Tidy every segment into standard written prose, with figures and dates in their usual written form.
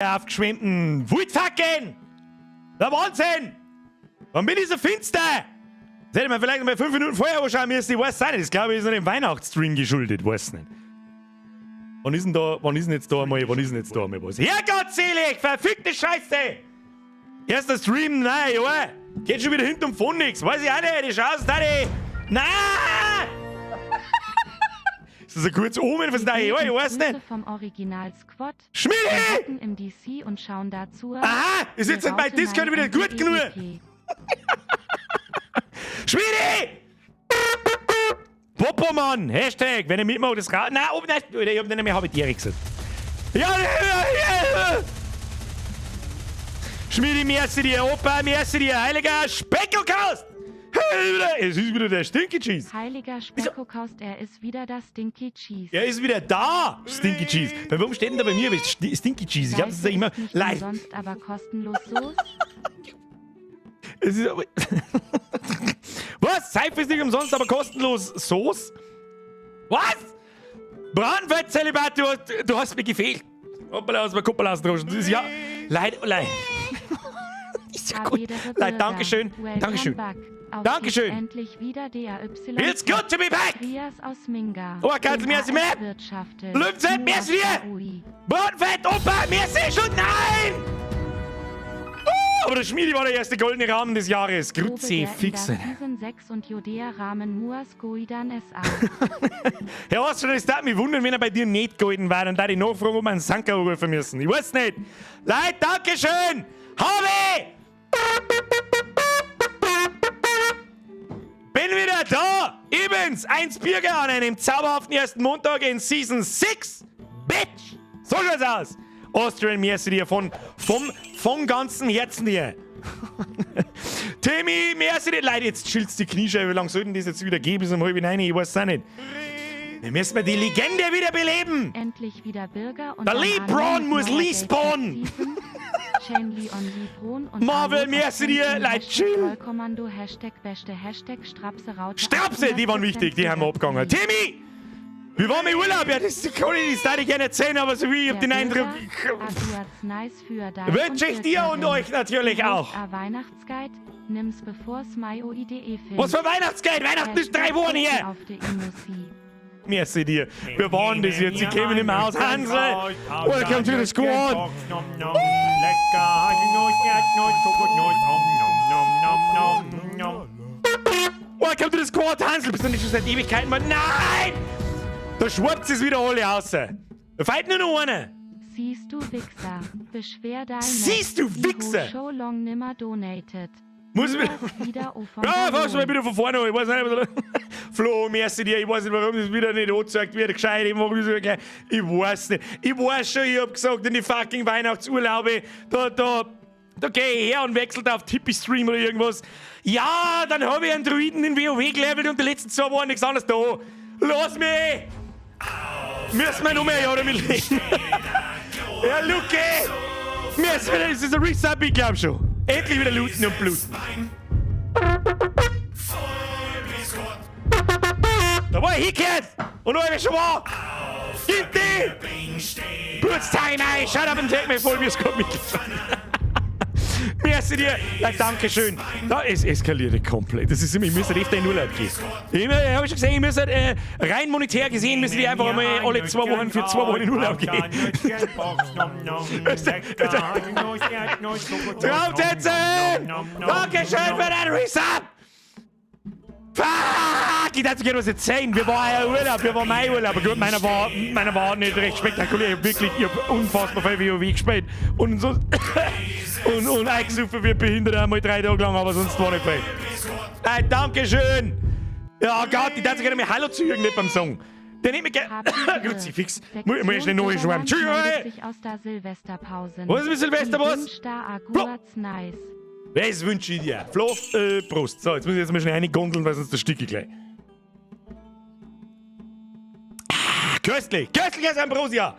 Aufgeschwemmten Waldfackeln! Der Wahnsinn! Wann bin ich so finster? Das hätte man vielleicht mal 5 Minuten vorher anschauen müssen, ich weiß es auch nicht. Das glaube ich ist noch dem Weihnachtsstream geschuldet, weiß nicht. Wann ist denn da, wann ist denn jetzt da einmal, wann ist denn jetzt da einmal was? Herrgott selig, verfickte Scheiße! Erster Stream, nein, ja. Geht schon wieder hinten und vorne nix. Weiß ich auch nicht, ich schau da die. Nein! Ist das ein kurzes Omen fürs neue Jahr? Ich weiß nicht. Vom Original Squad. Schmidi! Wir hocken im DC und schauen dazu. Aha! Ist jetzt bei Discord wieder gut genug! Schmidi! Popo-Mann! Hashtag, wenn ihr mitmacht, das raus. Nein, oh, nein, ich hab nicht mehr Habitiere gesagt. Ja, ja, ja! Schmidi, merci dir, Opa, merci dir, heiliger Speckokaust! Es ist wieder der Stinky Cheese. Heiliger Speckokaust, er ist wieder der Stinky Cheese. Er ist wieder da, Stinky Cheese. Bei warum steht denn da bei mir Stinky Cheese? Ich hab's ja immer leid. Sonst aber kostenlos Soße. Es ist aber was? Seife ist nicht umsonst, aber kostenlos Soße? Was? Bratenfettzölibat, du hast mir gefehlt. Hoppala, hast mir Kuppel ausgedroschen. Das ist ja leid, leid. Ist ja gut. Leid, Dankeschön. Dankeschön. Dankeschön. Endlich wieder DAY. It's good to be back. Trias aus Minga. Oh, kannst du mir das mehr? Löwenzeit, merci dir. Bratenfett, Opa, merci schon. Nein! Oh, aber der Schmiedi war der erste goldene Rahmen des Jahres. Kruzifixe. Season 6 und Judäa Rahmen Muas Goidan SA. Herr Ostern, es darf mich wundern, wenn er bei dir nicht golden war, dann da die Nachfrage, ob wir einen Sanker rufen müssen. Ich weiß nicht. Leute, Dankeschön! Habe! Bin wieder da! Ibens, 1 Bürger an einem zauberhaften ersten Montag in Season 6! Bitch! So schaut's aus! Austrian, merci dir von ganzem Herzen dir. Timmy, merci dir. Leute, jetzt chillst die Kniescheibe. Wie lange soll denn das jetzt wieder gehen? Bis um 8:30, ich weiß es auch nicht. Wir müssen mal die Legende wieder beleben. Endlich wieder Bürger und Der LeBron muss respawnen. Marvel, merci dir. Leute, chill. Kommando, Hashtag Beste, Hashtag Strapse, Raute. Strapse, die waren wichtig, die haben wir abgegangen. Timmy! Wir waren im Urlaub, ja, das kann ich nicht, das darf ich gerne erzählen, aber so wie ich hab den Eindruck. Wünsche ich dir und euch natürlich auch. Weihnachtsguide, nimm's bevor's MyOIDE findet. Was für Weihnachtsgeld? Weihnachten ist 3 Wochen her! Merci dir. Wir waren das jetzt, sie kämen im Haus. Hansel! Welcome to the squad! Welcome to the squad, Hansel! Bist du nicht schon seit Ewigkeiten mal? Nein! Da schwappt es wieder alle raus. Da fehlt nur noch einer. Siehst du Wichser, beschwer deine. Siehst du Wichser! Show long nimmer donated. Muss ich wieder Ja, fangst du mal wieder von vorne an. Ich weiß nicht, was Flo, merci dir. Ich weiß nicht, warum das wieder nicht angezeigt wird. Gescheit, ich mach das gleich. Ich weiß nicht. Ich weiß schon, ich hab gesagt, in die fucking Weihnachtsurlaube, da geh ich her und wechselt auf Tippy-Stream oder irgendwas. Ja, dann hab ich einen Druiden in WoW gelevelt und die letzten 2 Wochen nichts anderes da. Lass mich! Müssen wir noch mehr Jahre damit leben? Ja, Luke! Müssen wir, das ist ein Resub, ich glaub schon. Endlich wieder looten und bluten. Da war ich hingekehrt! Und noch einmal schon war! Gib die! Putz time, ey! Shut up and take me voll, wie es kommt mitgefahren. Merci dir! Ja, danke schön. Da, es eskaliert komplett. Das ist immer, ich müsste öfter in Urlaub gehen. Ich hab schon gesehen, ich müsste rein monetär gesehen, müsste ich einfach einmal alle 2 Wochen für 2 Wochen in Urlaub gehen. Traumtänzen! Dankeschön für deinen Resub! Fuck! Ich dachte, ich was erzählen. Wir waren ja Urlaub, wir waren mein Urlaub. Aber gut, meiner war nicht recht spektakulär. Ich hab wirklich, ich hab unfassbar viel WoW gespielt. Und so. und eingesoffen wie behindert einmal 3 Tage lang, aber sonst war nicht viel. Hey, Dankeschön! Ja Gott, ich dachte, ich gerne Hallo zu Jürgen nicht beim Song. Der nimmt mich gerne. Kruzifix. Muss ich schnell neu schwärmen. Entschuldigung! Sich aus der Silvesterpause. Was ist mit Silvester, was? Flo. Das wünsche ich dir. Flo, Prost. So, jetzt muss ich jetzt mal schnell reingondeln, weil sonst ersticke ich gleich. Ah, köstlich! Köstlich ist Ambrosia!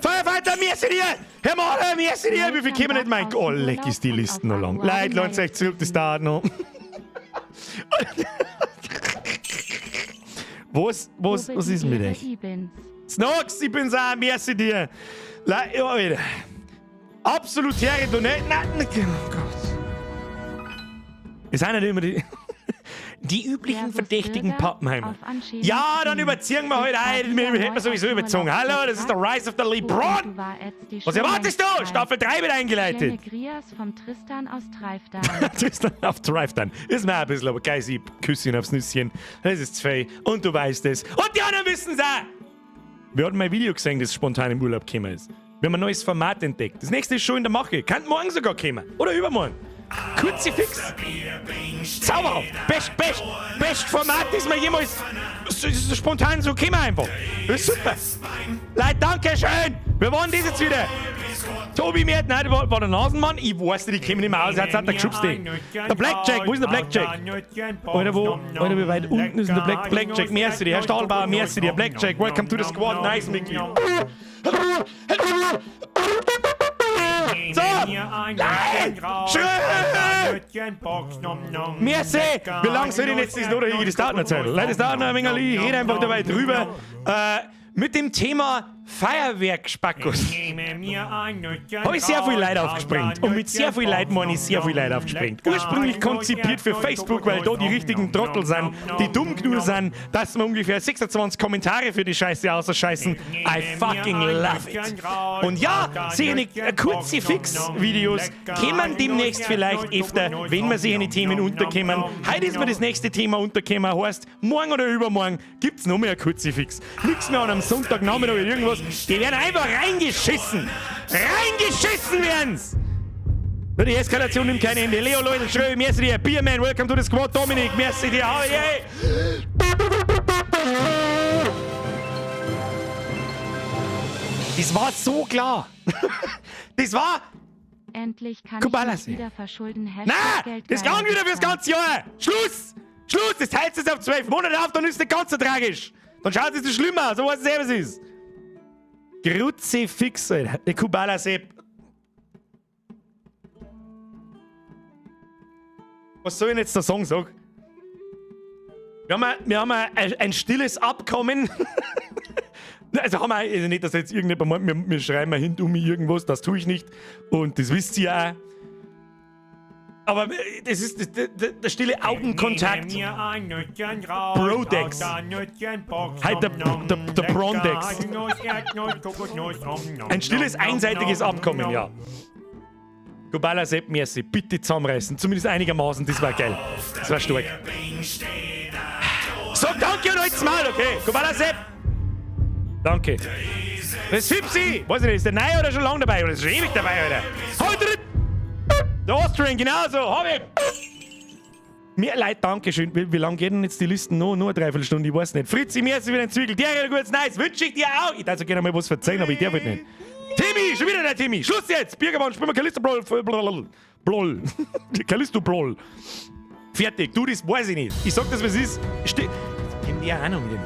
Firefighter, merci dir! Herr Mahler, merci dir! Wie viel kämen nicht? Mein Gott, oh, leck ist die Liste noch lang. Leute, lohnt euch zurück, das dauert noch. Was ist mit euch? Snox, ich bin's auch, merci dir! Leute, ja, wieder. Absolut Donate. Nein, oh Gott. Es sind nicht immer die, die üblichen Servus, verdächtigen Bürger, Pappenheimer. auf ein Ja, dann schönes überziehen wir Stream. halt ein. Wir Wieder hätten wir neu sowieso auf überzogen. Urlaub Hallo, das ist der Rise of the Und LeBron. du war jetzt die Was erwartest du? Schulungszeit. Staffel 3 wird eingeleitet. Schöne Grias vom Tristan aus Treifdan. Tristan auf Drive dann. Ist mir auch ein bisschen, aber geil, ich küsse ihn aufs Nüsschen. Das ist zu viel. Und du weißt es. Und die anderen wissen es auch. Wir hatten mein Video gesehen, das spontan im Urlaub gekommen ist. Wir haben ein neues Format entdeckt. Das nächste ist schon in der Mache. Kann morgen sogar kommen. Oder übermorgen. Kurze fix. Zauberhaft. Best, best, best Format, das mir jemals so, so spontan so gekommen einfach. Das ist super. Leute, danke schön. Wir waren das jetzt wieder. Tobi Mert, nein, war der Nasenmann? Ich weiß nicht, ich komme nicht mehr aus, er hat der geschubst. Der Blackjack, wo ist denn der Blackjack? Alter, wo, Alter, wie weit unten ist denn der Blackjack? Merci dir, Herr Stahlbauer, merci dir, Blackjack, welcome to the squad, nice, Mitglied. So! Nein! Schön! Merci! Wie lange soll ich denn jetzt das noch da Das dauert noch Zeit. Leute, das dauert noch ein wenig, ich rede einfach dabei drüber. Mit dem Thema Feuerwerkspackos. Habe ich sehr viel Leid aufgesprengt. Und mit sehr viel Leid meine ich sehr viel Leid aufgesprengt. Ursprünglich konzipiert für Facebook, weil da die richtigen Trottel sind, die dumm genug sind, dass wir ungefähr 26 Kommentare für die Scheiße ausscheißen. I fucking love it. Und ja, sehe kurze Fix-Videos kommen demnächst vielleicht öfter, wenn wir sich in die Themen unterkommen. Heute ist mir das nächste Thema untergekommen, heißt, morgen oder übermorgen gibt's noch mehr kurze Fix. Nix mehr an einem Sonntagnachmittag oder irgendwas. Die werden einfach reingeschissen. Reingeschissen werden's! Die Eskalation nimmt kein Ende. Leo, Leute, Schrö, merci dir. Beerman, welcome to the squad. Dominik, merci dir. Oh, yeah. Das war so klar. Das war. Endlich kann Kubalasi. ich mich wieder verschulden. Na, Hashtag das Geldgeier ging wieder fürs Wichser. ganze Jahr. Schluss! Schluss! Das teilt es auf 12 Monate auf, dann ist es nicht ganz so tragisch. Dann schaut es nicht schlimmer aus, so weiß es selber, was es ist. Kruzifix, Alter. Der Kubala Sepp. Was soll ich denn jetzt da sagen, sag? Wir haben ein stilles Abkommen. Also haben wir, also nicht, dass jetzt irgendjemand meint, wir schreiben mal hinten um irgendwas, das tue ich nicht. Und das wisst ihr auch. Aber das ist der stille Augenkontakt. Brodex. Halt der Brondex. Ein stilles, einseitiges Abkommen, ja. Kubala Sepp, merci. Bitte zusammenreißen. Zumindest einigermaßen, das war geil. Das war stark. Sag danke und halt's Maul, okay? Kubala Sepp! Danke. Das ist Fipsi! Weiß ich nicht, ist der neu oder schon lange dabei? Oder ist schon ewig dabei, Alter? Heute! Der Austrian, genauso! Hab ich! Mir leid, danke schön. Wie lange geht denn jetzt die Listen noch? Nur eine Dreiviertelstunde, ich weiß nicht. Fritzi, merci für den Zwiegel. Der gut, nice. Wünsche ich dir auch. Ich darf so gerne mal was verzeihen, aber ich darf halt nicht. Timmy, schon wieder der Timmy. Schluss jetzt. Birgermann, spielen wir Callisto Brawl. Blablabla. Blol. Callisto Brawl. Fertig. Du, das weiß ich nicht. Ich sag das, was ist. Ste Jetzt die auch noch mit dem.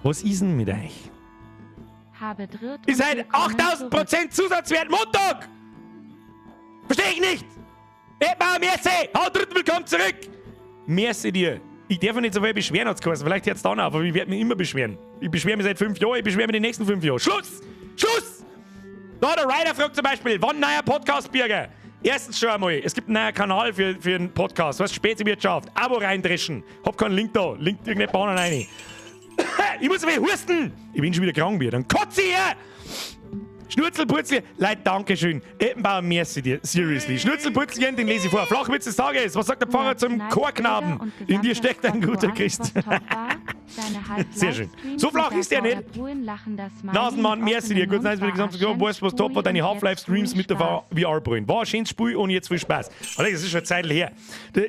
Was ist denn mit euch? Habe dritt Ist und ein willkommen 8000% Zusatzwert Montag! Versteh ich nicht! Edmar, merci! Haut dritten, willkommen zurück! Merci dir. Ich darf mich nicht so viel beschweren, hat's geheißen. Vielleicht hört's dann auf, aber ich werde mich immer beschweren. Ich beschwere mich seit 5 Jahren, ich beschwere mich die nächsten 5 Jahre. Schluss! Schluss! Da, der Ryder fragt zum Beispiel, wann neuer Podcast, Birger? Erstens schon einmal, es gibt einen neuen Kanal für einen Podcast, was Speziwirtschaft, Abo reindreschen. Hab keinen Link da, Link irgendeine Bahn rein. Ich muss ein wenig husten! Ich bin schon wieder krank wieder. Dann kotze ich her! Schnurzelpurzel, Leute, Dankeschön. Eppenbauer, merci dir. Seriously. Schnurzelpurzelchen, den lese ich vor. Flachwitz des Tages. Was sagt der Pfarrer zum Nice Chorknaben? Bilder und In dir gesamter steckt ein Squad guter Woan, Christ. was top war, deine halb Sehr schön. Livestreams So flach mit ist der der nicht. VR-Brühen, lachender Smiley Nasenmann, mit merci dir. offenem Gut, nice, Mund mit der gesamten war Weißt was top war, deine und jetzt Half-Life-Streams mit der Spaß. VR-Brille. War ein schönes Spiel und jetzt viel Spaß. Alex, das ist schon eine Zeit her.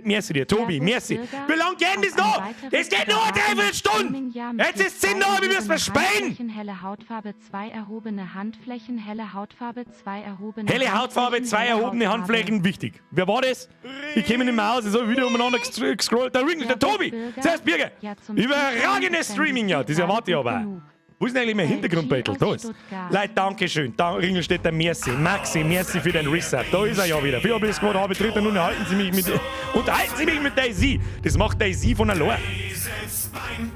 Merci dir, Tobi, Servus, merci. Bürger. Wie lange geht das Auf ein noch? weiteres Das geht noch eine überragendes Dreiviertelstunde. Streamingjahr mit Jetzt ist 10 nach, wir müssen erhobenen spielen. Handflächen, helle Hautfarbe, 2 erhobene Handflächen, helle Hautfarbe, 2 erhobene Helle Hautfarbe, Handflächen, 2 helle erhobene Hautfarbe. Handflächen, wichtig. Wer war das? Ich komme nicht mehr aus, ich habe wieder umeinander gescrollt. Der Ring, der Servus, Tobi! Bürger. Servus, Birger! Ja, zum Überragendes Zuschauen Streaming, ja, das erwarte ich aber auch. genug. Wo ist denn eigentlich mein LG Hintergrundbattle? aus Da ist. Stuttgart. Leute, Dankeschön. Da, Ringelstädter, merci. Maxi, merci für den Resub. Da ist er ja wieder. Für das Squad habe dritter nun unterhalten Sie mich mit unterhalten Sie mich mit Daisy. Das macht Daisy von allein.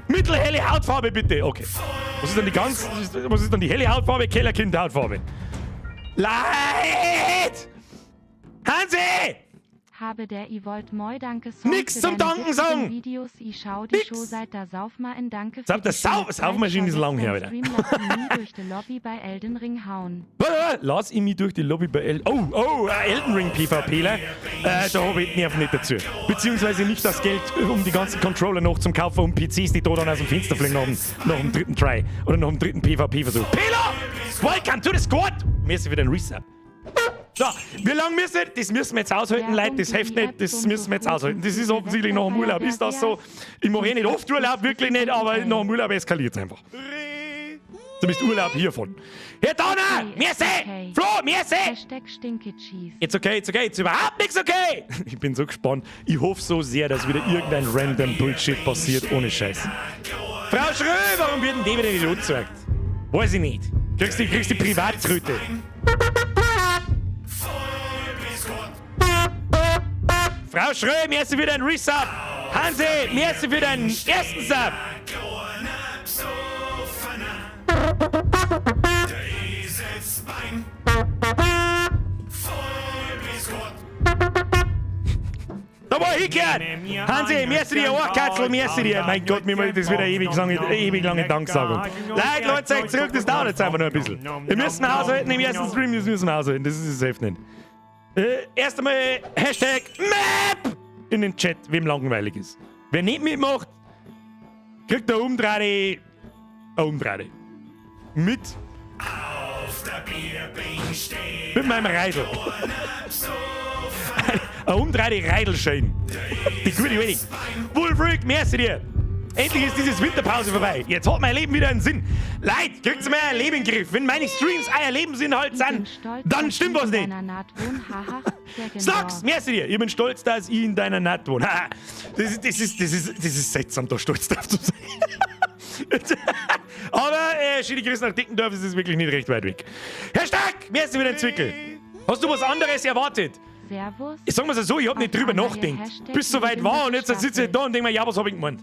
Mittelhelle Hautfarbe bitte. Okay. Was ist denn die ganz was ist denn die helle Hautfarbe? Kellerkind Hautfarbe. Leid! Hansi! Habe der i wollt moi danke Song Nix für zum deine Danken witzigen sagen! Videos i schau die Nix! Show seit da Saufma in danke Sag, das die schöne Sau- Saufmaschine Zeit, ist lang her, schau wieder. gestern Stream lass i mi durch die Lobby bei Elden Ring hauen. Warte, warte, Lass ich mich durch die Lobby bei El Oh, oh, Elden Ring PvPler. Da habe ich die Nerven nicht dazu. Beziehungsweise nicht das Geld, um die ganzen Controller noch zum Kaufen und PCs, die da dann aus dem Fenster fliegen nach dem dritten Try. Oder nach dem dritten PvP-Versuch. Pela! Welcome to the squad! Mir ist wieder ein Resub. So, wie lange müssen wir? Das müssen wir jetzt aushalten, Werbung Leute. Das für hilft die nicht. App Das und müssen wir jetzt so aushalten. Das ist früh offensichtlich nach dem Urlaub. Ist das so? Ich mache eh nicht oft Urlaub, wirklich nicht, aber nach dem Urlaub eskaliert es einfach. Zumindest Urlaub hiervon. Herr Donner! Okay, Merci! okay. Flo, merci! Hashtag Stinky Cheese. It's okay, it's okay, it's überhaupt nichts okay! Ich bin so gespannt. Ich hoffe so sehr, dass wieder irgendein random Bullshit passiert, ohne Scheiß. Frau Schrö, warum wird denn die wieder nicht angezeigt? Weiß ich nicht. Kriegst die Privatkröte. Frau Schrö, merci für deinen Resub. Hansi, merci für deinen ersten Sub. Da war ich gehört. Hansi, merci dir, Ohrkatzel, merci dir. Mein Gott, mir macht das wieder ewig lange, ewig lange Danksagung. Leute, Leute, euch zurück, das dauert jetzt einfach nur ein bisschen. Wir müssen aushalten im ersten Stream, das müssen wir aushalten, das ist es safe nicht. Erst einmal Hashtag MAP in den Chat, wem langweilig ist. Wer nicht mitmacht, kriegt eine Umdrehte. Eine Umdrehte. Mit. Mit meinem Reidel. Eine Umdrehte Reidelschein. Die gute Wedding. Wolfrick, merci dir. Endlich ist dieses Winterpause vorbei. Jetzt hat mein Leben wieder einen Sinn. Leid, kriegt's mir euer Leben in den Griff. Wenn meine Streams euer Lebensinhalt Ich sind, bin stolz, dann dass stimmt ich was in nicht. deiner Naht wohn, haha, sehr genau. Sag's, merci dir. Ich bin stolz, dass ich in deiner Naht wohne. Haha. Das ist seltsam, da stolz drauf zu sein. Aber schöne Grüße nach Dickendorf, es ist wirklich nicht recht weit weg. Herr Stark, merci für den Zwickel. Hast du was anderes erwartet? Servus. Ich sag mal so, ich hab nicht Auf drüber einmal nachgedacht. Hashtag Bis soweit war und jetzt sitze ich da und denk mir, ja, was hab ich gemeint?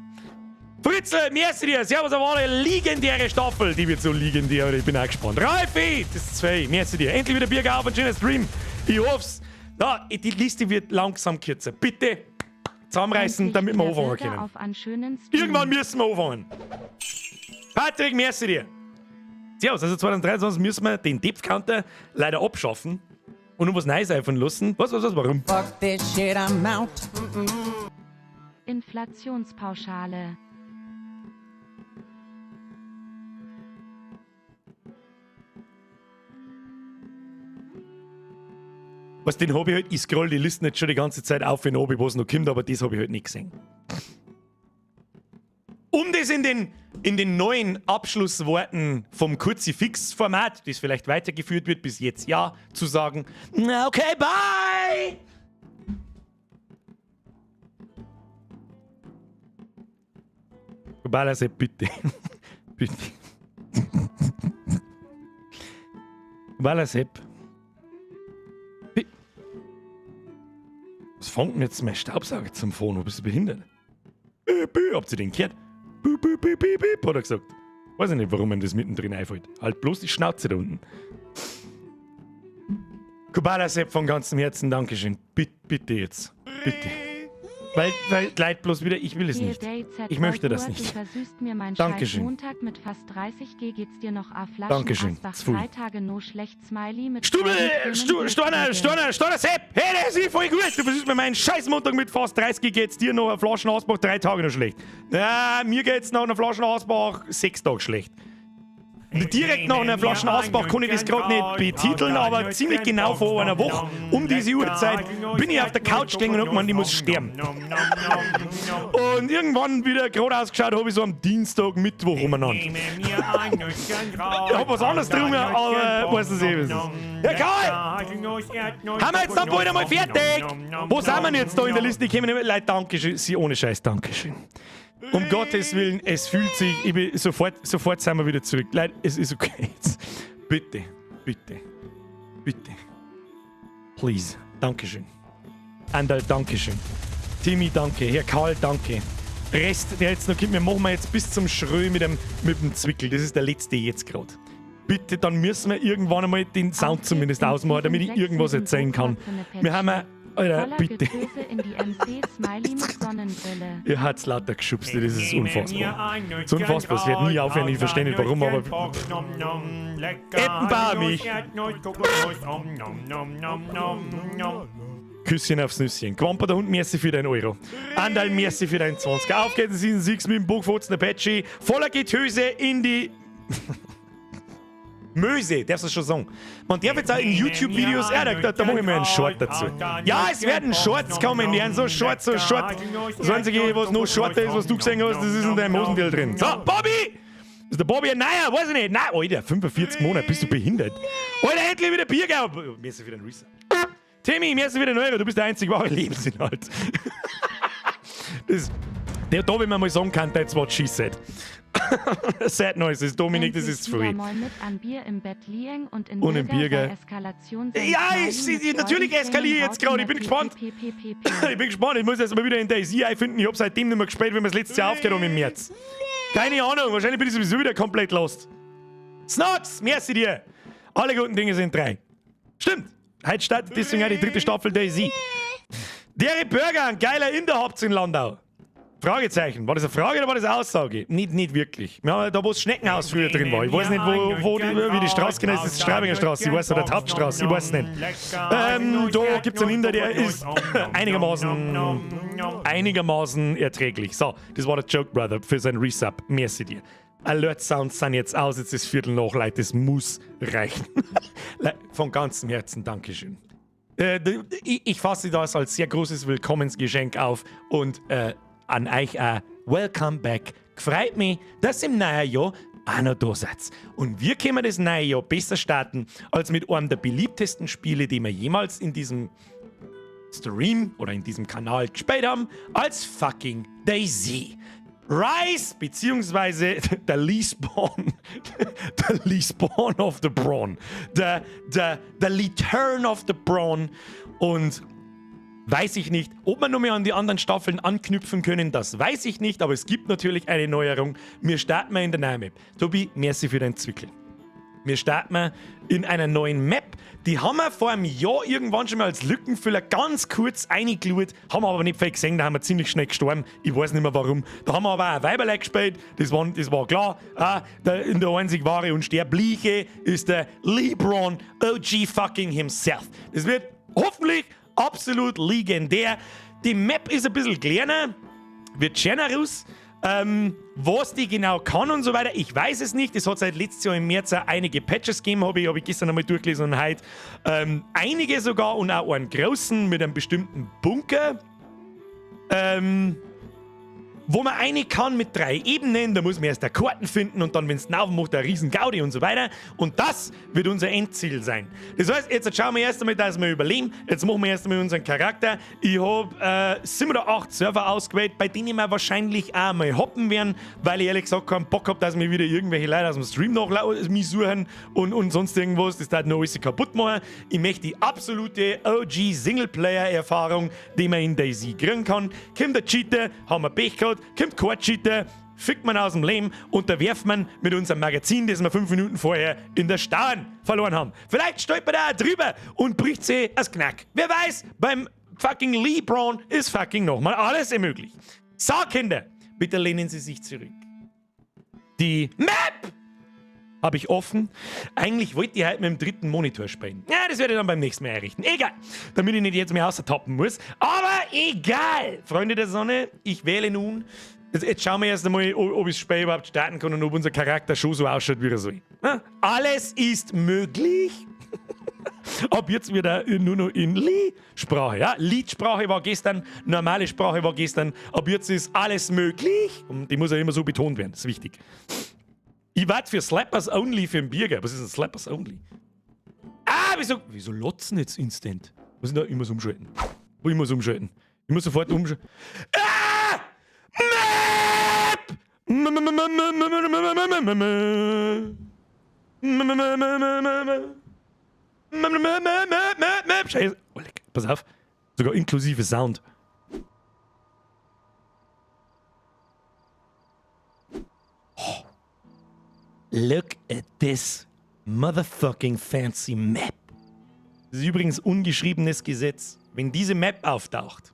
Fritzl, merci dir. Servus, eine wahre legendäre Staffel. Die wird so legendär, ich bin auch gespannt. Ralfi, das ist zwei. Merci dir. Endlich wieder Bier auf und schöner Stream. Ich hoff's. Na, die Liste wird langsam kürzer. Bitte zusammenreißen, Endlich damit wir wieder anfangen Bilder können. Auf einen schönen Stream. Irgendwann müssen wir anfangen. Patrick, merci dir. Servus, also 2023 müssen wir den Depth Counter leider abschaffen und noch was Neues einfallen lassen. Was, warum? Fuck this shit, I'm out. Inflationspauschale. Was, den hab ich halt, ich scroll die Listen jetzt schon die ganze Zeit auf und ab, was noch kommt, aber das hab ich halt nicht gesehen. Um das in den neuen Abschlussworten vom Kurzifix-Format, das vielleicht weitergeführt wird bis jetzt, ja, zu sagen, na okay, bye! Kubala, bitte. Bitte. Kubala, Sepp. Was fängt denn jetzt mein Staubsauger zum Fahren? Bist du behindert? Bü, habt ihr den gehört? Bü, bü, bü, bü, bü, hat er gesagt. Weiß ich nicht, warum ihm das mittendrin einfällt. Halt bloß die Schnauze da unten. Kubala Sepp, von ganzem Herzen, Dankeschön. Bitte, bitte jetzt. Bitte. Weil Leid bloß wieder, ich will es nicht. Ich möchte das nicht. Du versüßt mir meinen Dankeschön. Scheiß Montag mit fast 30 G geht's dir noch a Flaschen Dankeschön. Asbach Zu viel. 3 Tage no schlecht Smiley mit Stubel, Tränen, Storner, Bildschirm. Storner, Storner, Sepp! Hey, das ist voll gut! Du versüßt mir meinen scheiß Montag mit fast 30 G geht's dir noch eine Flasche Asbach 3 Tage noch schlecht. Na, mir geht's nach einer Flasche Asbach 6 Tage schlecht. Direkt nach einer Flasche Asbach kann ich das grad nicht betiteln, aber ziemlich genau vor einer Woche um diese Uhrzeit bin ich auf der Couch gelegen und hab gemeint, ich muss sterben. Und irgendwann wieder gerade ausgeschaut habe ich so am Dienstag, Mittwoch umeinander. Ich hab was anderes getrunken, aber weißt du eh, was es ist. Ja, Karl! Haben wir jetzt dann bald einmal fertig? Wo sind wir denn jetzt da in der Liste? Ich komme nicht mehr. Leute, Dankeschön. Sie ohne Scheiß, Dankeschön. Um Gottes Willen, es fühlt sich, ich bin, sofort, sofort sind wir wieder zurück. Leute, es ist okay jetzt. Bitte, bitte, bitte. Please. Dankeschön. Andal, Dankeschön. Timmy, danke. Herr Karl, danke. Rest, der jetzt noch kommt, wir machen wir jetzt bis zum Schrö mit dem Zwickel. Das ist der letzte jetzt grad. Bitte, dann müssen wir irgendwann einmal den Sound Auf zumindest geht's in ausmachen, damit ich Season irgendwas 6 mit erzählen kann. dem Wir haben, Alter, Voller bitte. Getöse in die MC Smiley mit Sonnenbrille. Ihr habt's lauter geschubst, das ist unfassbar. Das ist unfassbar, es wird nie aufhören, ich verstehe nicht warum, aber. Ettenbar mich. Küsschen aufs Nüsschen. Quamper der Hund, merci für dein Euro. Andal, merci für dein 20. Auf geht's in Season 6 mit dem Buchfotzen Apache. Voller Getöse in die Möse, darfst du schon sagen. Man darf jetzt auch in YouTube-Videos, ja, da mache ich mir einen Short dazu. Ja, es werden Shorts kommen, die werden so short, so short. Das Einzige, was noch shorter ist, was du gesehen hast, das ist in deinem Hosenteil drin. So, Bobby! Ist der Bobby ein Neuer? Weiß ich nicht. Nein, Alter, 45 Monate, bist du behindert? Alter, endlich wieder Bier gegeben. Mir ist wieder ein Resub. Timmy, mir ist wieder ein Euro, du bist der einzige wahre Lebensinhalt. Das, der, da, wenn man mal sagen kann, that's what she said. Sad Noises, Dominik, das Endlich ist zu wieder früh. mal mit an Bier im Bett liegen und in Und im Birger Birger. sei Eskalation sein Ja, Smiley mit natürlich freudigen eskaliere ich jetzt gerade, ich bin gespannt. PPPPP. Ich bin gespannt, ich muss erst mal wieder in DayZ einfinden. Ich hab seitdem nicht mehr gespielt, wenn wir das letzte Jahr aufgehört haben im März. Keine Ahnung, wahrscheinlich bin ich sowieso wieder komplett lost. Snox, merci dir. Alle guten Dinge sind drei. Stimmt. Heute startet deswegen auch die dritte Staffel DayZ. Dere Burger, ein geiler Inder habt's in Landau. Fragezeichen. War das eine Frage oder war das eine Aussage? Nicht wirklich. Wir haben da, wo das Schneckenhaus früher drin war. Ich weiß nicht, wie die Straße genau ist. Das ist die Straubinger Straße, ich weiß nicht, oder die Hauptstraße, ich weiß nicht. Da gibt's einen Inder, der ist einigermaßen erträglich. So, das war der Joke Brother für sein Resub. Merci dir. Alert Sounds sind jetzt aus, jetzt ist Viertel nach, Leute, das muss reichen. Von ganzem Herzen, Dankeschön. Ich fasse das als sehr großes Willkommensgeschenk auf und an euch auch Welcome back. Freut mich, dass im neuen Jahr auch noch da seid. Und wir können das neue Jahr besser starten als mit einem der beliebtesten Spiele, die wir jemals in diesem Stream oder in diesem Kanal gespielt haben, als fucking DayZ. Rise, beziehungsweise der Respawn, der Respawn of the Brawn, the Return of the Brawn und weiß ich nicht, ob wir noch mehr an die anderen Staffeln anknüpfen können, das weiß ich nicht, aber es gibt natürlich eine Neuerung. Wir starten mal in der neuen Map. Tobi, merci für dein Zwickel. Wir starten in einer neuen Map. Die haben wir vor einem Jahr irgendwann schon mal als Lückenfüller ganz kurz eingeschaut, haben wir aber nicht viel gesehen, da haben wir ziemlich schnell gestorben. Ich weiß nicht mehr warum. Da haben wir aber auch Weiberlein gespielt, das war klar. Ah, der einzig wahre und sterbliche ist der LeBron OG fucking himself. Das wird hoffentlich absolut legendär. Die Map ist ein bisschen kleiner, wird schöner aus. Was die genau kann und so weiter, ich weiß es nicht. Es hat seit letztes Jahr im März auch einige Patches gegeben, hab ich gestern einmal durchgelesen und heute. Einige sogar und auch einen großen mit einem bestimmten Bunker. Wo man eine kann mit drei Ebenen, da muss man erst eine Karten finden und dann, wenn es macht, der riesen Gaudi und so weiter. Und das wird unser Endziel sein. Das heißt, jetzt schauen wir erst einmal, dass wir überleben. Jetzt machen wir erst einmal unseren Charakter. Ich habe 7 oder 8 Server ausgewählt, bei denen wir wahrscheinlich auch mal hoppen werden, weil ich ehrlich gesagt keinen Bock habe, dass mir wieder irgendwelche Leute aus dem Stream noch mich suchen und sonst irgendwas. Das darf noch alles kaputt machen. Ich möchte die absolute OG Singleplayer-Erfahrung, die man in DayZ kriegen kann. Kommt der Cheater, haben wir Pech gehabt. Kommt kein Cheater, fickt man aus dem Leben und da werft man mit unserem Magazin, das wir 5 Minuten vorher in der Stauen verloren haben. Vielleicht stolpert er auch drüber und bricht sich das Gnack. Wer weiß, beim fucking LeBron ist fucking nochmal alles möglich. So, Kinder, bitte lehnen Sie sich zurück. Die Map habe ich offen. Eigentlich wollte ich halt mit dem dritten Monitor spielen. Ja, das werde ich dann beim nächsten Mal errichten. Egal, damit ich nicht jetzt mehr außertappen muss. Aber egal, Freunde der Sonne, ich wähle nun. Jetzt schauen wir erst einmal, ob ich das Spiel überhaupt starten kann und ob unser Charakter schon so ausschaut, wie er soll. Alles ist möglich. Ab jetzt wieder nur noch in Lee-Sprache. Ja? Lied-Sprache war gestern, normale Sprache war gestern. Ab jetzt ist alles möglich. Und die muss ja immer so betont werden, das ist wichtig. Ich warte für Slappers Only für den Birger. Was ist ein Slappers Only? Ah, wieso lotzen jetzt instant? Was ist denn da? Ich muss umschalten. Wo ich muss umschalten? Ich muss sofort umschalten. Ah! Map! M m m m m m m m m m m m m m m m m m m. Scheiße. Oh, leck. Pass auf. Sogar inklusive Sound. Oh. Look at this. motherfucking fancy map. Das ist übrigens ungeschriebenes Gesetz. Wenn diese Map auftaucht,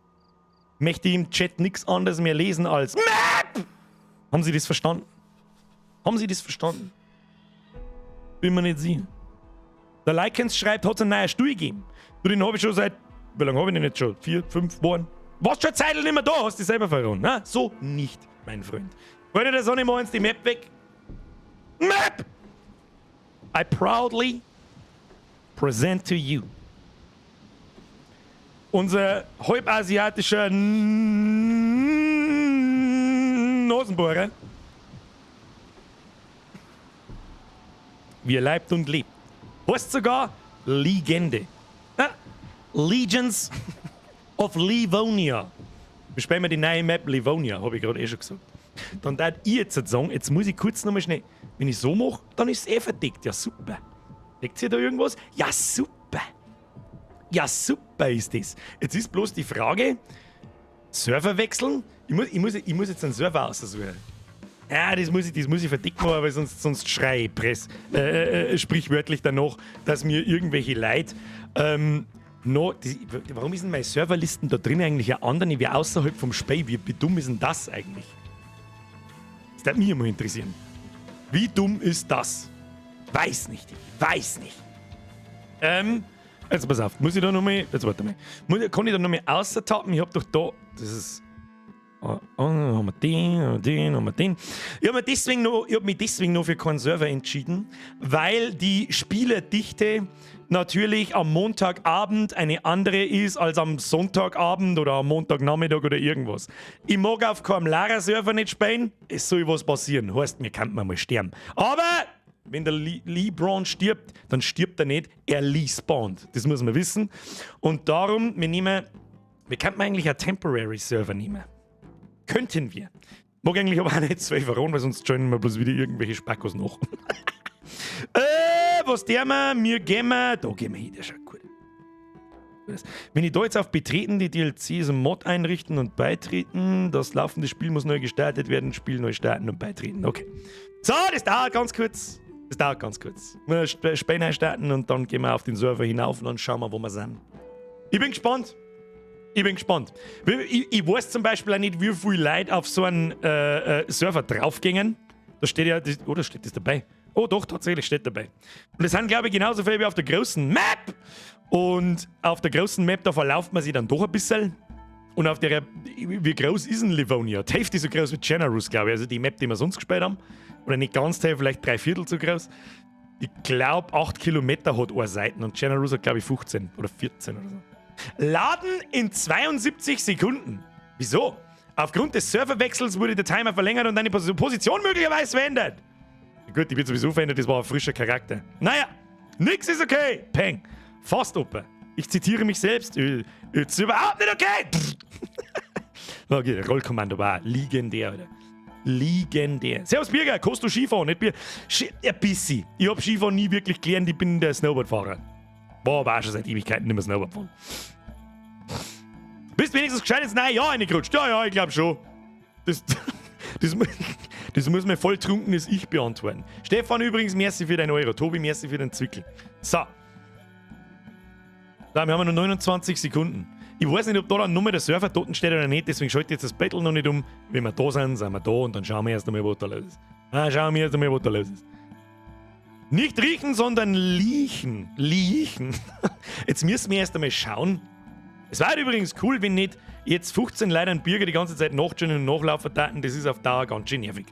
möchte ich im Chat nichts anderes mehr lesen als Map! Haben Sie das verstanden? Haben Sie das verstanden? Bin mir nicht sicher. Der Likens schreibt, hat es einen neuen Stuhl gegeben. Du, den habe ich schon seit, wie lange habe ich den jetzt schon? 4, 5 Wochen? Warst schon Zeitl nicht mehr da, hast dich selber verloren. Na, so nicht, mein Freund. Freunde der Sonne, machen uns die Map weg. Map! I proudly present to you unser halbasiatischer Nasenbohrer, wie er leibt und lebt. Heißt sogar Legende. Ah, Legions of Livonia. Wir spielen die neue Map Livonia, habe ich gerade eh schon gesagt. Dann darf ich jetzt sagen, jetzt muss ich kurz nochmal schnell, wenn ich so mache, dann ist es eh verdeckt. Ja, super. Deckt sich da irgendwas? Ja, super. Ja, super ist das. Jetzt ist bloß die Frage, Server wechseln? Ich muss jetzt einen Server aussuchen. Ja, das muss ich verdecken, weil sonst schrei ich press, sprichwörtlich danach, dass mir irgendwelche Leute no, die, warum ist denn meine Serverlisten da drin eigentlich eine andere wie außerhalb vom Spiel? Wie dumm ist denn das eigentlich? Das würde mich immer interessieren. Wie dumm ist das? Weiß nicht, ich weiß nicht. Jetzt pass auf, muss ich da nochmal, jetzt warte mal, kann ich da nochmal außertappen? Ich hab doch da, das ist, oh, oh, haben wir den, haben wir den, haben wir den. Ich hab mich deswegen noch für keinen Server entschieden, weil die Spielerdichte natürlich am Montagabend eine andere ist als am Sonntagabend oder am Montagnachmittag oder irgendwas. Ich mag auf keinem Lara-Server nicht spielen, es soll was passieren, heißt, mir kann man mal sterben. Aber wenn der LeBron stirbt, dann stirbt er nicht, er respawnt. Das muss man wissen. Und darum, wir könnten eigentlich einen Temporary Server nehmen. Könnten wir. Mag eigentlich aber auch nicht 2 verraten, weil sonst joinen wir bloß wieder irgendwelche Spackos nach. Was der wir? Wir gehen wir. Da gehen wir hin, der schaut gut. Wenn ich da jetzt auf Betreten die DLCs und Mod einrichten und beitreten, das laufende Spiel muss neu gestartet werden, Spiel neu starten und beitreten. Okay. So, das dauert ganz kurz. Das dauert ganz kurz. Wir Spiel neu starten und dann gehen wir auf den Server hinauf und dann schauen wir, wo wir sind. Ich bin gespannt. Ich bin gespannt. Ich weiß zum Beispiel auch nicht, wie viele Leute auf so einen Server draufgingen. Da steht ja, das, oh, da steht das dabei. Oh doch, tatsächlich steht dabei. Und das sind, glaube ich, genauso viele wie auf der großen Map. Und auf der großen Map, da verlauft man sich dann doch ein bisschen. Und auf der, wie groß ist denn Livonia? Die Hälfte ist so groß wie Chernarus, glaube ich. Also die Map, die wir sonst gespielt haben. Oder nicht ganz, vielleicht 3/4 so groß. Ich glaube, 8 Kilometer hat eine Seite und Chernarus hat, glaube ich, 15 oder 14 oder so. Laden in 72 Sekunden. Wieso? Aufgrund des Serverwechsels wurde der Timer verlängert und deine Position möglicherweise verändert. Gut, die wird sowieso verändert, das war ein frischer Charakter. Naja, nix ist okay. Peng. Fast open. Ich zitiere mich selbst. Ist überhaupt nicht okay. Okay, Rollkommando war legendär, Alter. Legendär. Servus Birger, kannst du Skifahren? Nicht Bier? Ein bisschen. Ich hab Skifahren nie wirklich gelernt, ich bin der Snowboardfahrer. War aber auch schon seit Ewigkeiten nicht mehr Snowboard fahren. Bist wenigstens gescheit ins neue Jahr reingerutscht? Ja, ja, ich glaub schon. Das muss mir voll trunkenes Ich beantworten. Stefan übrigens, merci für deinen Euro. Tobi, merci für den Zwickel. So. Da, wir haben noch 29 Sekunden. Ich weiß nicht, ob da dann nur der Server dort steht oder nicht, deswegen schalte ich jetzt das Battle noch nicht um. Wenn wir da sind, sind wir da und dann schauen wir erst einmal, was da los ist. Ah, schauen wir erst einmal, was da los ist. Nicht riechen, sondern liechen. Liechen. Jetzt müssen wir erst einmal schauen. Es war übrigens cool, wenn nicht jetzt 15 Leute einen Bürger die ganze Zeit nachschauen und nachlaufen taten. Das ist auf Dauer ganz schön nervig.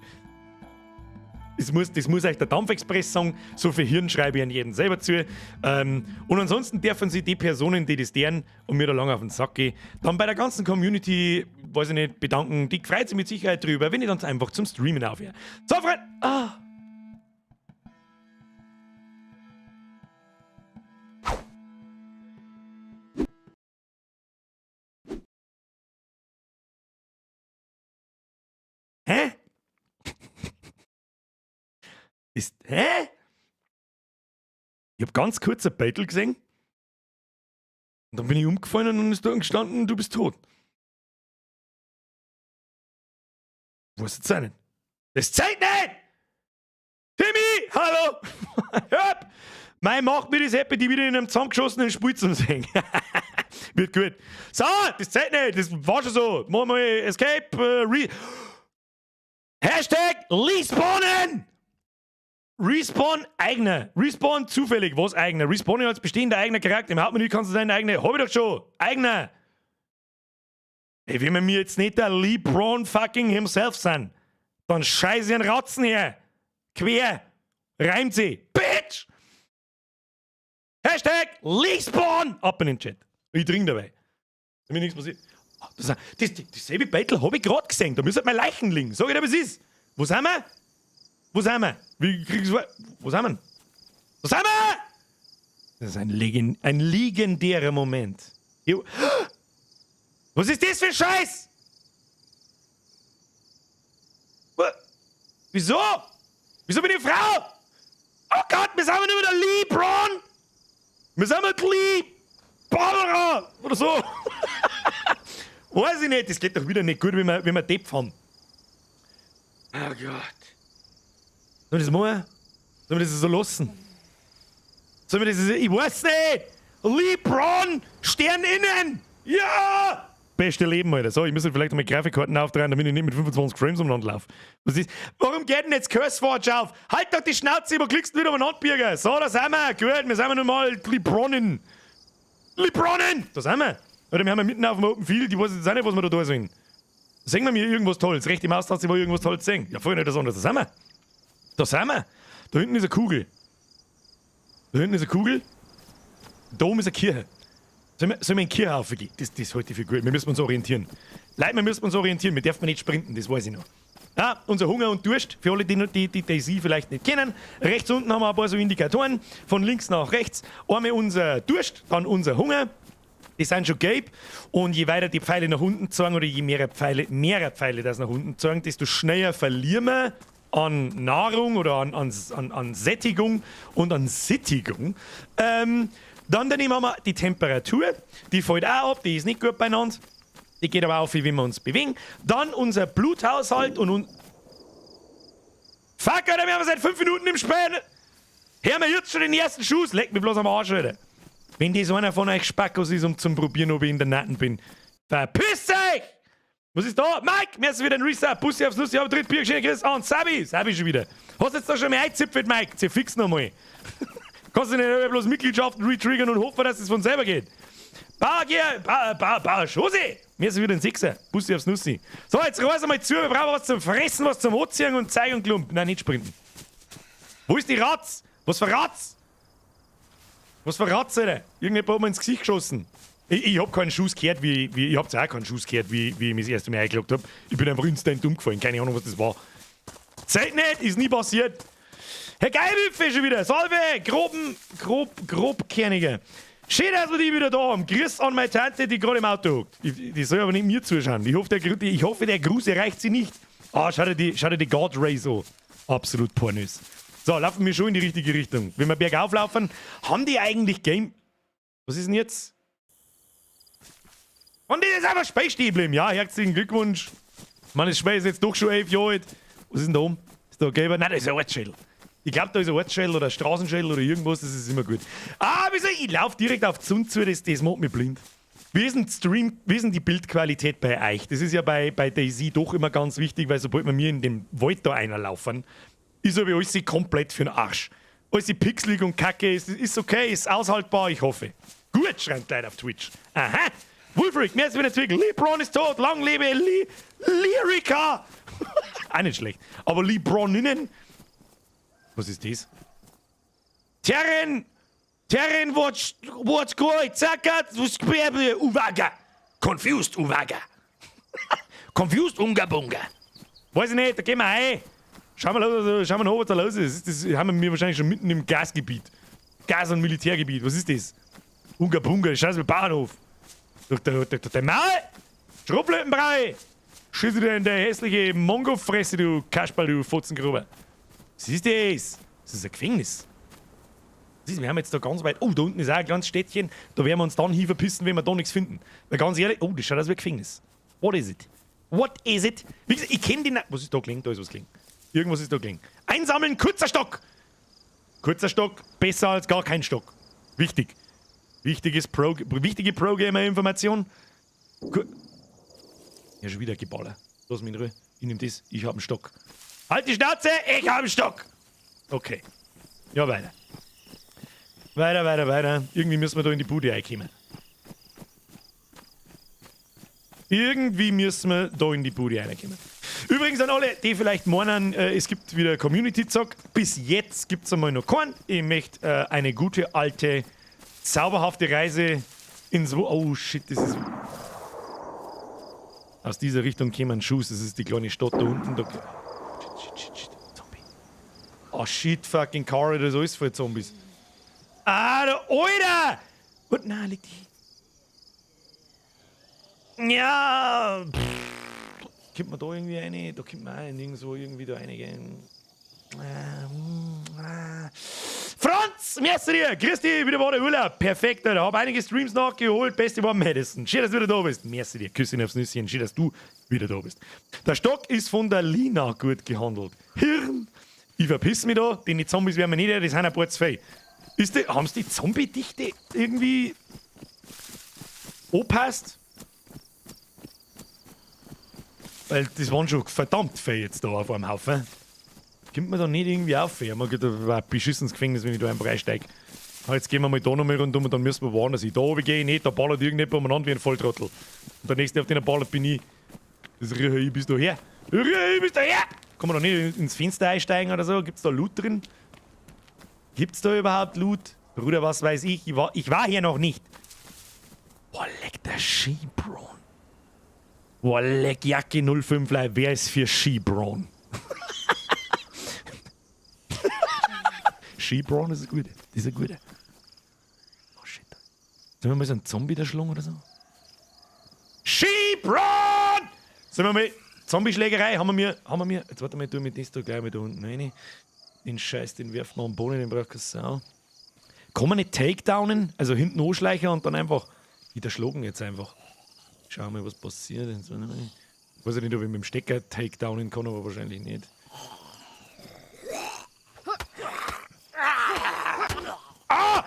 Das muss euch der Dampfexpress sagen. So viel Hirn schreibe ich an jeden selber zu. Und ansonsten dürfen sie die Personen, die das deren und mir da lange auf den Sack gehen, dann bei der ganzen Community, weiß ich nicht, bedanken. Die freut sich mit Sicherheit drüber, wenn ich dann einfach zum Streamen aufhöre. So, Freunde! Ah. Hä? Ist, hä? Ich hab ganz kurz ein Battle gesehen. Und dann bin ich umgefallen und dann ist da gestanden, du bist tot. Wo ist das denn? Das zeigt nicht! Timmy! Hallo! Hör! Mei, macht mir das happy, die wieder in einem zusammengeschossenen Spiel zu sehen. Wird gut. So, das zählt nicht, das war schon so. Machen wir mal Escape, Re Hashtag Respawnen! Respawn eigener. Respawn zufällig. Was eigener? Respawn als bestehender eigener Charakter. Im Hauptmenü kannst du deinen eigenen. Hab ich doch schon. Eigener. Ey, wenn wir mir jetzt nicht der LeBron fucking himself sind, dann scheiße ich einen Ratzen her. Quer. Reimt sie. Bitch! #Respawn! Ab in den Chat. Ich trinke dabei. Ist mir nichts passiert. Ah, das, dasselbe Beitel habe ich gerade gesehen. Da müsste mal Leichen liegen. Sag ich dir, was ist. Wo sind wir? Wo sind wir? Wie kriegst du. Wo sind wir? Wo sind wir? Das ist ein legendärer Moment. Was ist das für ein Scheiß? Wieso? Wieso bin ich Frau? Oh Gott, wir sind nicht mehr der LeBron! Wir sind mit Lee Barbara oder so. Weiß ich nicht, das geht doch wieder nicht gut, wenn wir Depp haben. Oh Gott. Sollen wir das machen? Sollen wir das so lassen? Sollen wir das so, ich weiß nicht! LeBron! Stern innen! Ja! Beste Leben, Alter. So, ich muss vielleicht mal Grafikkarten aufdrehen, damit ich nicht mit 25 Frames umeinander laufe. Was ist? Warum geht denn jetzt CurseForge auf? Halt doch die Schnauze, wo klickst du wieder umeinander, Birger? So, da sind wir. Gut, wir sind nun mal LeBronnen. LeBronnen! Da sind wir. Oder wir haben ja mitten auf dem Open Field, ich weiß jetzt auch nicht, was wir da tun sollen. Sehen wir mir irgendwas Tolles? Rechte Maustaste, wo irgendwas Tolles sehen. Ja, vorher nicht das andere. Da sind wir. Da sind wir. Da hinten ist eine Kugel. Da hinten ist eine Kugel. Da oben ist eine Kirche. Sollen wir in die Kirche raufgehen? Das halte ich für gut. Wir müssen uns orientieren. Leute, wir müssen uns orientieren. Wir dürfen nicht sprinten, das weiß ich noch. Ah, unser Hunger und Durst, für alle, die DayZ vielleicht nicht kennen. Rechts unten haben wir ein paar so Indikatoren. Von links nach rechts. Einmal unser Durst, dann unser Hunger. Die sind schon gelb. Und je weiter die Pfeile nach unten zeigen oder je mehrere Pfeile das nach unten zeigen, desto schneller verlieren wir an Nahrung oder an Sättigung und an Sittigung. Dann daneben haben wir die Temperatur. Die fällt auch ab, die ist nicht gut beieinander. Die geht aber auf, wenn wir uns bewegen. Dann unser Bluthaushalt und Fuck, Alter, wir haben seit 5 Minuten im Spiel. Hör mir jetzt schon den ersten Schuss. Leck mich bloß am Arsch, Alter. Wenn das einer von euch Spackos ist, um zum Probieren, ob ich in der Natten bin. Verpisst euch! Was ist da? Mike, mir ist wieder ein Reset. Bussi aufs Nussi, aber dritt Bier geschenkt, Chris. Ah, und Sabi. Sabi schon wieder. Hast du jetzt da schon mal eingezipfelt, Mike? Zerfix nochmal. Kannst du nicht bloß Mitgliedschaften retriggern und hoffen, dass es von selber geht? Bauer, Bauer, Bauer, Bauer, Schose! Mir ist wieder ein Sechser. Bussi aufs Nussi. So, jetzt reiß einmal zu. Wir brauchen was zum Fressen, was zum Anziehen und Zeug und Klump. Nein, nicht sprinten. Wo ist die Ratz? Was für Ratz? Was für Ratz, Alter? Irgendjemand hat mir ins Gesicht geschossen. Ich hab keinen Schuss gehört, ich hab's auch keinen Schuss gehört, wie ich mich das erste Mal eingeloggt hab. Ich bin einfach instant umgefallen. Keine Ahnung, was das war. Zählt nicht, ist nie passiert. Herr Geilwipfe schon wieder. Salve, groben, grob, grobkerniger. Schön, dass wir die wieder da haben. Grüß an meine Tante, die gerade im Auto hockt. Die soll aber nicht mir zuschauen. Ich hoffe, der Gruß erreicht sie nicht. Ah, schau dir die God Rays an. Absolut pornös. So, laufen wir schon in die richtige Richtung. Wenn wir bergauf laufen, haben die eigentlich Game. Was ist denn jetzt? Und die ist einfach Spiel stehen geblieben. Ja, herzlichen Glückwunsch. Mann, das Spiel ist jetzt doch schon 11 Jahre alt. Was ist denn da oben? Ist da ein gelber? Nein, da ist ein Ortsschild. Ich glaube, da ist ein Ortsschild oder ein Straßenschild oder irgendwas, das ist immer gut. Ah, wieso? Ich laufe direkt auf die Sonne zu, das macht mich blind. Wie ist denn Stream, wie ist denn die Bildqualität bei euch? Das ist ja bei DayZ doch immer ganz wichtig, weil sobald wir mir in dem Wald da einer laufen, ist aber alles komplett für den Arsch. Alles pixelig und kacke, ist okay, ist aushaltbar, ich hoffe. Gut, schreibt Leute auf Twitch. Aha! Wolfric, mehr als wieder Zwickel. LeBron ist tot, lang lebe Lee Lyrica! Auch nicht schlecht. Aber LeBroninnen. Was ist das? Terren! Terren, what's going? Zakat, Uwaga! Confused Uwaga! Confused Unga Bunga! Weiß ich nicht, da gehen wir ein. Schauen wir noch, was da los ist. Das haben wir wahrscheinlich schon mitten im Gasgebiet. Gas- und Militärgebiet. Was ist das? Unga Bunga, scheiß mit Bahnhof. Durch der Maul! Schrotflintenbrei! Schieße dir in der hässliche Mongo-Fresse, du Kasperl, du Fotzengruber. Was ist das? Das ist ein Gefängnis. Was ist, wir haben jetzt da ganz weit. Oh, da unten ist auch ein kleines Städtchen. Da werden wir uns dann hinverpissen, wenn wir da nichts finden. Weil ganz ehrlich, oh, das schaut aus wie ein Gefängnis. What is it? What is it? Wie gesagt, ich kenne den. Was ist da gelegen? Da ist was gelegen. Irgendwas ist da gelegen. Einsammeln, kurzer Stock! Kurzer Stock, besser als gar kein Stock. Wichtig. Wichtiges Pro, wichtige Pro-Gamer-Information. Ja, schon wieder Geballer. Lass mich in Ruhe. Ich nehm das. Ich hab einen Stock. Halt die Schnauze! Ich hab einen Stock! Okay. Ja, weiter. Weiter, weiter, weiter. Irgendwie müssen wir da in die Bude reinkommen. Irgendwie müssen wir da in die Bude reinkommen. Übrigens an alle, die vielleicht meinen, es gibt wieder Community-Zock. Bis jetzt gibt es einmal noch keinen. Ich möchte eine gute, alte, zauberhafte Reise ins... Oh shit, das ist... Aus dieser Richtung kämen Schuss. Das ist die kleine Stadt da unten. Da... Shit, shit, shit, shit. Zombie. Oh shit, fucking car, das ist alles voll Zombies. Ah, da, Alter! Und nein, leg dich. Ja. Pff. Kommt man da irgendwie rein? Da kommt man auch nirgendwo irgendwie da reingehen. Franz, merci dir! Grüß dich, wieder war der Urlaub. Perfekt, Alter. Hab einige Streams nachgeholt. Beste war Madison. Schön, dass du wieder da bist. Merci dir. Küsschen aufs Nüsschen. Schön, dass du wieder da bist. Der Stock ist von der Lina gut gehandelt. Hirn! Ich verpiss mich da, denn die Zombies werden wir nicht, das sind ein paar zu viel. Haben sie die Zombie-Dichte irgendwie angepasst? Weil das waren schon verdammt viel jetzt da auf einem Haufen. Kommt man da nicht irgendwie auf? Ich hab gedacht, das war ein beschissenes Gefängnis, wenn ich da einfach einsteige. Jetzt gehen wir mal da nochmal rundum und dann müssen wir warnen, dass ich da oben gehe. Nicht, da ballert irgendjemand umeinander wie ein Volltrottel. Und der nächste, auf den er ballert, bin ich. Das rühre ich bis daher. Rühre ich bis daher! Kann man da nicht ins Fenster einsteigen oder so? Gibt's da Loot drin? Gibt's da überhaupt Loot? Bruder, was weiß ich? Ich war hier noch nicht. Boah, leck der Skibron. Boah, leck Jacke 05 Leib. Wer ist für Skibron? Skibron ist ein guter. Das ist ein guter. Oh shit. Sollen wir mal so einen Zombie da schlagen oder so? Skibron! Sollen wir mal Zombie-Schlägerei? Haben wir mir. Jetzt warte mal, ich tu mit das da gleich mal da unten rein. Den Scheiß, den werfen wir am Boden, den braucht keine Sau. Kann man nicht takedownen? Also hinten anschleichen und dann einfach. Ich erschlagen jetzt einfach. Schauen wir mal, was passiert. Ich weiß ja nicht, ob ich mit dem Stecker takedownen kann, aber wahrscheinlich nicht. Ah!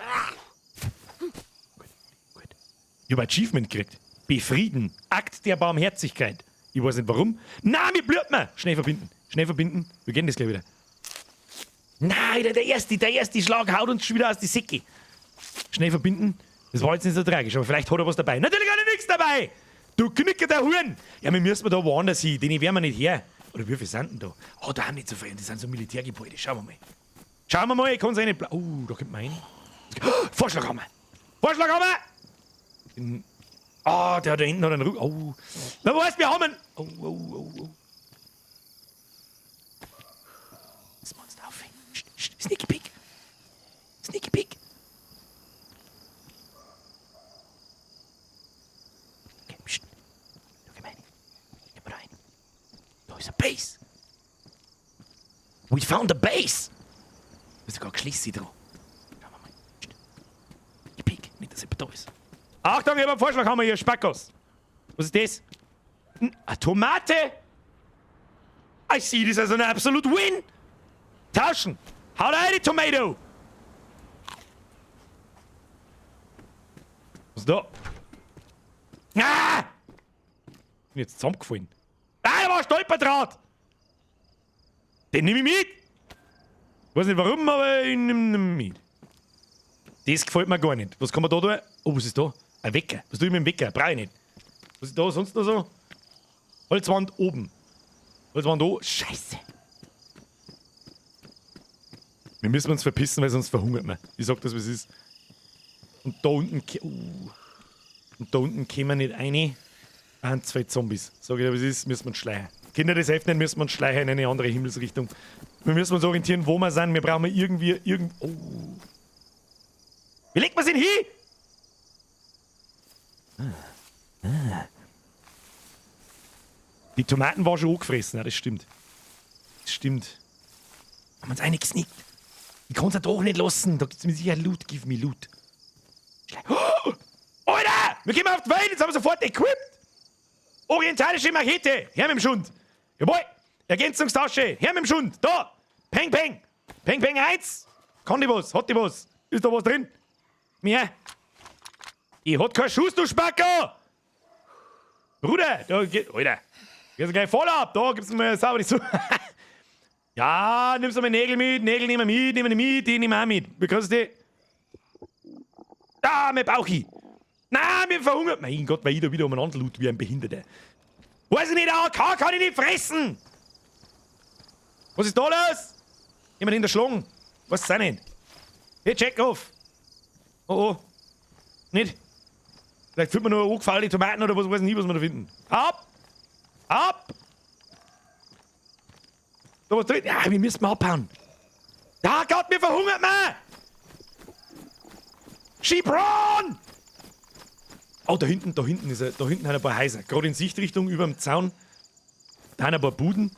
Gut, gut. Ich hab Achievement gekriegt. Befrieden. Akt der Barmherzigkeit. Ich weiß nicht warum. Nein, mir blüht man! Schnell verbinden. Schnell verbinden. Wir gehen das gleich wieder. Nein, der erste Schlag haut uns schon wieder aus die Säcke. Schnell verbinden. Das war jetzt nicht so tragisch, aber vielleicht hat er was dabei. Natürlich hat er nichts dabei! Du Knicker der Huren! Ja, wir müssen da woanders hin, den werden wir nicht her. Oder wie viel sind denn da? Oh, da haben nicht so viele, das sind so Militärgebäude. Schauen wir mal. Schauen wir mal, ich kann's eh nicht oh, da kommt man rein. Oh, Vorschlaghammer! Vorschlaghammer! Ah, oh, der da hinten hat einen Rücken. Oh. Na, weißt, wir haben einen. Oh, oh, oh, oh. Das Monster aufhängen. Sneaky Peek. Sneaky Peek. Okay, pst. Da gehen wir rein. Gehen wir rein. Da ist eine Base. We found a base. Da ist sogar Geschlüsse dran. Schauen wir mal. Psst. Sneaky Peek. Nicht, dass jemand da ist. Achtung, ich hab einen Vorschlag, haben wir hier, Spackos. Was ist das? Eine Tomate? I see this as an absolute win. Tauschen. Hau rein, die Tomato. Was ist da? Ah! Bin jetzt zusammengefallen. Ah, da war ein Stolperdraht. Den nehme ich mit. Weiß nicht warum, aber ich nehme ihn mit. Das gefällt mir gar nicht. Was kann man da tun? Oh, was ist da? Ein Wecker. Was tue ich mit dem Wecker? Brauche ich nicht. Was ist da sonst noch so? Holzwand oben. Holzwand oben. Scheiße. Wir müssen uns verpissen, weil sonst verhungert man. Ich sag das, was es ist. Und da unten und da unten kommen wir nicht rein. 1, 2 Zombies. Sag ich dir, was es ist, müssen wir uns schleichen. Kinder, das hilft nicht, müssen wir uns schleichen in eine andere Himmelsrichtung. Wir müssen uns orientieren, wo wir sind. Wir brauchen irgendwie oh. Wie legt man's denn hin? Ah. Ah. Die Tomaten waren schon angefressen, ja, das stimmt. Das stimmt. Haben wir uns reingesneakt. Ich kann's ja doch nicht lassen. Da gibt's mir sicher Loot. Give me Loot. Oh! Alter! Wir gehen auf die Welt, jetzt haben wir sofort equipped! Orientalische Machete! Her mit dem Schund! Jawohl! Ergänzungstasche! Her mit dem Schund! Da! Peng, peng! Peng, peng, 1! Kann die was? Hat die was? Ist da was drin? Mehr? Ich hat keinen Schuss, du Spacko! Bruder, da geht. Alter, geht's gleich voll ab. Da gibt's mir sauber nicht zu. Ja, nimmst du mal Nägel mit, Nägel nehmen wir mit, nehmen wir mit, die nehmen wir auch mit. Wie kannst du die? Da, mein Bauchi. Na, mir verhungert. Mein Gott, weil ich da wieder umeinander loot wie ein Behinderter. Weiß ich nicht, AK kann ich nicht fressen. Was ist da los? Jemand in der Schlange. Was ist das nicht? Hey, check auf. Oh. Nicht? Vielleicht findet man nur angefaulene Tomaten oder was, weiß ich nicht, was wir da finden. Ab! Ab! Da was drin? Ja, wir müssen mal abhauen. Ja, Gott, wir verhungert man! Schibron! Oh, da hinten ist er, da hinten sind ein paar Häuser. Gerade in Sichtrichtung über dem Zaun. Da sind ein paar Buden.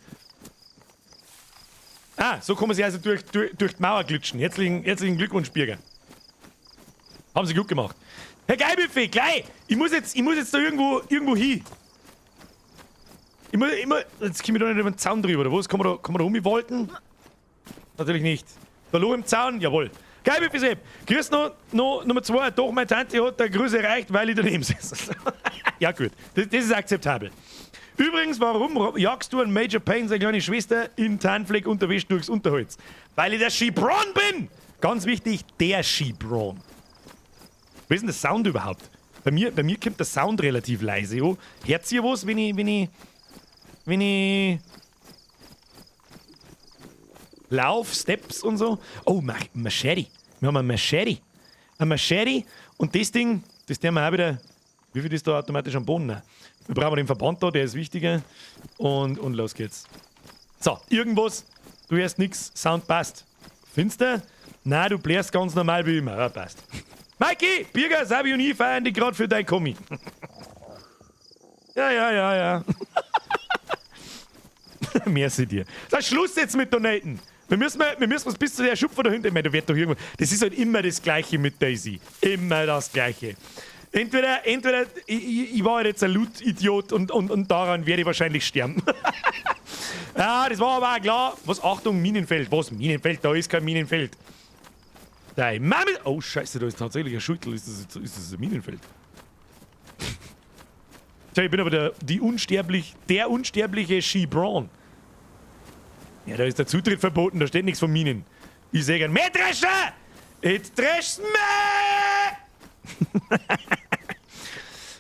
Ah, so kann man sich also durch die Mauer glitschen. Herzlichen Glückwunsch, Birger. Haben Sie gut gemacht. Herr Geilbuffet, gleich! Ich muss jetzt da irgendwo hin. Ich muss, jetzt komme ich da nicht über den Zaun drüber, oder was? Kann man da umwolten? Natürlich nicht. Da Loch im Zaun? Jawohl. Geilbuffet, Sepp. Grüß noch Nummer zwei. Doch, meine Tante hat der Grüße erreicht, weil ich daneben sitze. Ja, gut. Das ist akzeptabel. Übrigens, warum jagst du einen Major Payne, seine kleine Schwester, in Tarnfleck unterwegs durchs Unterholz? Weil ich der Schibron bin! Ganz wichtig, der Schibron. Wie ist denn der Sound überhaupt? Bei mir kommt der Sound relativ leise an. Hört ihr was, wenn ich lauf, Steps und so? Oh, Machete. Wir haben ein Machete. Ein Machete und das Ding, das tun wir auch wieder. Wie viel ist da automatisch am Boden? Nein. Wir brauchen den Verband da, der ist wichtiger. Und los geht's. So, irgendwas. Du hörst nix, Sound passt. Findest du? Nein, du blärst ganz normal wie immer. Ja, passt. Mikey, Birger, Sabi und ich feiern dich gerade für dein Kommi. Ja. Merci dir. So, Schluss jetzt mit Donaten. Wir müssen uns bis zu der Schupfe da hinten. Ich meine, da wird doch irgendwo. Das ist halt immer das Gleiche mit DayZ. Immer das Gleiche. Entweder ich war halt jetzt ein Loot-Idiot und daran werde ich wahrscheinlich sterben. Ja, das war aber auch klar. Was? Achtung, Minenfeld. Was? Minenfeld? Da ist kein Minenfeld. Dein Mami. Oh, Scheiße, da ist tatsächlich ein Schüttel. Ist das ein Minenfeld? Tja, ich bin aber der unsterbliche Shebron. Ja, da ist der Zutritt verboten, da steht nichts von Minen. Ich sehe ein Mähdrescher! It drescht me!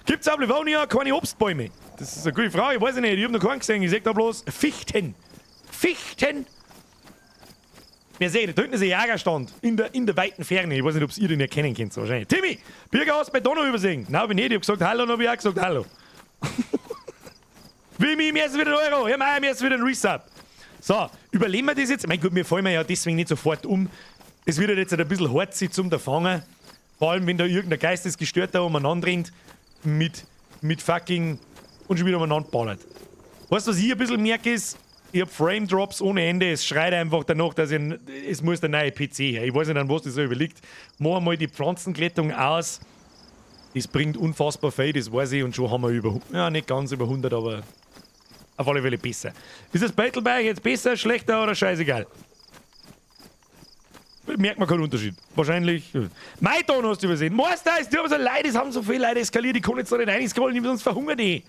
Gibt's auf Livonia keine Obstbäume? Das ist eine gute Frage, ich weiß nicht, ich hab noch keinen gesehen. Ich seh da bloß Fichten. Fichten! Wir sehen, da hinten ist ein Jägerstand. In der weiten Ferne. Ich weiß nicht, ob ihr den erkennen könnt, wahrscheinlich. Timmy! Birger, hast du bei Donau übersehen? Nein, hab ich nicht. Ich hab gesagt Hallo und hab ich auch gesagt Hallo. Wimi, mir ist wieder ein Euro. Ja, mei, mir ist wieder ein Resub. So, überleben wir das jetzt? Mein Gott, wir fallen ja deswegen nicht sofort um. Es wird jetzt ein bisschen hart sich zum Fangen. Vor allem, wenn da irgendein Geistesgestörter umeinander rennt mit fucking und schon wieder umeinander ballert. Weißt du, was ich ein bisschen merke, ist, ich hab Frame Drops ohne Ende. Es schreit einfach danach, dass ich, es muss der neue PC her. Ich weiß nicht, an was das so überliegt. Machen wir mal die Pflanzenglättung aus. Das bringt unfassbar viel, das weiß ich. Und schon haben wir über, ja, nicht ganz über 100, aber auf alle Fälle besser. Ist das Battle bei euch jetzt besser, schlechter oder scheißegal? Merkt man keinen Unterschied. Wahrscheinlich. Maiton hast du übersehen. Meister, es tut mir so leid, es haben so viele Leute eskaliert, ich kann jetzt da nicht reinscrollen, sonst verhungern die.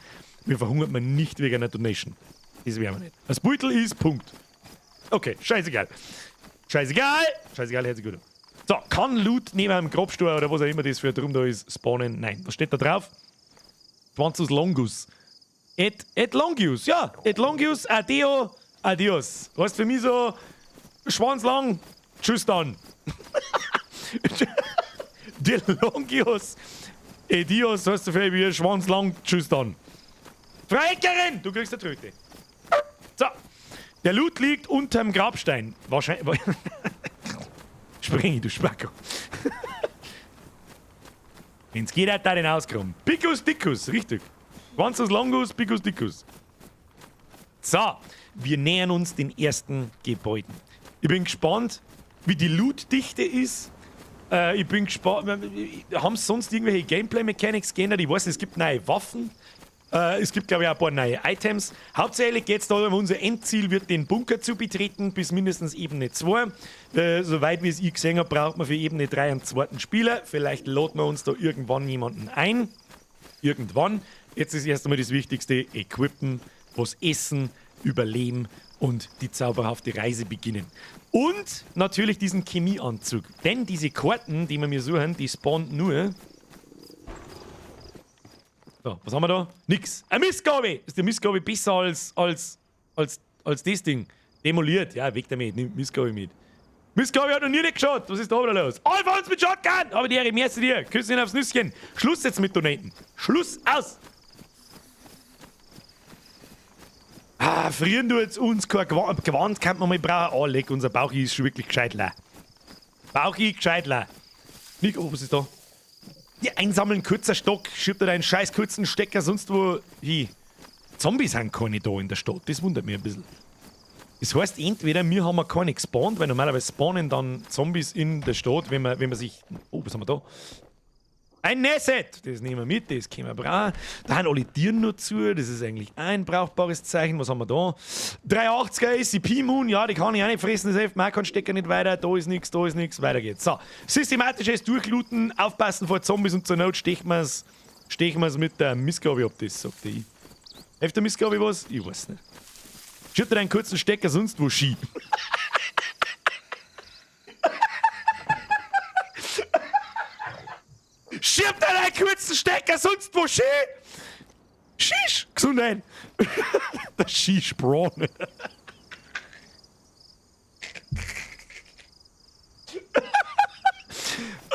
Wir verhungert man nicht wegen einer Donation. Das werden wir nicht. Das Beutel ist Punkt. Okay, scheißegal. Scheißegal. Scheißegal, herzlich gut. So, kann Loot neben einem Grabstuhl oder was auch immer das für ein Drum da ist, spawnen? Nein. Was steht da drauf? 20 Longus. Et longius, ja. Et longius, adeo, adios. Heißt für mich so, schwanzlang, tschüss dann. De longius, edios heißt so viel wie schwanzlang, tschüss dann. Freigerin, du kriegst eine Tröte. So, der Loot liegt unterm Grabstein. Wahrscheinlich. Spring, du Spacko. Wenn's geht, hat er den ausgeräumt. Picus dicus, richtig. Schwanzus longus, picus dicus. So, wir nähern uns den ersten Gebäuden. Ich bin gespannt, wie die Loot-Dichte ist. Ich bin gespannt. Haben sie sonst irgendwelche Gameplay-Mechanics geändert? Ich weiß, es gibt neue Waffen. Es gibt, glaube ich, auch ein paar neue Items. Hauptsächlich geht es darum, unser Endziel wird den Bunker zu betreten, bis mindestens Ebene 2. Soweit wie es ich gesehen habe, braucht man für Ebene 3 einen zweiten Spieler. Vielleicht laden wir uns da irgendwann jemanden ein. Irgendwann. Jetzt ist erst einmal das Wichtigste: Equippen, was essen, überleben und die zauberhafte Reise beginnen. Und natürlich diesen Chemieanzug. Denn diese Karten, die wir mir suchen, die spawnen nur. So, was haben wir da? Nix. Eine Mistgabel! Ist die Mistgabel besser als das Ding? Demoliert. Ja, weg damit. Nimm Mistgabel mit. Mistgabel hat noch nie nicht geschaut. Was ist da wieder los? Alfons mit Shotgun! Aber die Ehre, merci dir. Küssen aufs Nüsschen. Schluss jetzt mit Donaten. Schluss aus! Ah, frieren du jetzt uns kein Gewand, kann man mal brauchen. Oh, leck, unser Bauch ist schon wirklich gescheit leer. Bauch ist gescheit leer. Nick, oh, was ist da? Die einsammeln, kurzer Stock, schiebt da deinen scheiß kurzen Stecker sonst wo hin. Zombies sind keine da in der Stadt, das wundert mich ein bisschen. Das heißt, entweder wir haben keine gespawnt, weil normalerweise spawnen dann Zombies in der Stadt, wenn man sich. Oh, was haben wir da? Ein Nesset! Das nehmen wir mit, das können wir brauchen. Da haben alle Tieren noch zu, das ist eigentlich ein brauchbares Zeichen. Was haben wir da? 380er SCP Moon, ja, die kann ich auch nicht fressen, das hilft mir auch kein Stecker nicht weiter. Da ist nichts, da ist nichts, weiter geht's. So, systematisches Durchlooten, aufpassen vor Zombies und zur Not stechen wir es mit der Mistgabel ab, das sagt ich. Hilft der Mistgabel was? Ich weiß nicht. Schiebt dir einen kurzen Stecker sonst wo Ski. Schiebt dir einen kurzen Stecker sonst wo Ski! Shish! Gesundheit! Der Skisprung.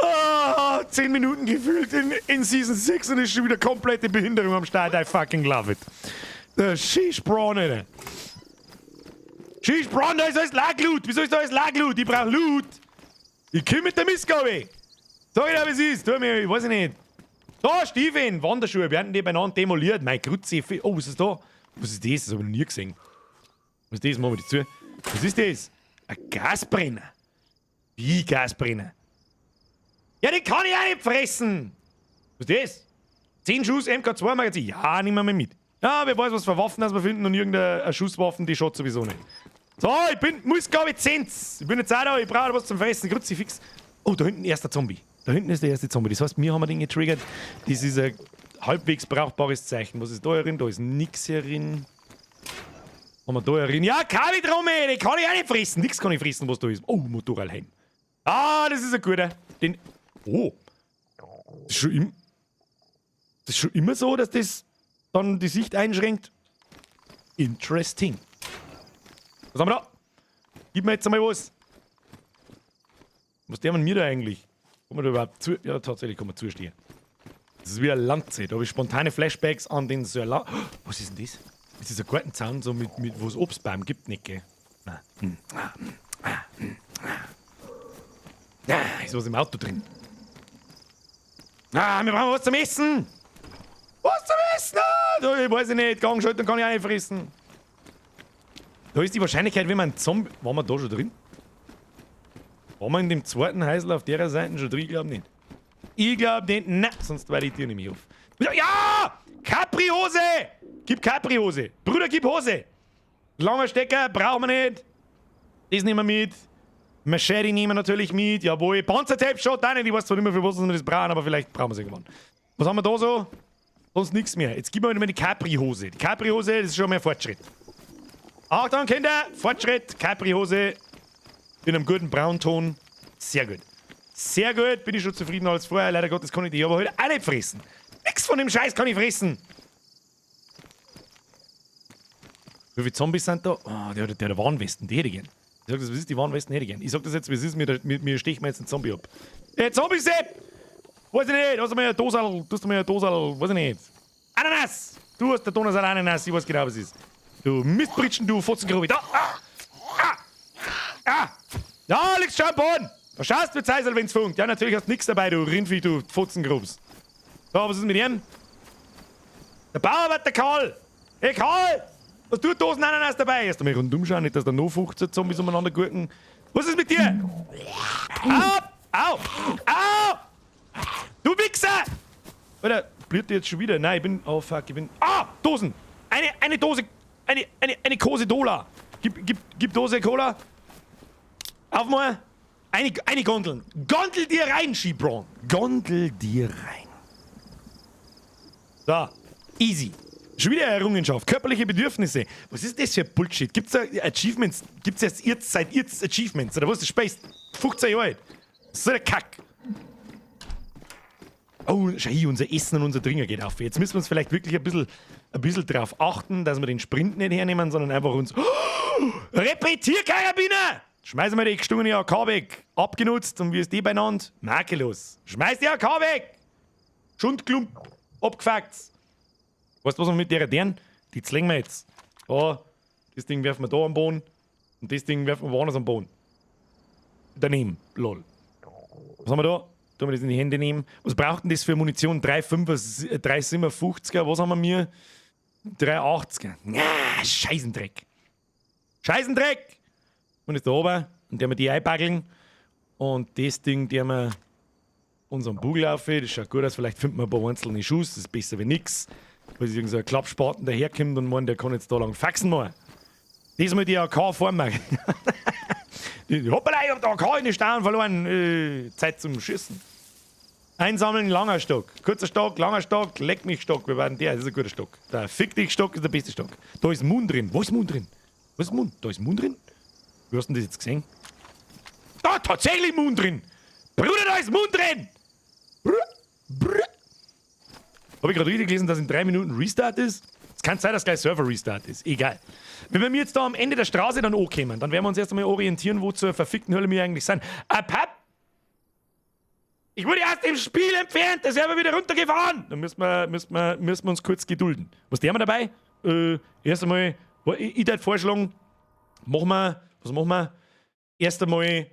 Oh, 10 Minuten gefühlt in Season 6 und ist schon wieder komplette Behinderung am Start. I fucking love it. Der Skisprung, Alter. Skisprung, da ist alles Lagloot. Wieso ist da alles Lagloot? Ich brauch Loot. Ich komm mit der Mistgabel. Sag ich dir, wie es ist. Tu mir, ich weiß nicht. Da, Steven, Wanderschuhe, wir hatten die beieinander demoliert. Mein Grütze. Oh, was ist da? Was ist das? Das habe ich noch nie gesehen. Was ist das? Machen wir die zu. Was ist das? Ein Gasbrenner. Wie Gasbrenner? Ja, den kann ich auch nicht fressen. Was ist das? 10 Schuss MK2 Magazin. Ja, nehmen wir mal mit. Ja, wer weiß, was für Waffen das wir finden und irgendeine Schusswaffen, die schaut sowieso nicht. So, ich bin, muss glaube ich 10. Ich bin jetzt auch da, ich brauche was zum Fressen. Kruzifix. Oh, da hinten erster Zombie. Da hinten ist der erste Zombie. Das heißt, wir haben den getriggert. Das ist ein halbwegs brauchbares Zeichen. Was ist da herin? Da ist nix herin. Haben wir da herin? Ja, Kabeltrommel! Die kann ich auch nicht fressen. Nix kann ich fressen, was da ist. Oh, Motorradhelm. Ah, das ist ein guter. Den. Oh. Das ist schon immer so, dass das dann die Sicht einschränkt. Interesting. Was haben wir da? Gib mir jetzt einmal was. Was der mit mir da eigentlich? Kann man da überhaupt zu? Ja, tatsächlich kann man zustehen. Das ist wie eine Lanze. Da habe ich spontane Flashbacks an den Sir La. Was ist denn das? Das ist ein Gartenzaun, so mit wo es Obstbaum gibt, nicht, gell? Nein. Ah, ist was im Auto drin. Ah, wir brauchen was zum Essen! Was zum Essen? Ah, ich weiß nicht, Gangschaltung kann ich auch nicht fressen. Da ist die Wahrscheinlichkeit, wenn man einen Zombie. Waren wir da schon drin? Waren wir in dem zweiten Häusl auf der Seite schon drin? Ich glaube nicht. Ich glaube nicht. Nein, sonst war die Tür nämlich auf. Ja! Capri-Hose! Gib Capri-Hose! Bruder, gib Hose! Langer Stecker, brauchen wir nicht. Das nehmen wir mit. Machete nehmen wir natürlich mit. Jawohl. Panzertape schaut auch nicht. Ich weiß zwar nicht mehr, für was wir das brauchen, aber vielleicht brauchen wir es irgendwann. Was haben wir da so? Sonst nichts mehr. Jetzt gib mir mal die Capri-Hose. Die Capri-Hose, das ist schon mal ein Fortschritt. Achtung, Kinder! Fortschritt! Capri-Hose. In einem guten Braunton. Sehr gut. Sehr gut. Bin ich schon zufriedener als vorher. Leider Gottes kann ich die aber heute auch nicht fressen. Nix von dem Scheiß kann ich fressen. Wie viele Zombies sind da? Oh, der hat Warnwesten, die hätte ich gern. Ich sag das, was ist die Warnwesten, hätte ich gern. Ich sag das jetzt, wie es ist, mir sticht mir jetzt einen Zombie ab. Hey, Zombie-Sepp! Weiß ich nicht, hast du mir eine Dosal, tust du mir eine Dosal, weiß ich nicht. Ananas! Du hast der Donasal Ananas, ich weiß genau, was es ist. Du Mistbritschen, du Fotzengrube. Da! Ah! Ah! Ah! Ja, liegst schon am Boden! Da schaust du mit Zeisel, wenn's funkt. Ja, natürlich hast du nix dabei, du Rindvieh, du Fotzengrubs. So, was ist mit ihm? Der Bauer, der Karl! Hey, Karl! Was tut Dosen Ananas dabei? Erst einmal rundum schauen, nicht, dass da noch 15 Zombies umeinander gurken. Was ist mit dir? Au! Au! Au! Du Wichser! Alter, Splitte jetzt schon wieder. Nein, ich bin. Oh fuck, ich bin. Ah! Dosen! Eine Dose! Eine Kose Dola! Gib Dose Cola! Auf mal! Eine Gondel! Gondel dir rein, Schibron! Gondel dir rein! So, easy. Schon wieder eine Errungenschaft. Körperliche Bedürfnisse. Was ist das für Bullshit? Gibt's da Achievements? Gibt's jetzt seit jetzt Achievements? Oder was ist das Space? 15 Jahre alt. So der Kack. Oh, schau hier, unser Essen und unser Trinken geht auf. Jetzt müssen wir uns vielleicht wirklich ein bisschen drauf achten, dass wir den Sprint nicht hernehmen, sondern einfach uns. Oh, Repetierkarabiner! Schmeißen wir die gestungene AK weg. Abgenutzt und wie ist die beieinander? Makellos. Schmeiß die AK weg! Schundklump. Abgefuckt. Weißt du, was wir mit der deren? Die zlängen wir jetzt. Da, das Ding werfen wir da am Boden und das Ding werfen wir woanders am Boden. Daneben. Lol. Was haben wir da? Tun wir das in die Hände nehmen. Was braucht denn das für Munition? 3,5er, 3,57er. Was haben wir mir? 3,80er. Ja, Scheißendreck. Scheißendreck! Und ist da oben. Und der wir die einpackeln. Und das Ding, der wir unseren Bugel auf. Das schaut gut aus. Vielleicht finden wir ein paar einzelne Schuss. Das ist besser wie nix. Weil irgend so ein Klappspaten daherkommt und meint, der kann jetzt da lang faxen mal. Diesmal die AK vormachen. Hoppala, ich hab da AK in den Stein verloren. Zeit zum Schießen. Einsammeln, langer Stock. Kurzer Stock, langer Stock, leck mich Stock. Wir werden der, das ist ein guter Stock. Der Fick dich Stock ist der beste Stock. Da ist Mun drin. Wo ist Mun drin? Wo ist Mun? Da ist Mun drin? Wie hast du denn das jetzt gesehen? Da, tatsächlich Mun drin! Bruder, da ist Mun drin! Brr, brr. Habe ich gerade richtig gelesen, dass in 3 Minuten Restart ist? Es kann sein, dass gleich Server Restart ist. Egal. Wenn wir jetzt da am Ende der Straße dann ankommen, dann werden wir uns erst einmal orientieren, wo zur verfickten Hölle wir eigentlich sind. Ah, Pap! Ich wurde erst im Spiel entfernt, der Server wieder runtergefahren! Dann müssen wir uns kurz gedulden. Was der haben wir dabei? Erst einmal, ich würde vorschlagen, machen wir, was machen wir? Erst einmal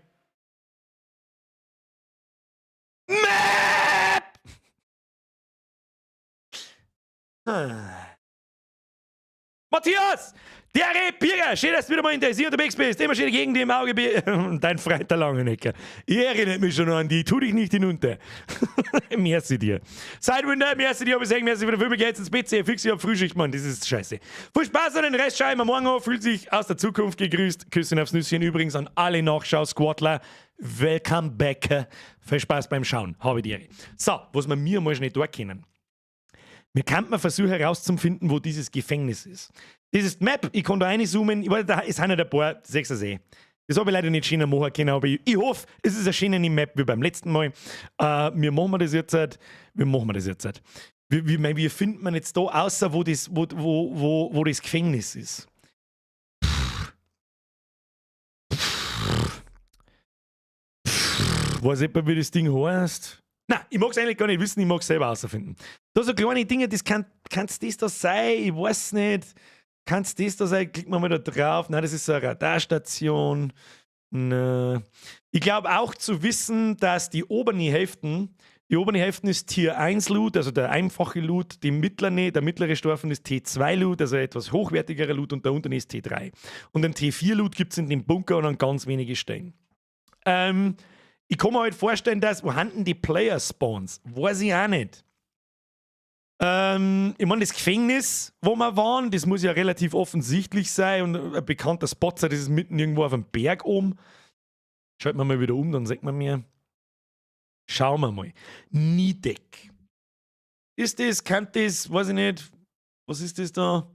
Map! Ah. Matthias! Der Bürger, schön, dass du wieder mal in der DayZ unterwegs bist. Immer schön gegen die im Auge. Dein Freund der Langenecker. Ich erinnere mich schon an die. Tu dich nicht hinunter. Merci dir. Sidewinder, merci dir, aber sagen, merci für den Film. Geht's ins Bett. Fix, ich hab Frühschicht, Mann. Das ist scheiße. Viel Spaß an den Rest schauen wir morgen an. Fühlt sich aus der Zukunft gegrüßt. Küsschen aufs Nüsschen übrigens an alle Nachschau-Squadler. Welcome back. Viel Spaß beim Schauen. Habe die Ehre. So, was wir mir mal schnell da kennen. Wir könnten versuchen herauszufinden, wo dieses Gefängnis ist. Das ist die Map, ich kann da reinzoomen. Ich weiß, da ist einer der paar, sechs eh. Das habe ich leider nicht schöner machen können, aber ich hoffe, es ist eine schöne Map wie beim letzten Mal. Wir machen das jetzt halt. Wie machen wir das jetzt halt? Wie findet man jetzt da außer wo das, wo, wo, wo, wo das Gefängnis ist? Pff. Pff. Pff. Weiß jemand, wie das Ding heißt? Na, ich mag es eigentlich gar nicht wissen, ich mag es selber herausfinden. Da so kleine Dinge, das kann das da sein? Ich weiß nicht. Kann's das da sein? Klicken wir mal da drauf. Nein, das ist so eine Radarstation. Na. Ich glaube auch zu wissen, dass die obere Hälfte ist Tier 1 Loot, also der einfache Loot, der mittlere Stufen ist T2 Loot, also etwas hochwertigerer Loot, und da unten ist T3. Und den T4 Loot gibt es in dem Bunker und an ganz wenige Stellen. Ich kann mir halt vorstellen, dass, wo haben denn die Player Spawns? Weiß ich auch nicht. Ich meine, das Gefängnis, wo wir waren, das muss ja relativ offensichtlich sein und ein bekannter Spot sein, das ist mitten irgendwo auf dem Berg oben. Schalten wir mal wieder um, dann sagt man mir. Schauen wir mal. Niedeck. Ist das, kann das, weiß ich nicht, was ist das da?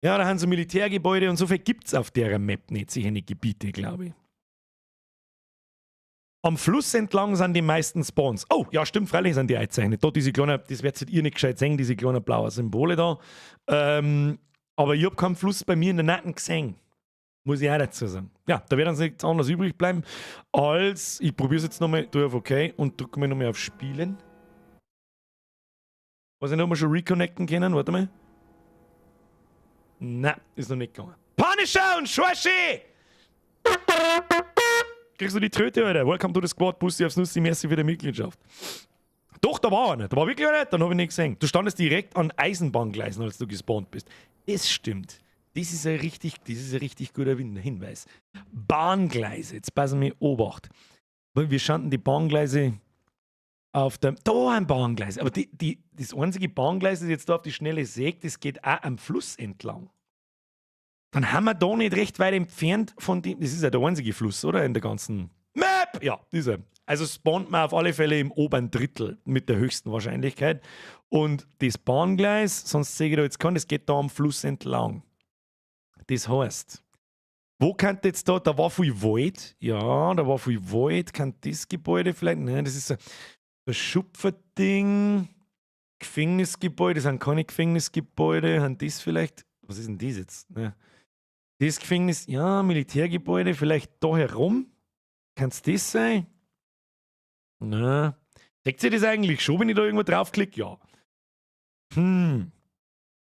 Ja, da haben sie Militärgebäude und so viel gibt es auf der Map nicht, sicher nicht Gebiete, glaube ich. Am Fluss entlang sind die meisten Spawns. Oh, ja, stimmt, freilich sind die eingezeichnet. Da diese kleinen, das werdet ihr nicht gescheit sehen, diese kleinen blauen Symbole da. Aber ich habe keinen Fluss bei mir in der Nacken gesehen. Muss ich auch dazu sagen. Ja, da wird uns nichts anderes übrig bleiben, als ich probiere es jetzt nochmal, tue auf OK und drücke mir nochmal auf Spielen. Weiß ich nicht, ob wir schon reconnecten können. Warte mal. Na, ist noch nicht gegangen. Punisher und Schorschi! Kriegst du die Tröte, Alter? Welcome to the Squad, Bussi aufs Nussi, merci für die Mitgliedschaft. Doch, da war einer. Da war wirklich einer, dann habe ich nicht gesehen. Du standest direkt an Eisenbahngleisen, als du gespawnt bist. Das stimmt. Das ist ein richtig guter Hinweis. Bahngleise, jetzt passen wir Obacht. Weil wir standen die Bahngleise Auf dem, da ein Bahngleis. Aber das einzige Bahngleis, das ich jetzt da auf die Schnelle sehe, das geht auch am Fluss entlang. Dann haben wir da nicht recht weit entfernt von dem. Das ist ja der einzige Fluss, oder? In der ganzen Map! Ja, dieser. Also spawnt man auf alle Fälle im oberen Drittel mit der höchsten Wahrscheinlichkeit. Und das Bahngleis, sonst sehe ich da jetzt keinen, das geht da am Fluss entlang. Das heißt, wo kann jetzt da, da war viel Wald. Ja, da war viel Wald. Kann das Gebäude vielleicht? Nein, das ist so ein Schupferding. Gefängnisgebäude, das sind keine Gefängnisgebäude. Haben das vielleicht? Was ist denn das jetzt? Ne? Das Gefängnis, ja, Militärgebäude, vielleicht da herum. Kann's das sein? Na. Deckt sich das eigentlich schon, wenn ich da irgendwo draufklicke? Ja.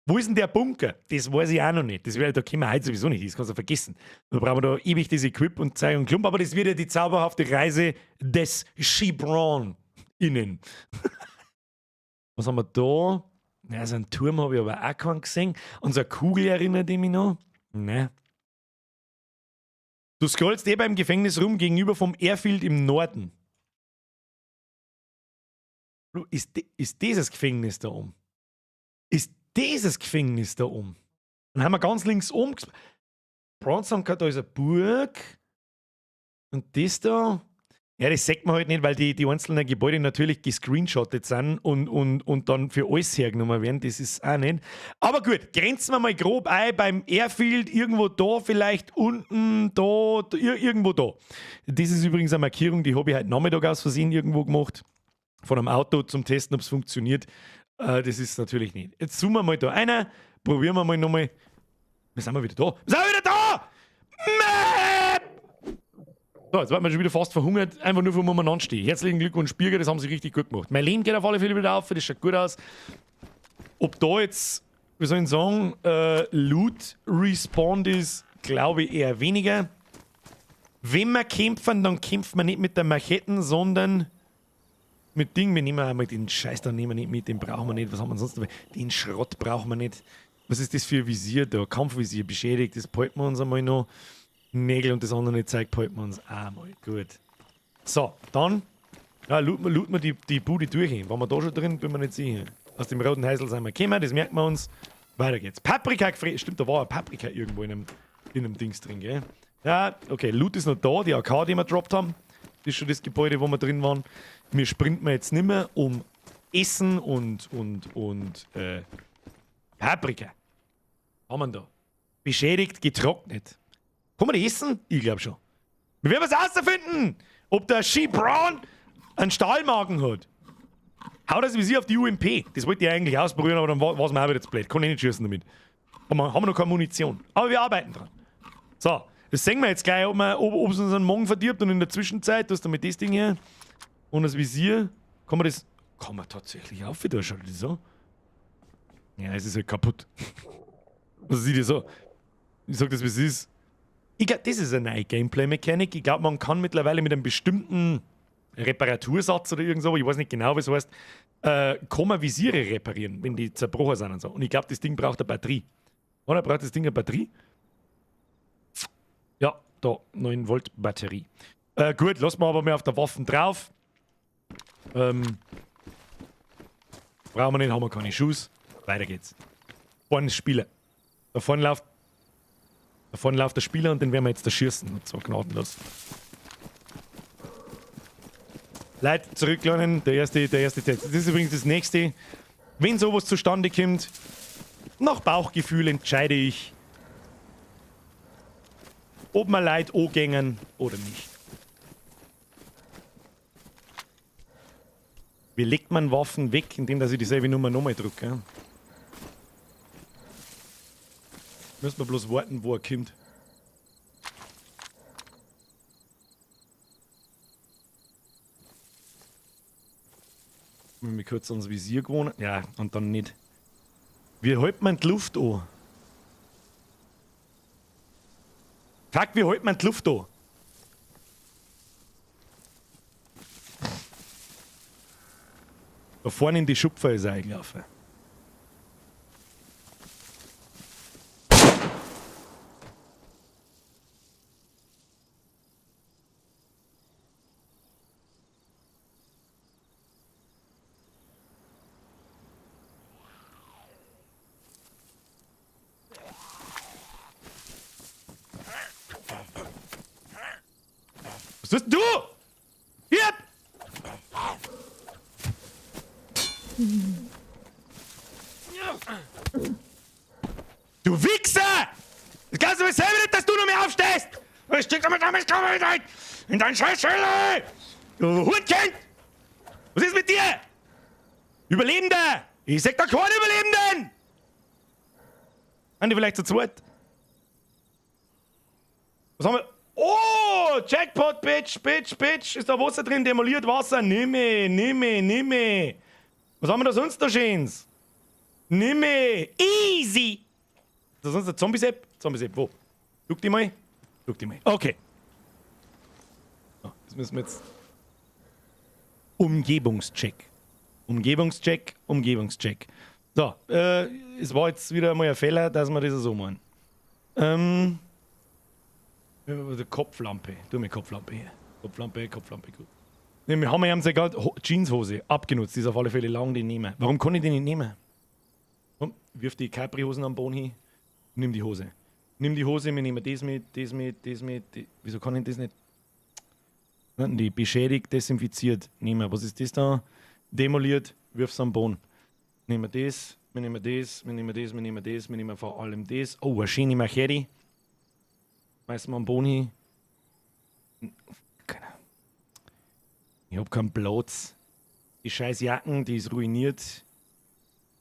Wo ist denn der Bunker? Das weiß ich auch noch nicht. Das wär, da kommen wir heute sowieso nicht hin, das kannst du vergessen. Da brauchen wir da ewig das Equip und Zeug und Klump, aber das wird ja die zauberhafte Reise des Gibran innen. Was haben wir da? Ja, so einen Turm habe ich aber auch keinen gesehen. Und so eine Kugel erinnert ich mich noch. Ne. Du scrollst eh beim Gefängnis rum, gegenüber vom Airfield im Norden. Ist dieses Gefängnis da oben? Ist dieses Gefängnis da oben? Dann haben wir ganz links oben Bronson, da ist eine Burg. Und das da? Ja, das sieht man halt nicht, weil die einzelnen Gebäude natürlich gescreenshottet sind und dann für alles hergenommen werden. Das ist auch nicht. Aber gut, grenzen wir mal grob ein beim Airfield, irgendwo da vielleicht, unten, da, irgendwo da. Das ist übrigens eine Markierung, die habe ich heute Nachmittag aus Versehen irgendwo gemacht. Von einem Auto zum Testen, ob's funktioniert. Das ist natürlich nicht. Jetzt zoomen wir mal da rein, probieren wir mal nochmal. Wir sind mal wieder da. Wir sind wieder da! Map! So, jetzt waren wir schon wieder fast verhungert, einfach nur vom Umeinander stehen. Herzlichen Glückwunsch, Birger, das haben sie richtig gut gemacht. Mein Leben geht auf alle Fälle wieder auf, das schaut gut aus. Ob da jetzt, wie soll ich sagen, Loot respawned ist, glaube ich eher weniger. Wenn wir kämpfen, dann kämpft man nicht mit der Macheten, sondern mit Ding. Wir nehmen einmal den Scheiß, da nehmen wir nicht mit, den brauchen wir nicht. Was haben wir sonst noch? Den Schrott brauchen wir nicht. Was ist das für ein Visier da? Kampfvisier beschädigt, das behalten wir uns einmal noch. Nägel und das andere Zeug behalten wir uns auch mal. Gut. So, dann ja, looten wir die Bude durch. Waren wir da schon drin, bin mir nicht sicher. Aus dem roten Häusl sind wir gekommen, das merken wir uns. Weiter geht's. Paprika gefressen. Stimmt, da war eine Paprika irgendwo in einem Dings drin, gell? Ja, okay, Loot ist noch da, die AK, die wir gedroppt haben. Das ist schon das Gebäude, wo wir drin waren. Wir sprinten jetzt nicht mehr um Essen und Paprika. Haben wir da. Beschädigt, getrocknet. Kann man die essen? Ich glaub schon. Wir werden was rausfinden, ob der Gibran einen Stahlmagen hat. Hau das Visier auf die UMP. Das wollte ich eigentlich ausprobieren, aber dann war's mir auch wieder zu blöd. Kann ich nicht schießen damit. Haben wir noch keine Munition. Aber wir arbeiten dran. So, das sehen wir jetzt gleich, ob es uns einen Morgen verdirbt und in der Zwischenzeit, du hast damit das Ding hier und das Visier. Kann man das. Kann man tatsächlich auf, da schaut das so? Ja, es ist halt kaputt. Was sieht das so? Ich sag das, wie es ist. Ich glaub, das ist eine neue Gameplay-Mechanik. Ich glaub, man kann mittlerweile mit einem bestimmten Reparatursatz oder irgend so, ich weiß nicht genau, wie es heißt, kann man Visiere reparieren, wenn die zerbrochen sind und so. Und ich glaub, das Ding braucht eine Batterie. Oder braucht das Ding eine Batterie? Ja, da, 9 Volt Batterie. Gut, lassen wir aber mal auf der Waffen drauf. Brauchen wir nicht, haben wir keine Schuss. Weiter geht's. Vorne ist Spieler. Da vorne läuft. Da vorne läuft der Spieler und den werden wir jetzt erschießen. Und zwar gnadenlos. Leute, zurücklernen. Der erste Test. Das ist übrigens das nächste. Wenn sowas zustande kommt, nach Bauchgefühl entscheide ich, ob wir Leute angängen oder nicht. Wie legt man Waffen weg, indem dass ich dieselbe Nummer nochmal drücke? Ja? Müssen wir bloß warten, wo er kommt. Wenn wir kurz ans Visier gewohnt. Ja, und dann nicht. Wie hält man die Luft an? Fuck, wie hält man die Luft an? Da vorne in die Schupfe ist er eingelaufen. tust denn du? Yep! Du Wichser! Das kannst du mir selber nicht, dass du noch mehr aufstehst! Ich steck damit in dein Scheißschädel! Du Hurenkind! Was ist mit dir? Überlebender! Ich sag da keine Überlebenden! Sind die vielleicht zu zweit? Was haben wir? Oh! Jackpot, Bitch, Bitch, Bitch! Ist da Wasser drin? Demoliert Wasser? Nimme, nimme, nimme! Was haben wir da sonst noch Schönes? Nimme! Easy! Ist das sonst der Zombie-Sepp? Zombie-Sepp, wo? Guck die mal. Guck die mal. Okay. So, das müssen wir jetzt. Umgebungscheck. Umgebungscheck, Umgebungscheck. So, es war jetzt wieder mal ein Fehler, dass wir das so machen. Kopflampe. Tu mir Kopflampe her. Kopflampe, Kopflampe, gut. Ne, wir haben ja gerade Jeanshose abgenutzt. Die ist auf alle Fälle lang, die nehmen. Warum kann ich die nicht nehmen? Komm, wirf die Capri-Hosen am Boden hin. Nimm die Hose. Nimm die Hose, wir nehmen das mit, das mit, das mit. Die. Wieso kann ich das nicht? Die beschädigt, desinfiziert nehmen. Was ist das da? Demoliert, wirf's am Boden. Nehmen wir das, wir nehmen das, wir nehmen das, wir nehmen das, wir nehmen vor allem das. Oh, eine schöne Machete. Schmeißen wir am Boden hin. Ich hab keinen Platz. Die scheiß Jacken, die ist ruiniert.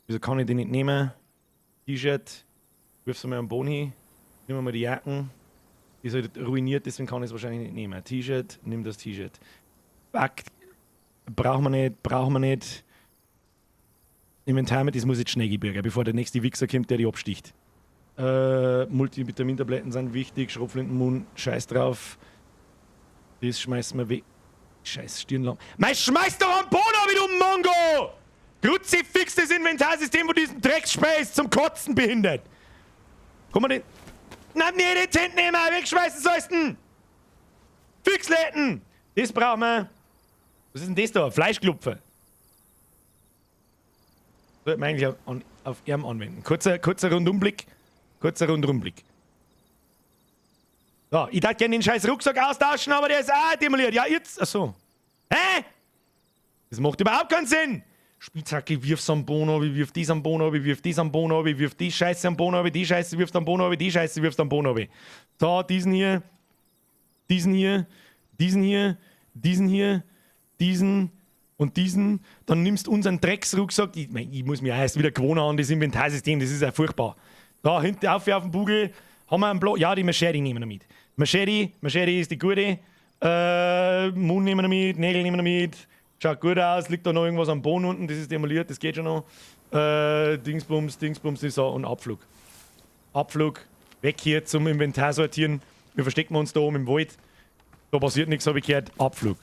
Wieso kann ich die nicht nehmen? T-Shirt, wirf's mal am Boden hin. Nehmen wir mal die Jacken. Die ist halt ruiniert, deswegen kann ich es wahrscheinlich nicht nehmen. T-Shirt, nimm das T-Shirt. Fuck. Brauchen wir nicht, brauchen wir nicht. Inventar mit, das muss jetzt schnell gehen, bevor der nächste Wichser kommt, der die absticht. Multivitamintabletten sind wichtig, Schrotflintenmund, scheiß drauf. Das schmeißen wir weg. Scheiß Stirnlampe. Mei, schmeiß doch am Boden ab, du Mongo! Kruzifix das Inventarsystem von diesem Drecksspeis zum Kotzen behindert! Komm mal den. Nein, nee, den Tent nehmen, wegschmeißen sollst du! Fixletten! Das brauchen wir. Was ist denn das da? Fleischklopfer. Sollte man eigentlich auf Arm anwenden. Kurzer Rundumblick. Kurzer Rundumblick. So, ich darf gerne den scheiß Rucksack austauschen, aber der ist auch demoliert. Ja, jetzt. Achso. Hä? Das macht überhaupt keinen Sinn. Spitzhacke, wirf's am Boden, ab, ich wirf dies am Boden, ab, ich wirf dies am Boden, ab, ich wirf die Scheiße am Boden, ab, die Scheiße wirfst am Boden, ab, die Scheiße wirfst am Boden. Ab. So, diesen hier, diesen hier, diesen hier, diesen hier, diesen und diesen. Dann nimmst du unseren Drecksrucksack. Ich muss mir erst wieder gewohnen an das Inventarsystem, das ist ja furchtbar. Da hinten auf dem Bugel haben wir einen Block. Ja, die Machete nehmen wir mit. Machete ist die gute. Mund nehmen wir mit, Nägel nehmen wir mit. Schaut gut aus, liegt da noch irgendwas am Boden unten, das ist demoliert, das geht schon noch. Dingsbums, Dingsbums, so und Abflug. Abflug, weg hier zum Inventar sortieren. Wir verstecken uns da oben im Wald. Da passiert nichts, habe ich gehört. Abflug.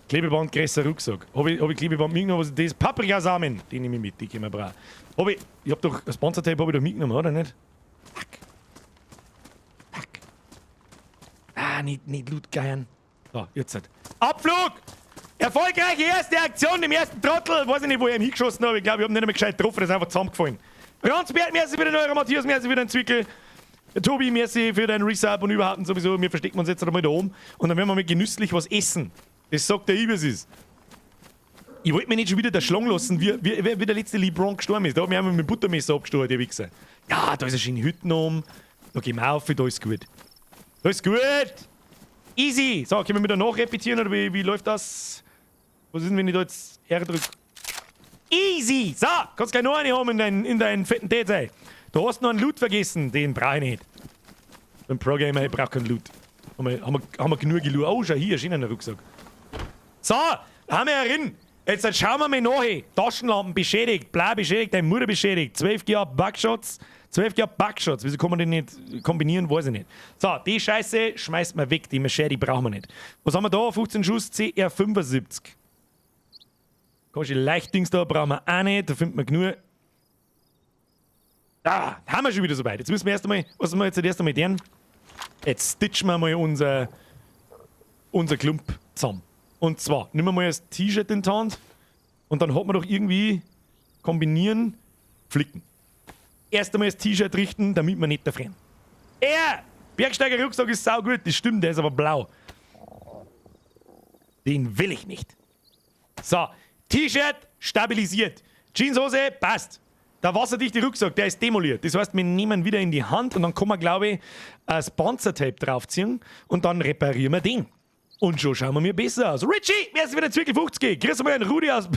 Klebeband, größer Rucksack. Habe ich Klebeband mitgenommen? Was ist das? Paprikasamen! Die nehme ich mit, die können wir brauchen. Ich hab doch das Panzertape hab ich doch mitgenommen, oder nicht? Fuck. Fuck. Ah, nicht Loot geiern. So, jetzt halt. Abflug! Erfolgreiche erste Aktion im ersten Trottel. Weiß ich nicht, wo ich ihn hingeschossen habe. Ich glaube, ich habe ihn nicht einmal gescheit getroffen, das ist einfach zusammengefallen. Franz Bert, merci für den Euro, Matthias, merci für den Zwickel. Tobi, merci für deinen Resub und überhaupt und sowieso. Wir verstecken uns jetzt einmal da oben und dann werden wir mal genüsslich was essen. Das sagt der Ibis ist. Ich wollte mich nicht schon wieder da schlagen lassen, wie der letzte LeBron gestorben ist. Da hat mich einmal mit dem Buttermesser abgestochen, der Wichser. Ja, da ist eine schöne Hütte oben. Da gehen wir auf, da ist gut. Da ist gut! Easy! So, können wir wieder nachrepetieren oder wie läuft das? Was ist denn, wenn ich da jetzt R drücke? Easy! So, kannst gleich noch eine haben in deinen fetten Tee. Du hast noch einen Loot vergessen, den brauche ich nicht. Beim Pro-Gamer, ich brauche keinen Loot. Haben wir genug geloot? Oh, schau hier, schön ein Rucksack. So, haben wir herin. Jetzt dann schauen wir mal nach. Taschenlampen beschädigt, blau beschädigt, deine Mutter beschädigt. 12 Jahre Buckshots. 12 Jahre Buckshots. Wieso kann man die nicht kombinieren? Weiß ich nicht. So, die Scheiße schmeißt man weg. Die Machete brauchen wir nicht. Was haben wir da? 15 Schuss CR75. Kannst du Leichtdings da brauchen wir auch nicht. Da findet man genug. Da, haben wir schon wieder so weit. Jetzt müssen wir erst einmal, was müssen wir jetzt erst einmal tun? Jetzt stitchen wir mal unser Klump zusammen. Und zwar, nehmen wir mal das T-Shirt in die Hand und dann hat man doch irgendwie kombinieren, flicken. Erst einmal das T-Shirt richten, damit wir nicht erfrieren. Er! Bergsteiger Rucksack ist saugut, das stimmt, der ist aber blau. Den will ich nicht. So, T-Shirt stabilisiert. Jeanshose passt. Der wasserdichte Rucksack, der ist demoliert. Das heißt, wir nehmen wieder in die Hand und dann kann man, glaube ich, das Panzertape draufziehen und dann reparieren wir den. Und schon schauen wir mir besser aus. Richie, wer ist wieder Zwickel 50? Grüß mal einen Rudi aus.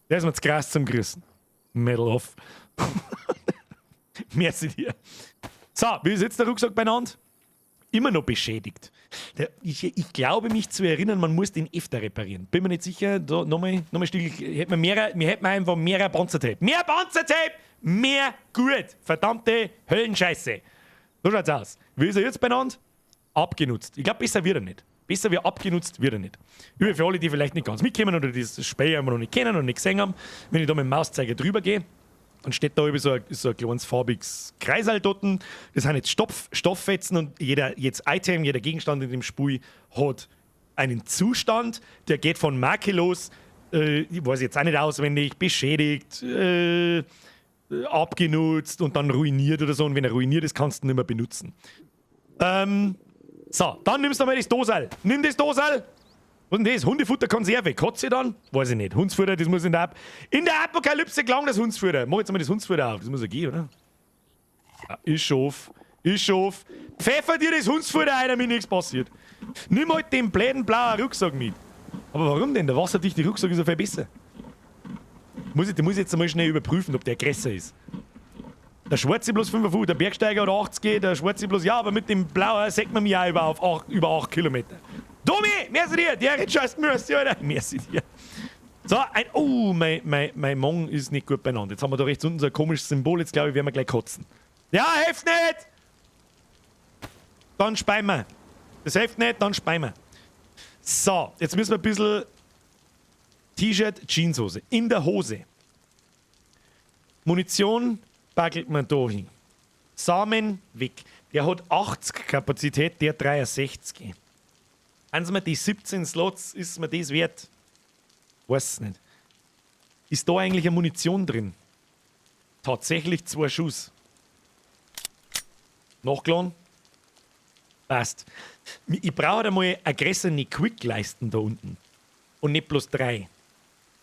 Der ist mir zu krass zum Grüßen. Medal off. Merci dir. So, wie ist jetzt der Rucksack beieinander? Immer noch beschädigt. Ich glaube, mich zu erinnern, man muss den öfter reparieren. Bin mir nicht sicher. Da, nochmal still, hätten wir mehr, wir hätten einfach mehr Panzertape. Mehr Panzertape, mehr gut. Verdammte Höllenscheiße. So schaut's aus. Wie ist er jetzt beieinander? Abgenutzt. Ich glaube, besser wird er nicht. Besser wie abgenutzt wird er nicht. Über für alle, die vielleicht nicht ganz mitkommen oder das Spiel einfach noch nicht kennen und nicht gesehen haben, wenn ich da mit dem Mauszeiger drüber gehe, dann steht da über so ein kleines farbiges Kreisel dort. Das sind jetzt Stofffetzen und jedes Item, jeder Gegenstand in dem Spiel hat einen Zustand, der geht von makellos, ich weiß jetzt auch nicht auswendig, beschädigt, abgenutzt und dann ruiniert oder so. Und wenn er ruiniert ist, kannst du ihn nicht mehr benutzen. So, dann nimmst du mal das Dosal. Nimm das Dosal. Was ist denn das? Hundefutterkonserve. Kotze dann? Weiß ich nicht. Hundsfutter, das muss in der Apokalypse gelangen, das Hundsfutter. Mach jetzt mal das Hundsfutter auf. Das muss ja gehen, oder? Ja, ist schon auf. Ist schon auf. Pfeffer dir das Hundsfutter ein, damit nichts passiert. Nimm halt den blöden blauen Rucksack mit. Aber warum denn? Der wasserdichte Rucksack ist ja viel besser. Den muss ich jetzt einmal schnell überprüfen, ob der größer ist. Der schwarze bloß 55, der Bergsteiger hat 80, der schwarze bloß, ja, aber mit dem blauen sagt man mir auch über 8 Kilometer. Domi, merci dir, der scheiß merci, Alter. Merci dir. So, oh, mein Mong ist nicht gut beieinander. Jetzt haben wir da rechts unten so ein komisches Symbol, jetzt glaube ich, werden wir gleich kotzen. Ja, hilft nicht! Dann speien wir. Das hilft nicht, dann speien wir. So, jetzt müssen wir ein bisschen T-Shirt, Jeanshose. In der Hose. Munition packelt man da hin. Samen weg. Der hat 80 Kapazität, der 63. Haben mir die 17 Slots, ist mir das wert? Weiß nicht. Ist da eigentlich eine Munition drin? Tatsächlich 2 Schuss. Nachgeladen. Passt. Ich brauche einmal eine größere Quick-Leisten da unten. Und nicht bloß 3.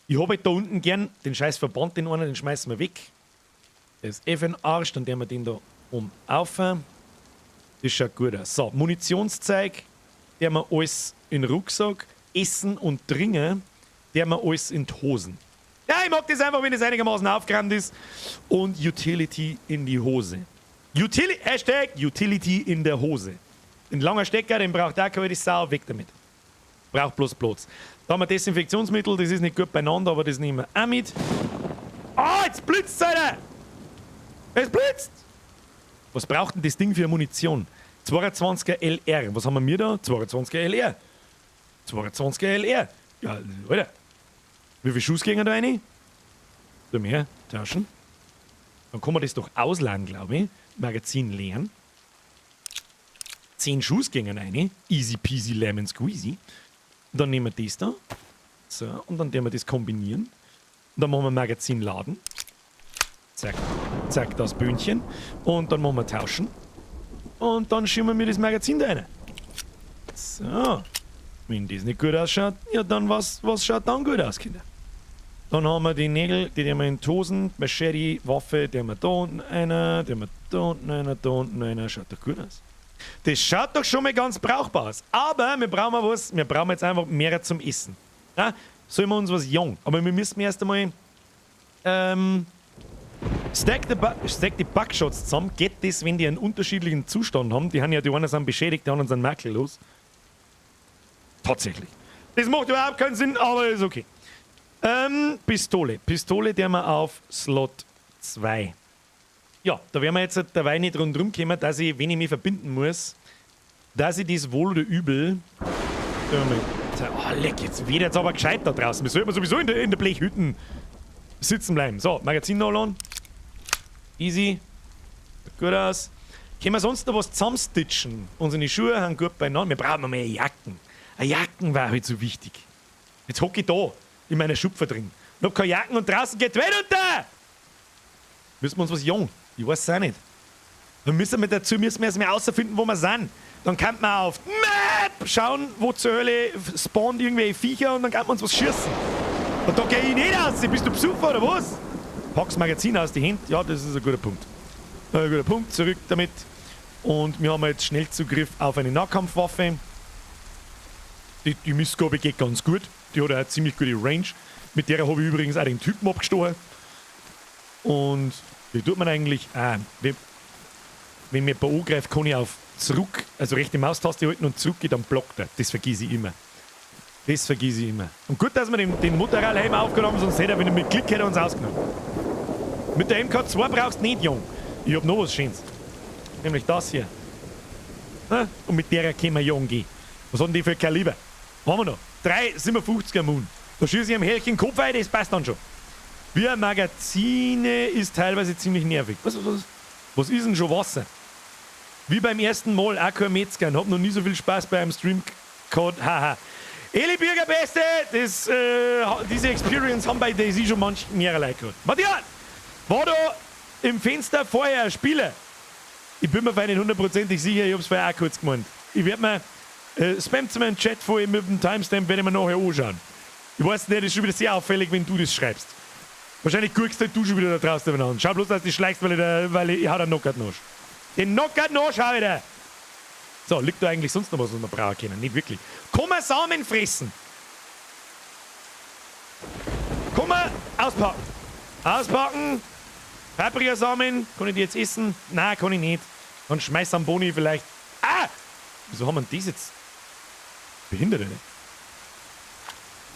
Ich hab halt da unten gern den scheiß Verband, den einen, den schmeißen wir weg. Der ist eh für den Arsch, dann tun wir den da oben auf. Das schaut gut aus. So, Munitionszeug, der wir alles in den Rucksack. Essen und Trinken, der wir alles in die Hosen. Ja, ich mag das einfach, wenn es einigermaßen aufgeräumt ist. Und Utility in die Hose. Hashtag Utility in der Hose. Ein langer Stecker, den braucht auch keine Sau, weg damit. Braucht bloß Platz. Da haben wir Desinfektionsmittel, das ist nicht gut beieinander, aber das nehmen wir auch mit. Ah, jetzt blitzt, Alter! Es blitzt! Was braucht denn das Ding für Munition? 22er LR. Was haben wir da? 22er LR. 22er LR. Ja, Alter. Wie viele Schuss gehen da rein? Da mehr. Tauschen. Dann kann man das doch ausladen, glaube ich. Magazin leeren. 10 Schuss gehen rein. Easy peasy lemon squeezy. Und dann nehmen wir das da. So, und dann werden wir das kombinieren. Und dann machen wir Magazin laden. Zack, zack, das Böhnchen. Und dann machen wir tauschen. Und dann schieben wir das Magazin da rein. So. Wenn das nicht gut ausschaut, ja dann was schaut dann gut aus, Kinder? Dann haben wir die Nägel, die haben wir in die Hosen, Machete, Waffe, die haben wir da unten einer, die haben wir da unten einer, da unten einer. Schaut doch gut aus. Das schaut doch schon mal ganz brauchbar aus. Aber wir brauchen was, wir brauchen jetzt einfach mehr zum Essen. Ja? Sollen wir uns was jagen? Aber wir müssen erst einmal stack die Buckshots zusammen. Geht das, wenn die einen unterschiedlichen Zustand haben? Die haben ja, die einen sind beschädigt, die anderen sind makellos. Tatsächlich. Das macht überhaupt keinen Sinn, aber ist okay. Pistole. Pistole, der wir auf Slot 2. Ja, da werden wir jetzt dabei nicht rundherum kommen, dass ich, wenn ich mich verbinden muss, dass ich das wohl oder übel. Oh, leck, jetzt wird jetzt aber gescheit da draußen. Wir sollten sowieso in der Blechhütten sitzen bleiben. So, Magazin nachladen. Easy. Gut aus. Können wir sonst noch was zusammenstitchen? Unsere Schuhe haben gut beieinander. Wir brauchen noch mehr Jacken. Eine Jacken war halt so wichtig. Jetzt hocke ich da in meiner Schupfer drin. Ich hab keine Jacken und draußen geht die Welt unter! Müssen wir uns was jagen? Ich weiß es auch nicht. Wir müssen mit dazu müssen wir erst mal rausfinden, wo wir sind. Dann kann man auf Map schauen, wo zur Hölle spawnt irgendwelche Viecher und dann kann man uns was schießen. Und da geh ich nicht raus. Bist du Besucher oder was? Pack's Magazin aus die Hände. Ja, das ist ein guter Punkt. Ein guter Punkt. Zurück damit. Und wir haben jetzt Schnellzugriff auf eine Nahkampfwaffe. Die Mistgabe geht ganz gut. Die hat auch eine ziemlich gute Range. Mit der habe ich übrigens auch den Typen abgestochen. Und wie tut man eigentlich? Ah, wenn mir jemand angreift, kann ich auf zurück, also rechte Maustaste halten und zurück geht, dann blockt er. Das vergesse ich immer. Das vergesse ich immer. Und gut, dass wir den Motorradhelm aufgenommen haben, sonst hätte er, wenn er mit Klick hätte er uns ausgenommen. Mit der MK2 brauchst du nicht, Jung. Ich hab noch was Schönes. Nämlich das hier. Na? Und mit der können wir jung gehen. Was hat denn die für Kaliber? Haben wir noch? 3,57er Moon. Da schieße ich am Härchen Kopf rein, das passt dann schon. Wie ein Magazine ist teilweise ziemlich nervig. Was ist denn schon Wasser? Wie beim ersten Mal, auch kein Metzger. Hab noch nie so viel Spaß bei einem Stream gehabt. Haha. Eli Bürgerbeste, diese Experience haben bei DayZ schon manch mehrere Leute gehabt. Matthias, war da im Fenster vorher ein Spieler? Ich bin mir nicht hundertprozentig sicher, ich hab's vorher auch kurz gemeint. Ich werd mir, spammt mir einen Chat vorher mit dem Timestamp, werde ich mir nachher anschauen. Ich weiß nicht, das ist schon wieder sehr auffällig, wenn du das schreibst. Wahrscheinlich guckst halt du schon wieder da draußen an. Schau bloß, dass du schleichst, weil ich hau den Knockout noch. Den Knockout noch, schau wieder! So, liegt da eigentlich sonst noch was, was wir brauchen können? Nicht wirklich. Kann man Samen fressen? Kann man auspacken? Auspacken! Paprikasamen, kann ich die jetzt essen? Nein, kann ich nicht. Dann schmeiß am Boni vielleicht. Ah! Wieso haben wir denn das jetzt? Behindert, oder?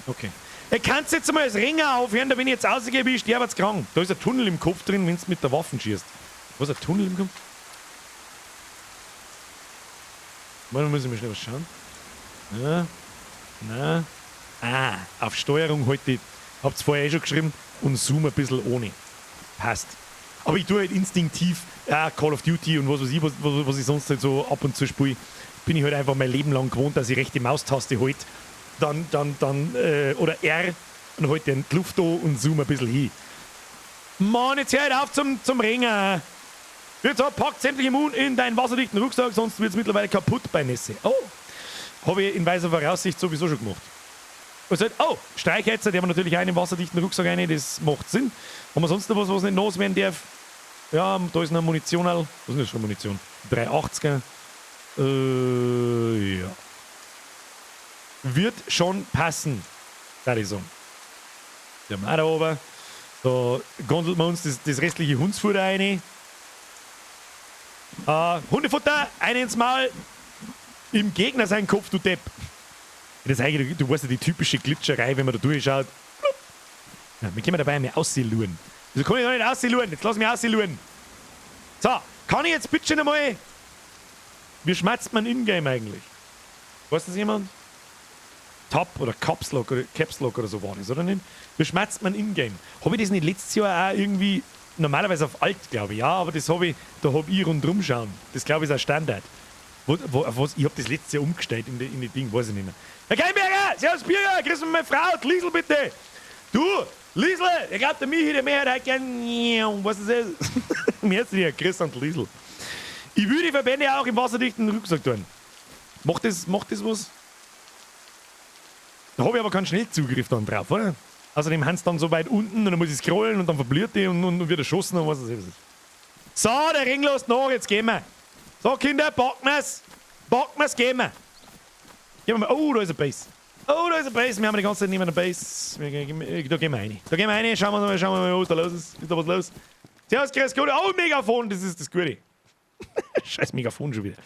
Okay. Ihr könnt jetzt mal als Ringer aufhören, da wenn ich jetzt rausgehe, bin ich sterbenskrank. Da ist ein Tunnel im Kopf drin, wenn du mit der Waffe schießt. Was, ein Tunnel im Kopf? Warte, muss ich mal schnell was schauen. Ja. Na. Ah, auf Steuerung halt die. Habt's vorher eh schon geschrieben. Und zoom ein bisschen ohne. Passt. Aber ich tue halt instinktiv, ja, Call of Duty und was weiß ich, was ich sonst halt so ab und zu spiele, bin ich halt einfach mein Leben lang gewohnt, dass ich rechte Maustaste halt, dann, oder R und halt den Luft da und zoom ein bisschen hin. Mann, jetzt hör halt auf zum Ringen. Jetzt packt sämtliche Moon in deinen wasserdichten Rucksack, sonst wird's mittlerweile kaputt bei Nässe. Oh, habe ich in weiser Voraussicht sowieso schon gemacht. Also, oh, Streichhölzer, die haben wir natürlich auch in den wasserdichten Rucksack rein, das macht Sinn. Haben wir sonst noch was, was nicht nass werden darf? Ja, da ist noch Munition. Was ist das für Munition? 380er. Ja. Wird schon passen, würde ich sagen. Die haben wir auch da oben. Da gondelt man uns das restliche Hundsfutter rein. Hundefutter, ein ins Maul. Im Gegner sein Kopf, du Depp. Das ist eigentlich, du weißt ja, die typische Glitscherei, wenn man da durchschaut. Ja, wir können dabei einmal aussiluren. Wieso kann ich noch nicht aussiluren? Jetzt lass mich aussiluren. So, kann ich jetzt bitte schon einmal... Wie schmatzt man Ingame eigentlich? Weiß das jemand? Tab oder Caps Lock oder Caps Lock oder so war das, oder nicht? Wie schmatzt man Ingame? Hab ich das nicht letztes Jahr auch irgendwie... Normalerweise auf Alt, glaube ich, ja, aber das hab ich, da hab ich rundherum schauen. Das, glaube ich, ist ein Standard. Ich hab das letztes Jahr umgestellt in die Ding, weiß ich nicht mehr. Herr Keinberger, servus Birger, grüß mich meine Frau, die Liesl bitte. Du, Liesl, ich glaub, der Michi, der Mehrheit hat gern, was ist das? Mir jetzt nicht, grüß an die Liesl. Ich würde die Verbände auch im wasserdichten Rucksack tun. Macht das was? Da hab ich aber keinen Schnellzugriff dann drauf, oder? Außerdem haben sie dann so weit unten und dann muss ich scrollen und dann verbliert die und wird erschossen und was weiß ich. So, der Ring lässt nach, jetzt gehen wir. So, Kinder, packen wir's. Packen wir's, gehen wir. Gehen wir mal. Oh, da ist ein Base. Oh, da ist ein Base. Wir haben die ganze Zeit neben der Base. Da gehen wir rein. Da gehen wir rein. Schauen wir mal, was da los ist. Ist da was los? Servus, grüß Gott. Oh, Megafon, das ist das Gute. Scheiß Megafon schon wieder.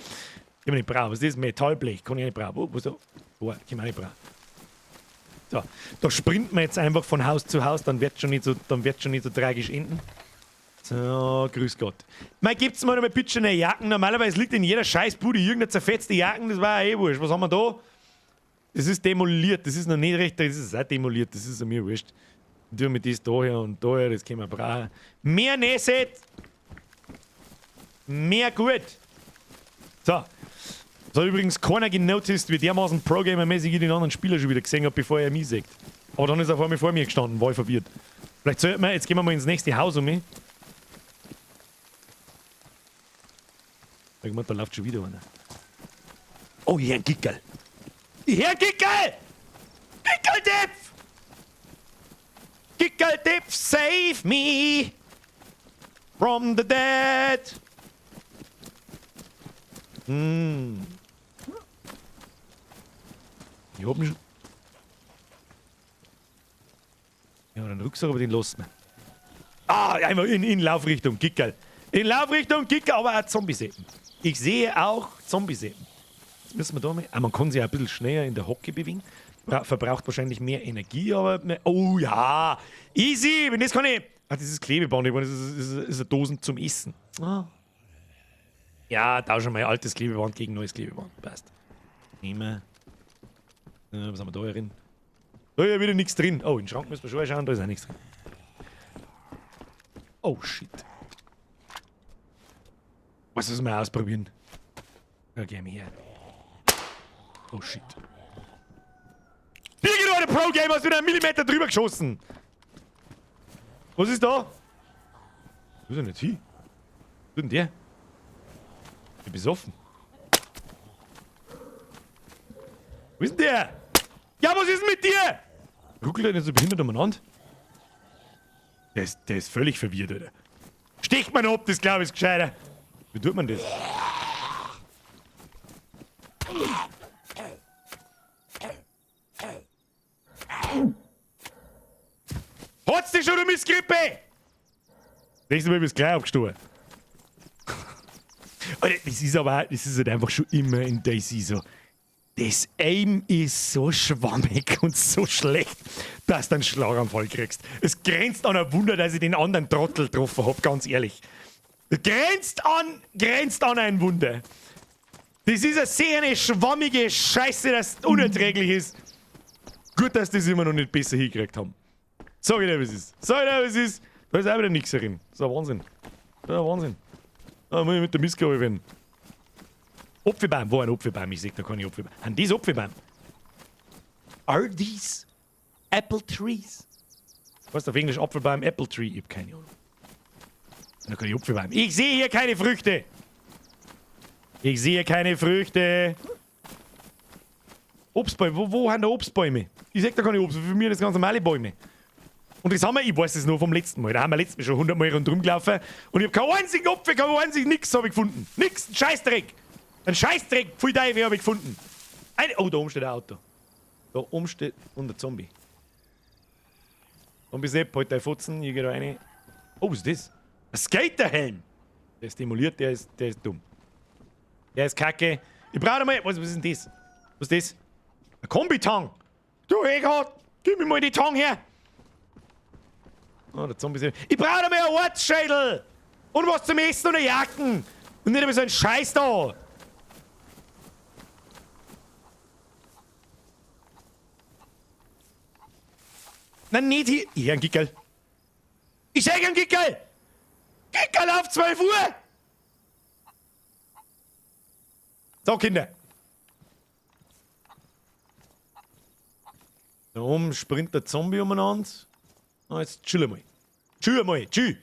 Ich nicht brauchen. Was ist das? Metallblech. Kann ich nicht brauchen. Oh, was da? Oh, kann ich nicht brauchen. So, da sprinten wir jetzt einfach von Haus zu Haus, dann wird's schon nicht so tragisch enden. So, grüß Gott. Mei, gibt's mal noch mal bitte eine Jacken? Normalerweise liegt in jeder Scheißbude irgendeine zerfetzte Jacken, das war ja eh wurscht. Was haben wir da? Das ist demoliert, das ist noch nicht recht, das ist auch demoliert, das ist mir wurscht. Tu mit das daher und daher, das können wir brauchen. Mehr Nässet! Mehr gut! So. Das hat übrigens keiner genoticed, wie dermaßen Pro-Gamer-mäßig ich den anderen Spieler schon wieder gesehen habe, bevor er mich sieht. Aber dann ist er vor mir gestanden, war ich verwirrt. Vielleicht sollten wir, jetzt gehen wir mal ins nächste Haus um mich. Ich meine, da läuft schon wieder einer. Oh, hier ein Gickerl. Hier ein Gickerl! Gickerl-Depf! Gickerl-Depf, save me from the dead! Hm. Ich hab mich schon. Ja, den Rucksack, aber den lassen wir. Ah, einmal in Laufrichtung, Gickerl. In Laufrichtung, Gickerl, aber auch Zombie-Seppen. Ich sehe auch Zombie-Seppen. Jetzt müssen wir da mal. Ah, man kann sich auch ein bisschen schneller in der Hocke bewegen. Verbraucht wahrscheinlich mehr Energie, aber. Oh ja! Easy! Wenn das kann ich. Ah, das ist Klebeband, ich meine, das ist eine Dosen zum Essen. Ah. Ja, tauschen wir mal altes Klebeband gegen neues Klebeband. Passt. Nehmen wir. Was haben wir da drin? Da ist ja wieder nichts drin. Oh, in den Schrank müssen wir schon schauen, da ist auch nichts drin. Oh shit. Was müssen wir ausprobieren? Ja, geh mal her. Oh shit. Birgit, du Pro-Gamer, hast wieder einen Millimeter drüber geschossen. Was ist da? Wo ist denn jetzt hin? Wo ist denn der? Ich bin besoffen. Wo ist denn der? Ja, was ist denn mit dir? Ruckelt er nicht so behindert umeinander? Der ist völlig verwirrt, Alter. Sticht man ab, das glaube ich ist gescheiter. Wie tut man das? Hat's dich schon, du Missgrippe? Nächstes Mal bist du gleich abgestorben. Alter, das ist aber, das ist halt einfach schon immer in DayZ so. Das Aim ist so schwammig und so schlecht, dass du einen Schlaganfall kriegst. Es grenzt an ein Wunder, dass ich den anderen Trottel getroffen hab, ganz ehrlich. Es grenzt an ein Wunder. Das ist eine sehr eine schwammige Scheiße, dass es unerträglich ist. Gut, dass die das immer noch nicht besser hingekriegt haben. Sag ich dir, wie es ist. Sag ich dir, wie es ist. Da ist auch wieder nichts drin. Das ist ein Wahnsinn. Das ist ein Wahnsinn. Da muss ich mit der Mistgabel werden. Apfelbaum, wo ein Apfelbaum? Ich seh da keine Apfelbaum. Haben das Apfelbaum? Are these apple trees? Was auf Englisch Apfelbaum, Apple Tree? Ich hab keine Ahnung. Da keine Apfelbaum. Ich sehe hier keine Früchte. Ich sehe keine Früchte. Obstbäume, wo haben da Obstbäume? Ich seh da keine Obst, für mich das ganz normale Bäume. Und das haben wir, ich weiß es nur vom letzten Mal, da haben wir letztes Mal schon 100 Mal rundherum gelaufen und ich hab keinen einzigen Apfel, keinen einzigen, nix hab ich gefunden. Nix, ein Scheißdreck. Ein Scheißdreck, pfui Teufel hab ich gefunden. Oh, da oben steht ein Auto. Da oben steht, und der Zombie. Zombie Sepp, halt deine Fotzen, ich geh da rein. Oh, was ist das? Ein Skaterhelm! Der ist demoliert, der ist dumm. Der ist kacke. Ich brauche mal, was ist denn das? Was ist das? Ein Kombitang! Du Eghard, gib mir mal die Tang her! Oh, der Zombie ist. Ich brauche mal einen Ortsschädel! Und was zum Essen und eine Jacken! Und nicht immer so ein Scheiß da! Nein, nicht hier. Ich ein Gickerl. Ich sag ein Gickerl! Gickerl auf 12 Uhr! So, Kinder. Da oben springt der Zombie umeinander. Na, jetzt chill mal. Chill mal, chill.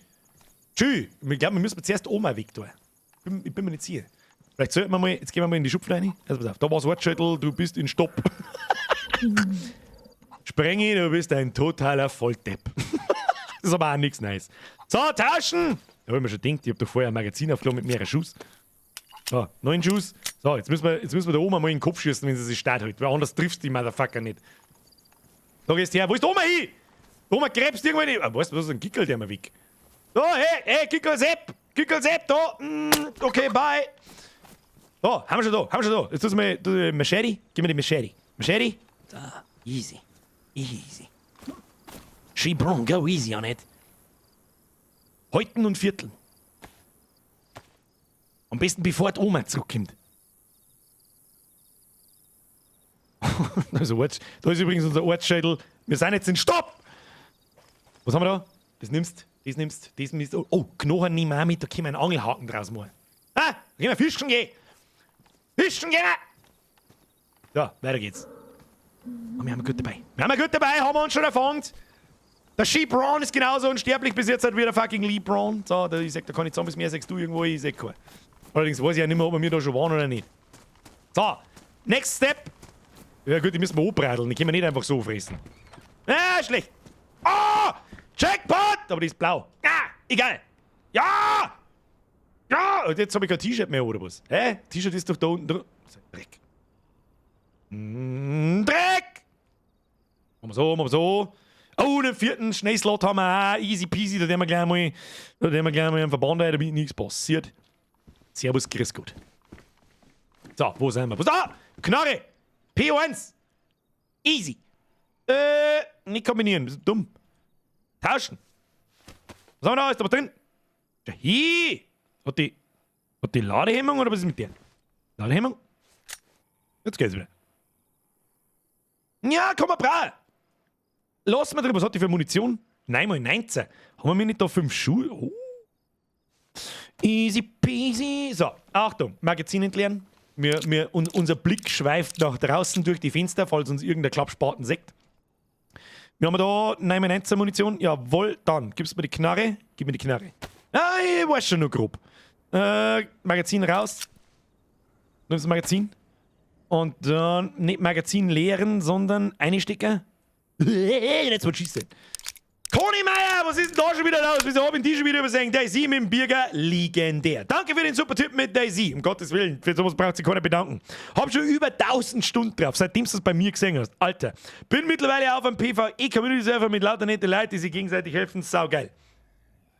Chill. Ich glaub, wir müssen zuerst Oma weg da. Ich bin mir nicht sicher. Vielleicht sollten wir mal, jetzt gehen wir mal in die Schupfleine rein. Also pass auf, da war's Wortschüttel, du bist in Stopp. Sprengi, du bist ein totaler Volldepp. Das ist aber auch nichts Neues. So, tauschen! Da hab ich mir schon gedacht, ich hab doch vorher ein Magazin aufgeladen mit mehreren Schuss. So, 9 Schuss. So, jetzt müssen wir der Oma mal in den Kopf schießen, wenn sie sich stark hält. Weil anders triffst du die Motherfucker nicht. Da gehst du her. Wo ist die Oma hin? Die Oma krebst irgendwo nicht. Ah, weißt du, was ist ein Gickel, der mal weg? So, hey, hey, Gickel Sepp! Gickel Sepp, da! Okay, bye! So, haben wir schon da, haben wir schon da. Jetzt tust du mal, du, Machete. Gib mir die Machete. Machete? Da, easy. Easy. She brown, go easy on it. Häuten und Vierteln. Am besten bevor die Oma zurückkommt. Da ist da ist übrigens unser Ortsschädel. Wir sind jetzt in Stopp! Was haben wir da? Das nimmst, das nimmst, das nimmst. Oh, oh, Knochen nehmen wir auch mit, da können wir einen Angelhaken draus machen. Ah, da können wir fischen gehen! Fischen gehen! So, weiter geht's. Oh, wir haben gut dabei. Wir haben gut dabei, haben wir uns schon erfangen. Der She-Braun ist genauso unsterblich bis jetzt halt wie der fucking Lee Braun. So, da, ich sag, da kann ich Zombies mehr, sagst du irgendwo, ich sag keinen. Allerdings weiß ich ja nicht mehr, ob wir da schon waren oder nicht. So, Next step. Ja gut, die müssen wir anbradeln. Die können wir nicht einfach so fressen. Ah, schlecht. Oh! Jackpot! Aber die ist blau. Ah, egal. Ja! Ja! Und jetzt habe ich kein T-Shirt mehr, oder was? Hä? T-Shirt ist doch da unten drin. Dreck. Dreck! Machen wir so, machen wir so. Oh, den vierten Schnellslot haben wir auch. Easy peasy, da werden wir gleich mal, da werden wir gleich mal einen Verband ein, damit nichts passiert. Servus, grüß Gott. So, wo sind wir? Was da? Knarre! P1! Easy! Nicht kombinieren, bist du dumm. Tauschen! Was haben wir da? Ist da was drin? Ja, hi! Hat die Ladehemmung oder was ist mit der? Ladehemmung? Jetzt geht's wieder. Ja, komm mal, bra! Lass mal drin, was hat die für Munition? 9 mal 19. Haben wir nicht da 5 Schuhe? Oh. Easy peasy. So, Achtung, Magazin entleeren. Unser Blick schweift nach draußen durch die Fenster, falls uns irgendein Klappspaten sägt. Wir haben da 9 mal 19 Munition. Jawohl, dann gibst du mir die Knarre. Gib mir die Knarre. Ah, ich weiß schon noch grob. Magazin raus. Nimmst das Magazin. Und dann nicht Magazin leeren, sondern einstecken. Jetzt wird schießen. Conny Meier, was ist denn da schon wieder los? Wieso hab ich die schon wieder übersehen? DayZ mit dem Birger, legendär. Danke für den super Tipp mit DayZ. Um Gottes Willen, für sowas braucht sich keiner bedanken. Hab schon über 1000 Stunden drauf, seitdem du es bei mir gesehen hast. Alter, bin mittlerweile auf einem PvE-Community-Server mit lauter netten Leuten, die sich gegenseitig helfen. Saugeil.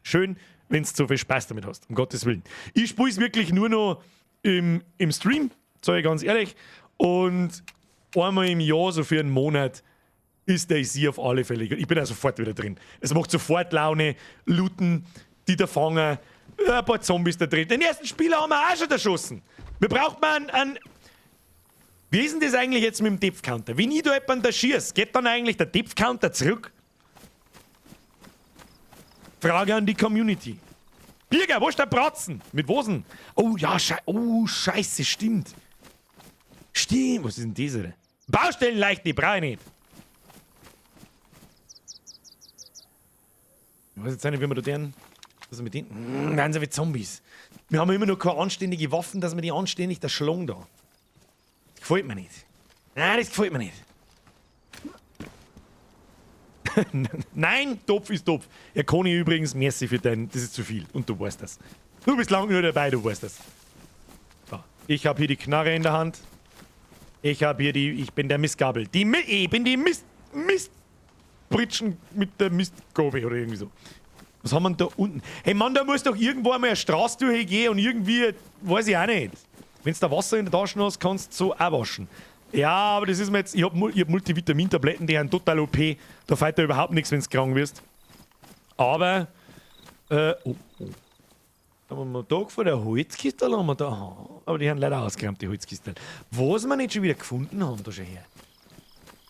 Schön, wenn du so viel Spaß damit hast, um Gottes Willen. Ich spiel's wirklich nur noch im Stream, sag ich ganz ehrlich. Und einmal im Jahr, so für einen Monat, ist DayZ auf alle Fälle. Ich bin da sofort wieder drin. Es macht sofort Laune, looten, die da fangen, ein paar Zombies da drin. Den ersten Spieler haben wir auch schon erschossen. Wir brauchen mal einen. Wie ist denn das eigentlich jetzt mit dem Depth-Counter? Wenn ich da jemanden da schieße, geht dann eigentlich der Depth-Counter zurück? Frage an die Community. Birger, wo ist der Bratzen? Mit was denn? Oh ja, oh, scheiße, stimmt. Stimmt, was ist denn das? Alter? Baustellenleicht, die brauche ich nicht. Ich weiß jetzt auch nicht, wie wir da deren. Was mit denen? Werden sie wie Zombies. Wir haben immer noch keine anständige Waffen, dass wir die anständig da schlagen da. Das gefällt mir nicht. Nein, das gefällt mir nicht. Nein, Topf ist Topf. Ja, Conny übrigens, merci für dein. Das ist zu viel. Und du weißt das. Du bist lang nur dabei, du weißt das. So, ich hab hier die Knarre in der Hand. Ich hab hier die. Ich bin der Mistgabel. Ich bin die Mistbritschen mit der Mistgabel oder irgendwie so. Was haben wir denn da unten? Hey Mann, da muss doch irgendwo einmal eine Straße durchgehen und irgendwie, weiß ich auch nicht. Wenn du da Wasser in der Tasche hast, kannst du so auch waschen. Ja, aber das ist mir jetzt, ich hab Multivitamintabletten, die sind total OP. Da fällt da überhaupt nichts, wenn du krank wirst. Aber, oh, oh. Da haben wir da vor der Holzkiste, haben wir da, aha. Aber die haben leider ausgeräumt, die Holzkiste. Was wir nicht schon wieder gefunden haben, da schon her.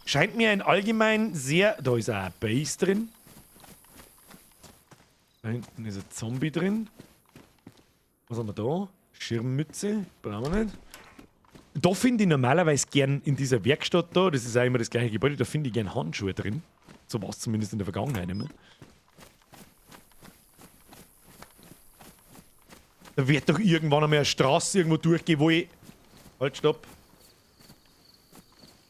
Scheint mir ein allgemein sehr, da ist auch ein Base drin. Da hinten ist ein Zombie drin. Was haben wir da? Schirmmütze, brauchen wir nicht. Da finde ich normalerweise gern in dieser Werkstatt da, das ist auch immer das gleiche Gebäude, da finde ich gern Handschuhe drin. So war es zumindest in der Vergangenheit immer. Da wird doch irgendwann einmal eine Straße irgendwo durchgehen, wo ich... Halt, stopp.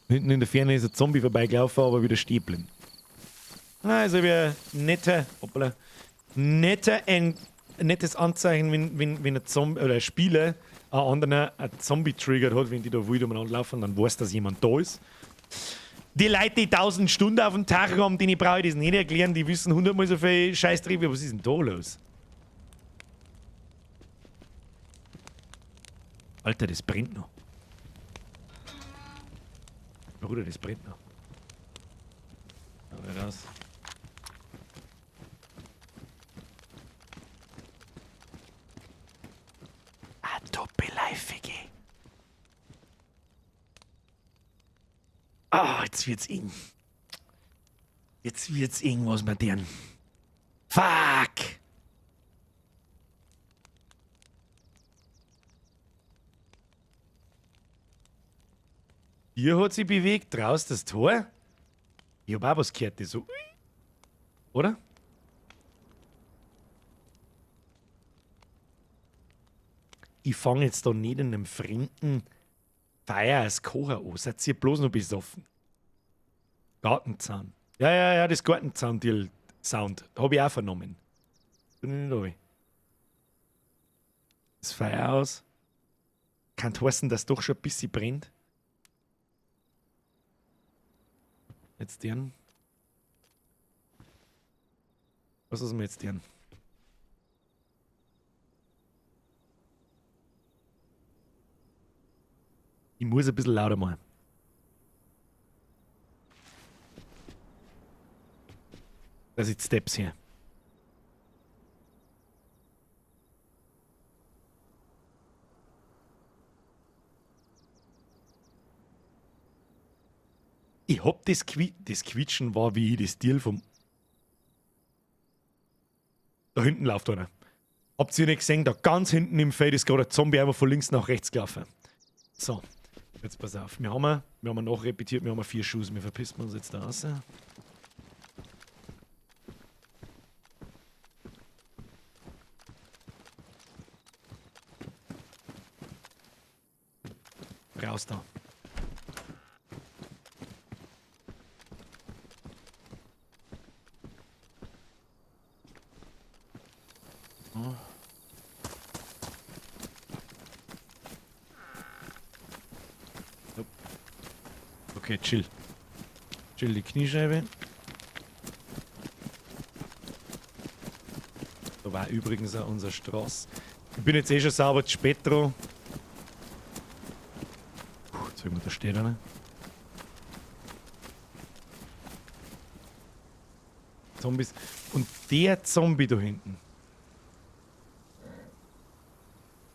Hinten in der Ferne ist ein Zombie vorbeigelaufen, aber wieder stehen geblieben. Also wie nette, hoppala, nette, ein nettes Anzeichen, wenn ein Zombie oder ein Spieler einen anderen einen Zombie triggert hat, wenn die da wild umeinander laufen, dann weiß, dass jemand da ist. Die Leute, die 1000 Stunden auf dem Tag haben, denen brauche ich das nicht erklären, die wissen 100-mal so viel Scheißdreck, was ist denn da los? Alter, das brennt noch. Bruder, das brennt noch. Aber das. Ah, Doppelleifige. Ah, jetzt wird's eng. Jetzt wird's eng, was wir deren. Fuck! Hier hat sich bewegt, draußen das Tor. Ich hab auch was gehört, das so. Oder? Ich fang jetzt da nicht in einem fremden Feier als Kocher an. Seid ihr bloß noch besoffen? Gartenzaun. Ja, ja, ja, das Gartenzaun-Sound. Hab ich auch vernommen. Bin ich nicht runter. Das Feuer aus. Kann heißen, dass doch schon ein bisschen brennt. Jetzt den. Was ist denn jetzt den? Ich muss ein bisschen lauter machen. Das sind Steps hier. Ich hab das, Qui das Quietschen war wie ich das Deal vom. Da hinten läuft einer. Habt ihr nicht gesehen? Da ganz hinten im Feld ist gerade ein Zombie einfach von links nach rechts gelaufen. So, jetzt pass auf. Wir haben nachrepetiert, wir haben 4 Schuss. Wir verpissen uns jetzt da raus. Raus da. Okay, chill. Chill die Kniescheibe. Da war übrigens auch unser Straß. Ich bin jetzt eh schon sauber zu spät dran. Puh, jetzt irgendwo da steht einer. Zombies. Und der Zombie da hinten.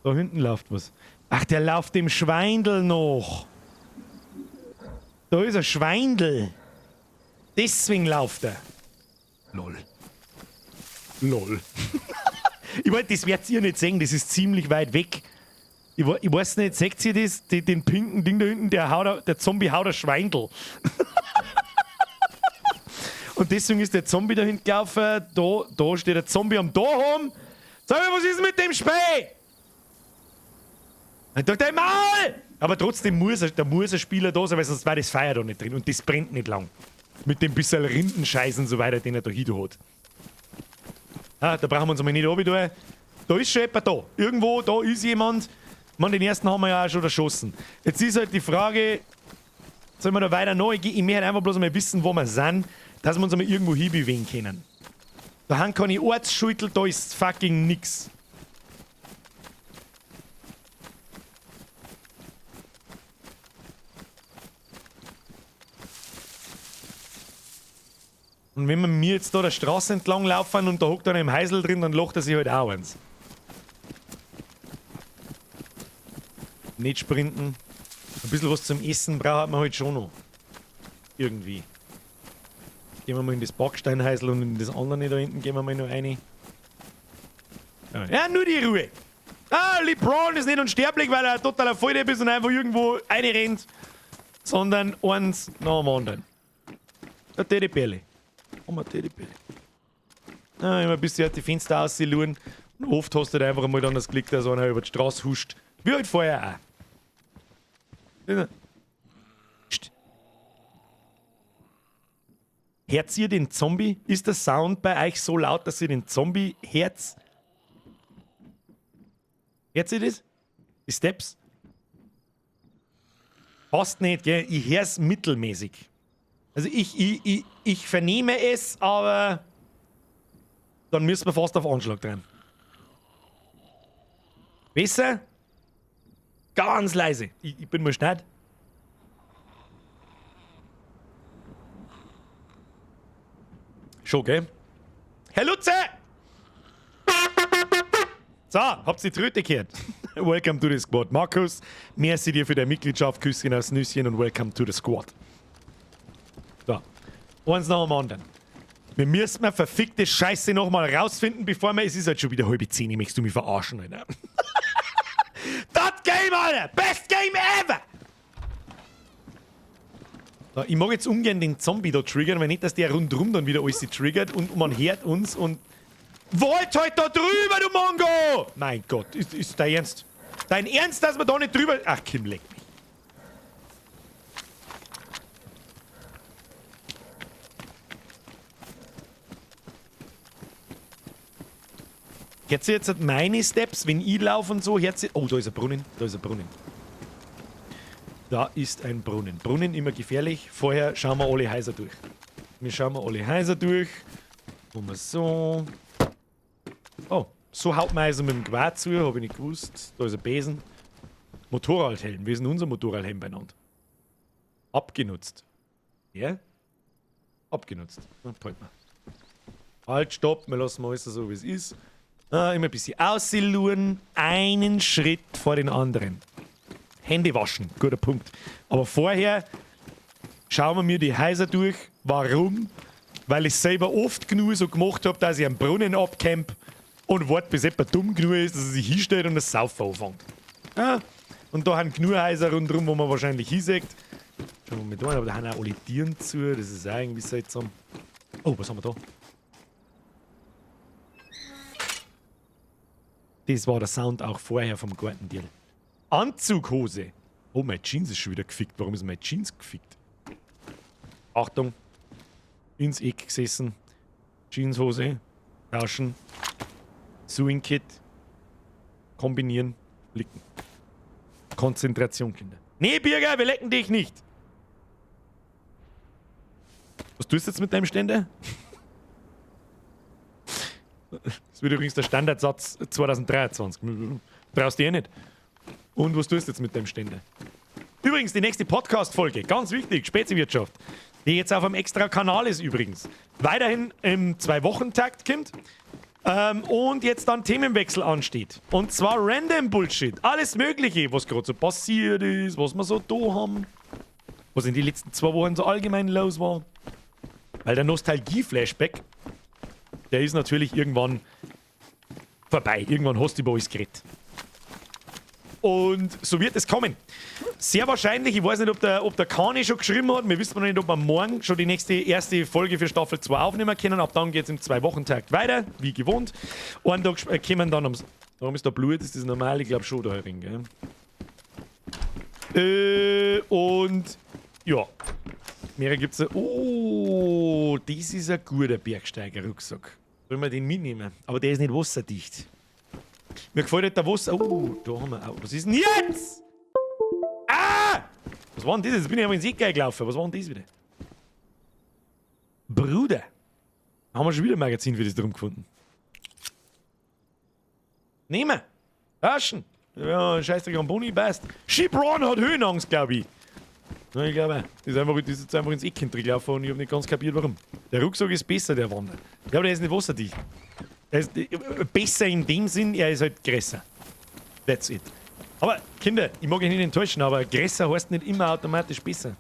Da hinten läuft was. Ach, der läuft dem Schweindel noch. Da ist ein Schweindel. Deswegen läuft er. Lol. Lol. Ich wollte, das werdet ihr nicht sehen, das ist ziemlich weit weg. Ich weiß nicht, seht ihr das? Den pinken Ding da hinten, der Zombie haut ein Schweindel. Und deswegen ist der Zombie da hinten gelaufen. Da steht der Zombie am Daheim. Sag mal, was ist mit dem Späh? Halt doch dein Maul! Aber trotzdem da muss ein Spieler da sein, weil sonst war das Feuer da nicht drin und das brennt nicht lang. Mit dem bisschen Rindenscheiß und so weiter, den er da hin hat. Ah, da brauchen wir uns mal nicht runter. Da ist schon jemand da. Irgendwo, da ist jemand. Man, den ersten haben wir ja auch schon erschossen. Jetzt ist halt die Frage, sollen wir da weiter neu gehen? Ich möchte einfach bloß mal wissen, wo wir sind, dass wir uns einmal irgendwo hinbewegen können. Da haben keine Ortsschultel, da ist fucking nix. Und wenn wir mir jetzt da der Straße entlang laufen und da hockt einer im Häusl drin, dann lacht er sich halt auch eins. Nicht sprinten. Ein bisschen was zum Essen braucht man halt schon noch. Irgendwie. Gehen wir mal in das Backsteinhäusl und in das andere da hinten gehen wir mal noch rein. Ja, nur die Ruhe. Ah, LeBron ist nicht unsterblich, weil er totaler Volldepp ist und einfach irgendwo reinrennt. Sondern eins nach dem anderen. Der Teddybärli. Oh, mein Teddybärli. Ah, immer ein bisschen die Fenster ausschauen. Und oft hast du halt einfach einmal dann das Glück, dass einer über die Straße huscht. Wie halt vorher auch. Psst. Hört ihr den Zombie? Ist der Sound bei euch so laut, dass ihr den Zombie hört? Hört ihr das? Die Steps? Passt nicht, gell? Ich hör's mittelmäßig. Also ich vernehme es, aber dann müssen wir fast auf Anschlag drehen. Besser? Ganz leise. Ich bin mal schnell. Schon, gell? Herr Lutze! So, habt ihr die Tröte gehört? Welcome to the squad. Markus, merci dir für deine Mitgliedschaft. Küsschen aufs Nüsschen und welcome to the squad. So, eins nach dem anderen. Wir müssen mal verfickte Scheiße nochmal rausfinden, bevor wir... Es ist halt schon wieder 9:30, möchtest du mich verarschen, Alter? Das Game, Alter! Best Game ever! So, ich mag jetzt ungern den Zombie da triggern, weil nicht, dass der rundrum dann wieder alles triggert und man hört uns und... Wollt halt da drüber, du Mongo! Mein Gott, ist dein Ernst? Dein Ernst, dass wir da nicht drüber... Ach, Kim, leck mich. Hört ihr jetzt meine Steps, wenn ich laufe und so? Hört oh, da ist ein Brunnen. Da ist ein Brunnen. Da ist ein Brunnen. Brunnen immer gefährlich. Vorher schauen wir alle Häuser durch. Wir schauen wir alle Häuser durch. Machen wir so. Oh, so haut man also mit dem Gewehr zu, habe ich nicht gewusst. Da ist ein Besen. Motorradhelm. Wie ist denn unser Motorradhelm benannt? Abgenutzt. Ja? Abgenutzt. Na, behalten wir. Halt, stopp, wir lassen alles so, wie es ist. Ah, immer ein bisschen aussiluren. Einen Schritt vor den anderen. Hände waschen, guter Punkt. Aber vorher schauen wir mir die Häuser durch. Warum? Weil ich selber oft genug so gemacht habe, dass ich einen Brunnen abcamp und warte, bis jemand dumm genug ist, dass er sich hinstellt und das Saufen anfängt. Ja, und da haben genug Häuser rundherum, wo man wahrscheinlich hinsieht. Schauen wir mal da, aber da haben auch alle Tieren zu, das ist auch irgendwie seltsam. Oh, was haben wir da? Das war der Sound auch vorher vom Gartendeal. Anzughose. Oh, mein Jeans ist schon wieder gefickt. Warum ist mein Jeans gefickt? Achtung. Ins Eck gesessen. Jeanshose. Tauschen. Sewing Kit. Kombinieren. Flicken. Konzentration, Kinder. Nee, Birger, wir lecken dich nicht. Was tust du jetzt mit deinem Ständer? Das wird übrigens der Standardsatz 2023. Brauchst du eh nicht. Und was tust du jetzt mit deinem Ständer? Übrigens, die nächste Podcast-Folge, ganz wichtig, Speziwirtschaft, die jetzt auf einem extra Kanal ist übrigens. Weiterhin im 2-Wochen-Takt kommt. Und jetzt dann Themenwechsel ansteht. Und zwar Random Bullshit. Alles Mögliche, was gerade so passiert ist, was wir so da haben. Was in den letzten 2 Wochen so allgemein los war. Weil der Nostalgie-Flashback, der ist natürlich irgendwann vorbei. Irgendwann hast du über alles geredet. Und so wird es kommen. Sehr wahrscheinlich, ich weiß nicht, ob der Kani schon geschrieben hat. Wir wissen noch nicht, ob wir morgen schon die nächste erste Folge für Staffel 2 aufnehmen können. Ab dann geht's im 2-Wochen-Takt weiter, wie gewohnt. Einen Tag kommen dann am... Warum ist da Blut? Ist das normal? Ich glaub schon da herin, gell? Und... Ja. Mehrere gibt's da. Oh, das ist ein guter Bergsteiger-Rucksack. Sollen wir den mitnehmen? Aber der ist nicht wasserdicht. Mir gefällt halt der Wasser. Oh, da haben wir auch. Was ist denn jetzt? Ah! Was war denn das? Jetzt bin ich aber ins Eck gelaufen. Was war denn das wieder? Bruder! Haben wir schon wieder ein Magazin für das drum gefunden. Nehmen! Taschen! Ja, Scheißdreck am Boni, passt. Shibron hat Höhenangst, glaub ich. Na, ich glaube auch. Das ist jetzt einfach ins Eck gelaufen und ich hab nicht ganz kapiert, warum. Der Rucksack ist besser, der Wander. Ich glaube, der ist nicht wasserdicht. Er ist besser in dem Sinn, er ist halt größer. That's it. Aber, Kinder, ich mag euch nicht enttäuschen, aber größer heißt nicht immer automatisch besser.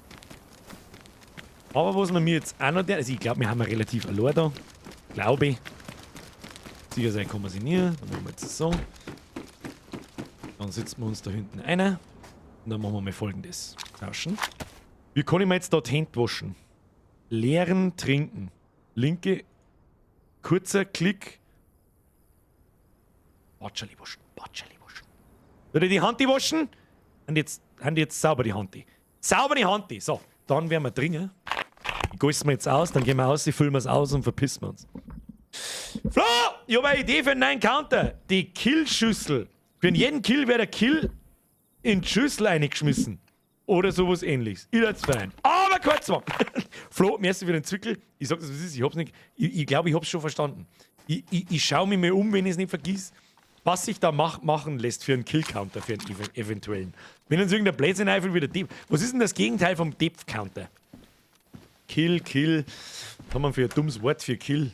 Aber was man mir jetzt auch noch... Also ich glaub, wir haben ja relativ allein da. Glaube ich. Sicher sein kann man sich nie. Dann machen wir jetzt so. Dann setzen wir uns da hinten einer. Und dann machen wir mal Folgendes. Tauschen. Wie kann ich mir jetzt da die Hände waschen? Leeren, trinken. Linke. Kurzer Klick. Batscherli waschen. Batscherli waschen. Würde die Hand waschen? Und jetzt, haben die jetzt sauber die Hand. Sauber die Hand. So, dann werden wir trinken. Ich gieße mir jetzt aus, dann gehen wir aus, füllen wir es aus und verpissen wir uns. Flo, ich hab eine Idee für einen neuen Counter. Die Killschüssel. Für jeden Kill wird der Kill in die Schüssel reingeschmissen. Oder sowas ähnliches. Ich würd's fein. Aber kurz mal. Flo, merci für den Zwickel. Ich sag das, was ist. Ich hab's nicht. Ich glaub, ich hab's schon verstanden. Ich schau mich mal um, wenn ich's nicht vergiss, was sich da machen lässt für einen Kill-Counter, für einen eventuellen. Wenn uns irgendein Blödsinn einfällt, wieder Depp. Was ist denn das Gegenteil vom Depth-Counter? Kill, Kill. Was haben wir für ein dummes Wort für Kill?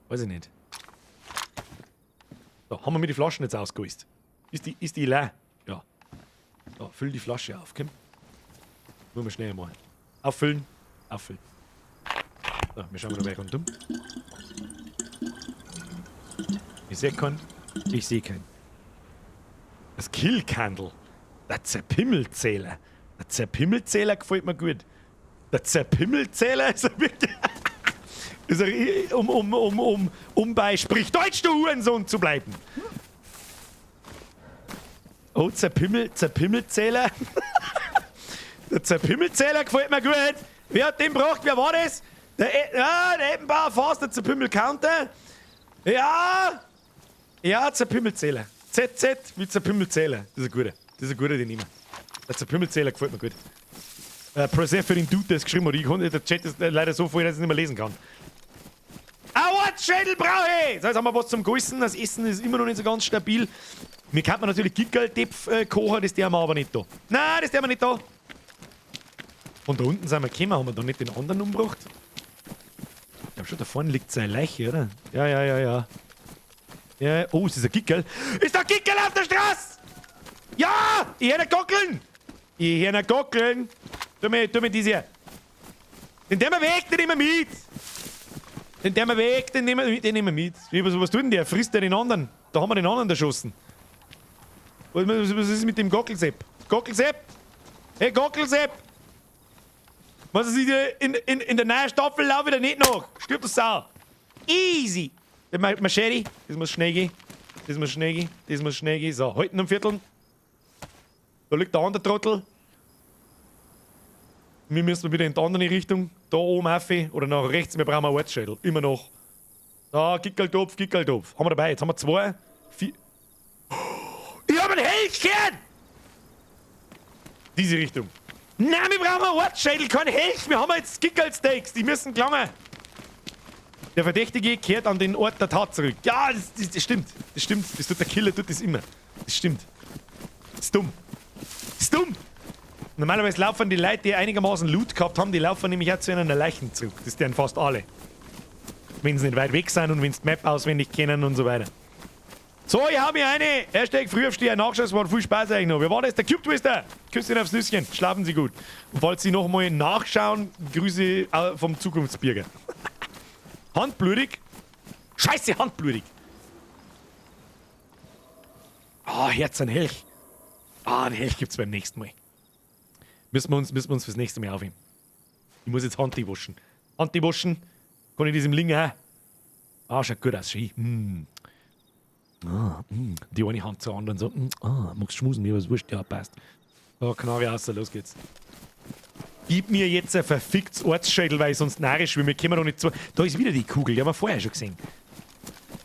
Weiß ich nicht. So, haben wir mir die Flaschen jetzt ausgeäust? Ist die leer? Ja. So, füll die Flasche auf, komm. Wollen wir schnell mal. Auffüllen. Auffüllen. So, wir schauen mal dabei rundum. Ich seh keinen. Ich seh keinen. Das Kill-Candle. Der Zerpimmelzähler. Der Zerpimmelzähler gefällt mir gut. Der Zerpimmelzähler ist ein wirklich. Ist ein, um bei Sprich Deutsch, du Hurensohn, zu bleiben. Oh, Zerpimmelzähler. Der Zerpimmelzähler gefällt mir gut. Wer hat den gebracht? Wer war das? Der Eppenbauer Fast, der Zerpimmel-Counter. Ja! Ja, Zerpümmelzähler. ZZ wie Zerpümmelzähler. Das ist ein guter. Das ist ein guter, den nehmen wir. Der Zerpümmelzähler gefällt mir gut. Prozess für den Dude, der es geschrieben hat. Ich konnte, der Chat ist leider so voll, dass ich es nicht mehr lesen kann. Aua, Schädel brauche ich! So, jetzt haben wir was zum Geißen. Das Essen ist immer noch nicht so ganz stabil. Mir kann man natürlich Gickerl-Tepf kochen, das der haben wir aber nicht da. Nein, das der haben wir nicht da. Von da unten sind wir gekommen, haben wir da nicht den anderen umgebracht? Ich glaub schon, da vorne liegt seine Leiche, oder? Ja, ja, ja, ja. Ja, oh, es ist ein Gickerl. Ist da ein Gickerl auf der Straße? Ja! Ich hör ne Gockeln! Ich hör ne Gockeln! Tu mir diese hier. Den nehmen wir weg, den nehmen wir mit! Den nehmen wir weg, den nehmen wir mit. Was tut denn der? Frisst der den anderen? Da haben wir den anderen erschossen. Was ist mit dem Gockelsepp? Gockelsepp? Hey, Gockelsepp! Was ist hier in der neuen Staffel laufe ich da nicht nach? Stirbt das Sau. Easy! Der Machete, das muss schnell gehen. Das muss schnell gehen. Das muss schnell gehen. So, halten um Viertel. Da liegt der andere Trottel. Wir müssen wieder in die andere Richtung. Da oben auf oder nach rechts. Wir brauchen einen Ortsschädel. Immer noch. Da, Gickeltopf, Gickeltopf. Haben wir dabei. Jetzt haben wir 2, 4. Ich hab einen Helchkern! Diese Richtung. Nein, wir brauchen einen Ortsschädel, keinen Helch. Wir haben jetzt Gickelsteaks. Die müssen gelangen. Der Verdächtige kehrt an den Ort der Tat zurück. Ja, das stimmt. Das stimmt. Das tut der Killer, tut das immer. Das stimmt. Das ist dumm. Das ist dumm. Normalerweise laufen die Leute, die einigermaßen Loot gehabt haben, die laufen nämlich auch zu einer Leichen zurück. Das deren fast alle. Wenn sie nicht weit weg sind und wenn sie die Map auswendig kennen und so weiter. So, ich hab mir eine. Hashtag Frühaufsteher, Nachschauen, es war viel Spaß eigentlich noch. Wer war das? Der Cube Twister. Küsschen aufs Nüsschen. Schlafen Sie gut. Und falls Sie nochmal nachschauen, Grüße vom Zukunftsbürger. Handblutig. Scheiße, handblutig. Ah, Herz an Helch. Ah, ein Helch gibt's beim nächsten Mal. Müssen wir uns fürs nächste Mal aufheben. Ich muss jetzt Hand waschen. Hand waschen. Kann ich diesem Linger auch? Ah, schaut gut aus. Schön. Ah, Die eine Hand zur anderen so. Ah, magst du schmusen? Mir was wurscht. Ja, passt. Oh, Knarre raus, los geht's. Gib mir jetzt ein verficktes Ortsschädel, weil ich sonst narrisch bin. Wir kommen doch nicht zu. Da ist wieder die Kugel, die haben wir vorher schon gesehen.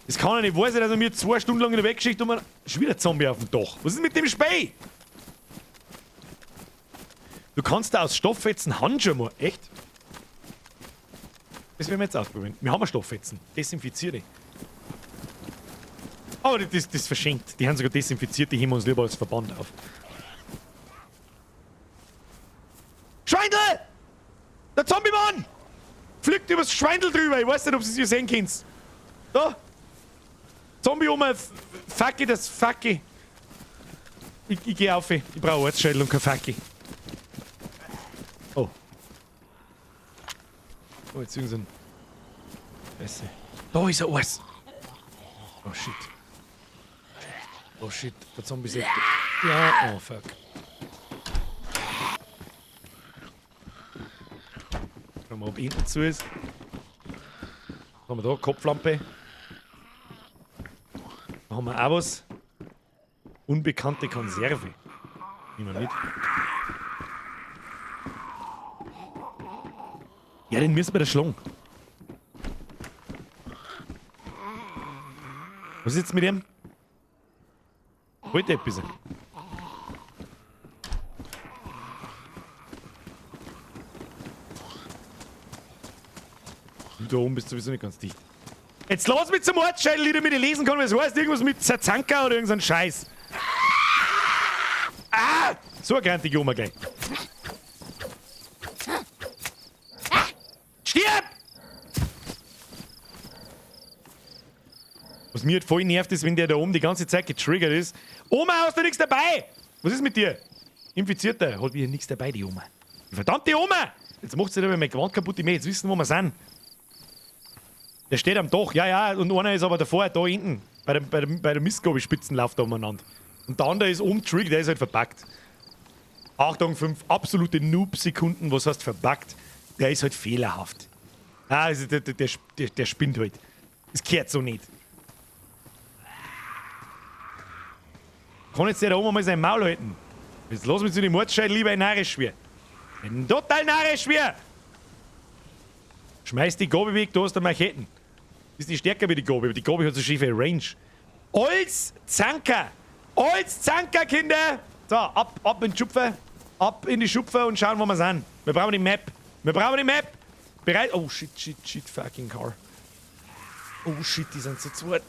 Das kann ja nicht wahr sein, dass er mir 2 Stunden lang in der Weggeschickt und man. Schon wieder Zombie auf dem Dach. Was ist mit dem Spey? Du kannst da aus Stofffetzen Handschuhe machen. Echt? Das werden wir jetzt ausprobieren. Wir haben Stofffetzen. Desinfizierte. Aber das ist verschenkt. Die haben sogar desinfiziert, die heben wir uns lieber als Verband auf. Schweindel! Der Zombie-Mann! Fliegt übers Schweindel drüber. Ich weiß nicht, ob Sie es hier sehen können. Da! Zombie-Oma, Facki, das Facki. Ich geh auf. Ich brauche Ortsschädel und kein Facki. Oh. Oh, jetzt irgend so ein. Scheiße. Da ist er alles. Oh shit. Oh shit, der Zombie sagt. Ja, oh fuck. Schauen wir mal, ob hinten zu ist. Was haben wir da? Kopflampe. Da haben wir auch was. Unbekannte Konserve. Nehmen wir mit. Ja, den müssen wir da schlagen. Was ist jetzt mit ihm? Wollte etwas. Du da oben bist sowieso nicht ganz dicht. Jetzt lass mich zum Ortsschädel, damit ich lesen kann, was es heißt. Irgendwas mit Zazanka oder irgend so ein Scheiß. Ah! So eine grantige Oma gleich. Stirb! Was mir halt voll nervt, ist, wenn der da oben die ganze Zeit getriggert ist. Oma, hast du nichts dabei? Was ist mit dir? Infizierter. Hat wieder nichts dabei, die Oma. Die verdammte Oma! Jetzt macht sie aber mein Gewand kaputt. Ich möchte jetzt wissen, wo wir sind. Der steht am Dach, ja, ja, und einer ist aber davor, da hinten. Bei der Mistgabelspitzen läuft er umeinander. Und der andere ist oben triggert, der ist halt verpackt. Achtung, 5 absolute Noob-Sekunden, was heißt verpackt? Der ist halt fehlerhaft. Ah, also der spinnt halt. Das gehört so nicht. Kann jetzt der da oben mal sein Maul halten? Jetzt lass mich zu dem Mordscheid lieber narrisch schwer. Bin total narrisch schwer! Schmeiß die Gabe weg, du hast eine Macheten. Ist nicht stärker wie die Gabe, aber die Gabe hat so schiefe Range. Als Zanker. Als Zanker, Kinder. So, ab, ab in die Schupfe. Ab in die Schupfe und schauen, wo wir sind. Wir brauchen die Map. Wir brauchen die Map. Bereit? Oh, shit, shit, shit, fucking car. Oh, shit, die sind zu zweit.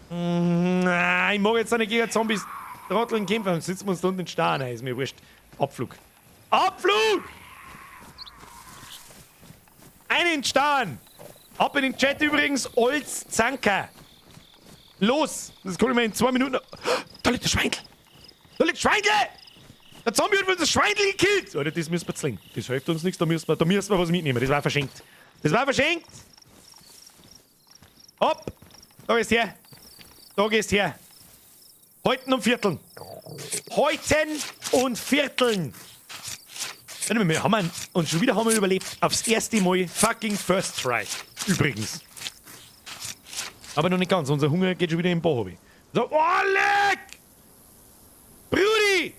Nein, ich mag jetzt nicht gegen Zombies Trotteln kämpfen. Dann sitzen wir uns da unten in den Stau. Nein, ist mir wurscht. Abflug. Abflug! Einen Stern! Ab in den Chat übrigens, Olz Zanker. Los! Das kann ich mir in 2 Minuten. Da liegt der Schweindel! Da liegt Schweindel! Der Zombie hat uns das Schweindel gekillt! Alter, das müssen wir zwingen. Das hilft uns nichts, da müssen wir was mitnehmen. Das war verschenkt. Das war verschenkt! Hopp! Da gehst her! Da gehst her! Häuten und Vierteln! Häuten und Vierteln! Warte mal, wir haben und schon wieder haben wir überlebt. Aufs erste Mal fucking first try. Übrigens. Aber noch nicht ganz. Unser Hunger geht schon wieder im Bach. So, oh, leck! Brudi!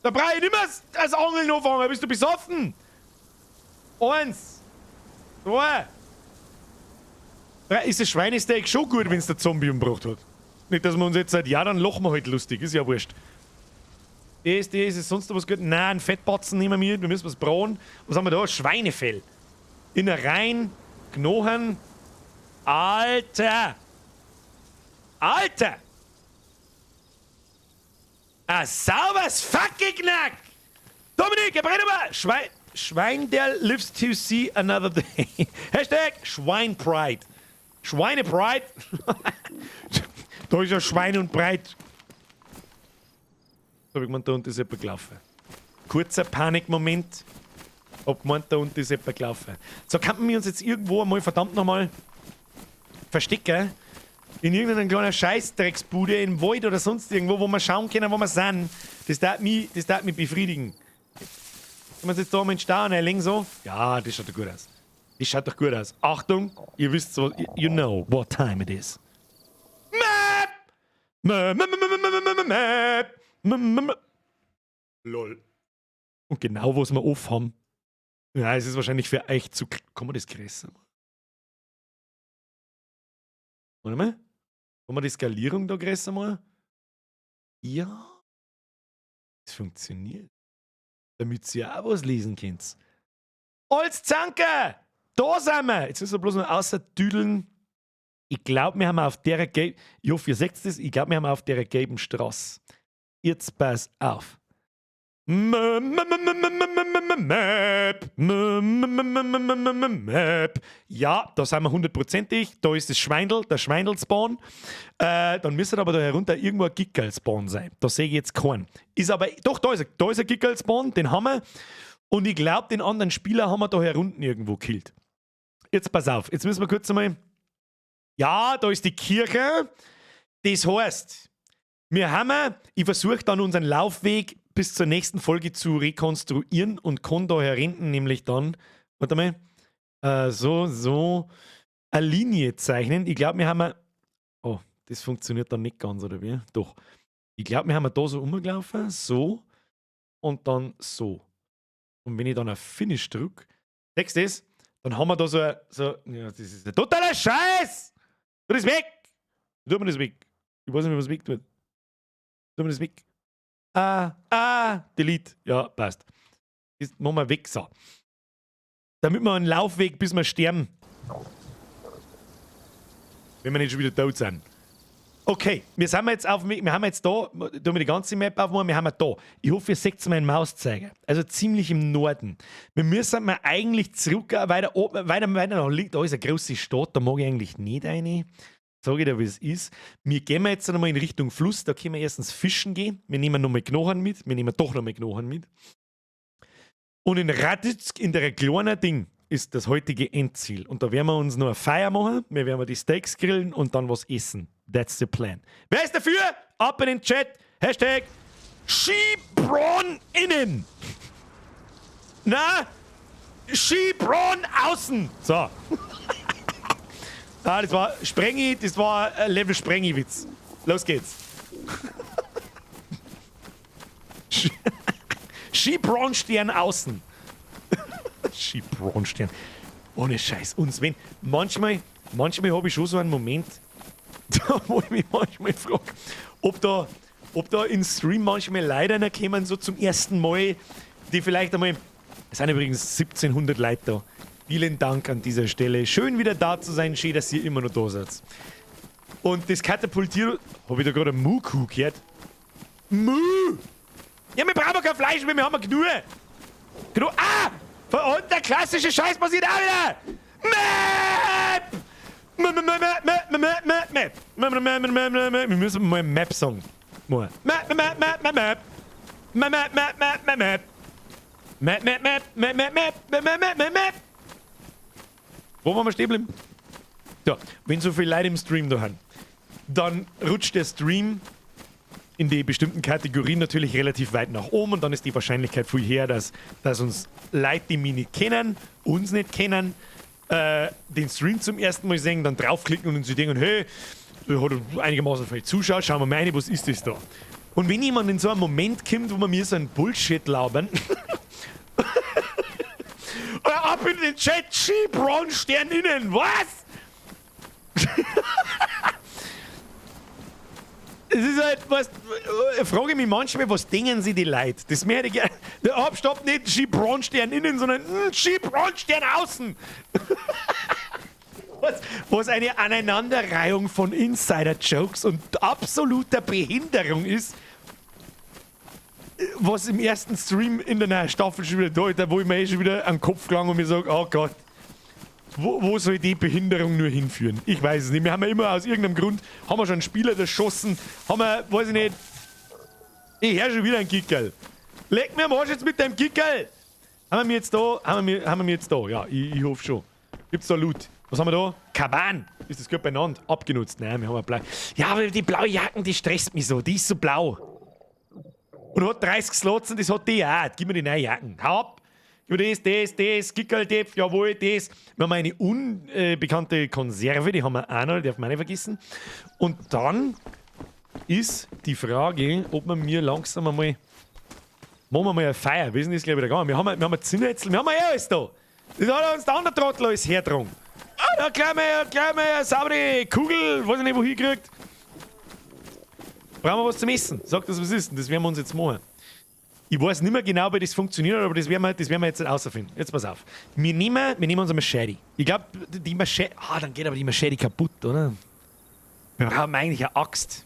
Da brauche ich nicht mehr das Angeln anfangen. Bist du besoffen? Eins. Zwei. Drei. Ist das Schweinesteak schon gut, wenn es der Zombie umgebracht hat? Nicht, dass wir uns jetzt seit Jahren dann lachen wir halt lustig. Ist ja wurscht. Das ist sonst noch was gut? Nein, einen Fettbatzen nehmen wir mit. Wir müssen was brauen. Was haben wir da? Schweinefell. Innereien, Knochen. Alter! Alter! Ein sauberes fucking Knack! Dominik, er brennt aber! Schwein, Schwein, der lives to see another day. #SchweinePride. Schweine-Pride. Da ist ja Schwein und Breit. Da hab ich gemeint, da unten ist jemand gelaufen. Kurzer Panikmoment. Hab gemeint, da unten ist jemand gelaufen. So, könnten wir uns jetzt irgendwo einmal verdammt nochmal verstecken? In irgendeiner kleinen Scheißdrecksbude im Wald oder sonst irgendwo, wo wir schauen können, wo wir sind. Das darf mich befriedigen. Können wir uns jetzt da mal in den Stau reinlegen, so? Ja, das schaut doch gut aus. Das schaut doch gut aus. Achtung, ihr wisst so, you know what time it is. Map! Map, map, map, map, map, map, map, map. Lol. Und genau, was wir off haben. Ja, es ist wahrscheinlich für euch zu. Kann man das größer machen? Warte mal. Kann man die Skalierung da größer machen? Ja. Es funktioniert. Damit ihr auch was lesen könnt. Als Zanke! Da sind wir! Jetzt müssen wir bloß noch außer düdeln. Ich glaube, wir haben auf der gelben. Ich hoffe, ihr seht das. Ich glaube, wir haben auf der gelben Straße. Jetzt pass auf. Map. Map. Ja, da sind wir hundertprozentig. Da ist das Schweindel, der Schweindel-Spawn. Dann müsste aber da herunter irgendwo ein Gickerl-Spawn sein. Da sehe ich jetzt keinen. Ist aber, doch, da ist er. Da ist ein Gickerl-Spawn, den haben wir. Und ich glaube, den anderen Spieler haben wir da herunten irgendwo gekillt. Jetzt pass auf, jetzt müssen wir kurz einmal. Ja, da ist die Kirche. Das heißt, wir haben, ich versuche dann unseren Laufweg bis zur nächsten Folge zu rekonstruieren und kann da herinten nämlich dann, warte mal, so, so eine Linie zeichnen. Ich glaube, wir haben, oh, das funktioniert dann nicht ganz, oder wie? Doch. Ich glaube, wir haben da so umgelaufen, so und dann so. Und wenn ich dann auf Finish drücke, siehst du das? Dann haben wir da so, so, ja, das ist ein totaler Scheiß! Tu das weg! Tut man das weg? Ich weiß nicht, wie man das weg tut. Tut man das weg? Ah, ah, Delete. Ja, passt. Das machen wir weg, so. Damit wir einen Laufweg, bis wir sterben. Wenn wir nicht schon wieder tot sind. Okay, wir sind jetzt auf, wir haben jetzt da, da wir die ganze Map aufmachen, wir haben da. Ich hoffe, ihr seht meinen Mauszeiger. Also ziemlich im Norden. Wir müssen mal eigentlich zurück, weiter, weiter, weiter nach links. Da ist eine große Stadt, da mag ich eigentlich nicht rein. Sag ich dir, wie es ist. Wir gehen jetzt nochmal in Richtung Fluss, da können wir erstens fischen gehen. Wir nehmen nochmal Knochen mit. Wir nehmen doch nochmal Knochen mit. Und in Raditsk, in der kleinen Ding, ist das heutige Endziel. Und da werden wir uns noch eine Feier machen. Wir werden die Steaks grillen und dann was essen. That's the plan. Wer ist dafür? Ab in den Chat. #SchibronInnen. Na? Schibron außen. So. Ah, das war Sprengi, das war ein Level Sprengi-Witz. Los geht's. Schibronstern außen. Schibronstern. Ohne Scheiß. Und Sven, manchmal habe ich schon so einen Moment, Da, wo ich mich manchmal frage, ob da in Stream manchmal Leute kommen, so zum ersten Mal, die vielleicht einmal. Es sind übrigens 1700 Leute da. Vielen Dank an dieser Stelle. Schön, wieder da zu sein. Schön, dass ihr immer noch da seid. Und das katapultiert. Habe ich da gerade ein Muhkuh gehört? Muh! Ja, wir brauchen kein Fleisch mehr, wir haben genug. Genug. Ah! Und der klassische Scheiß passiert auch wieder! Map! Map, Map, Map, Map, Map, Map. Map, Map, Map, Map, Map, Map. Wir müssen mal Map sagen. Mal. Map, Map, Map, Map, Map. Map, Map, Map, Map, Map, Map. Map, Map, Map, Map, Map, Map, Map, Map, Map, Map, Map. Wo waren wir stehen geblieben? Ja, wenn so viele Leute im Stream da sind, dann rutscht der Stream in die bestimmten Kategorien natürlich relativ weit nach oben und dann ist die Wahrscheinlichkeit viel höher, dass uns Leute, die mich nicht kennen, uns nicht kennen, den Stream zum ersten Mal sehen, dann draufklicken und sich denken, hey, da hat einigermaßen viel Zuschauer, schauen wir mal rein, was ist das da? Und wenn jemand in so einen Moment kommt, wo wir mir so einen Bullshit labern, ab in den Chat, Bronze Stern innen, was? Es ist halt, was, frage ich mich manchmal, was denken sich die Leute? Das möchte ich gerne. Der Abstopp nicht Ski Bronstern innen, sondern Ski Bronstern außen. Was eine Aneinanderreihung von Insider-Jokes und absoluter Behinderung ist, was im ersten Stream in der neuen Staffel schon wieder da ist, wo ich mir eh schon wieder an den Kopf gelange und mir sage, oh Gott, wo soll die Behinderung nur hinführen? Ich weiß es nicht. Wir haben ja immer aus irgendeinem Grund, haben wir schon einen Spieler erschossen, haben wir, weiß ich nicht. Ich höre schon wieder einen Kickerl. Leck mir am Arsch jetzt mit deinem Kickerl! Haben wir jetzt da? Haben wir jetzt da? Ja, ich hoffe schon. Gibt's da Loot? Was haben wir da? Kaban! Ist das gut benannt? Abgenutzt. Nein, wir haben eine blau. Ja, aber die blaue Jacken, die stresst mich so. Die ist so blau. Und hat 30 Slots und das hat die auch. Gib mir die neue Jacken. Hau ab! Gib mir das, das, das, Kickerl, jawohl, das. Wir haben eine unbekannte Konserve, die haben wir auch noch, die darf man nicht vergessen. Und dann ist die Frage, ob wir mir langsam einmal. Machen wir mal ein Feuer. Wir sind das gleich wieder gegangen. Wir haben ein Zinnhäcksel, wir haben ja alles da. Das hat uns der andere Trottel alles hergetragen. Ah, da gleich mal eine saubere Kugel, weiß ich nicht, wohin gekriegt. Brauchen wir was zum Essen? Sag das, was ist denn? Das werden wir uns jetzt machen. Ich weiß nicht mehr genau, wie das funktioniert, aber das werden wir jetzt rausfinden. Jetzt pass auf. Wir nehmen uns eine Machete. Ich glaube, die Machete. Ah, dann geht aber die Machete kaputt, oder? Wir brauchen eigentlich eine Axt.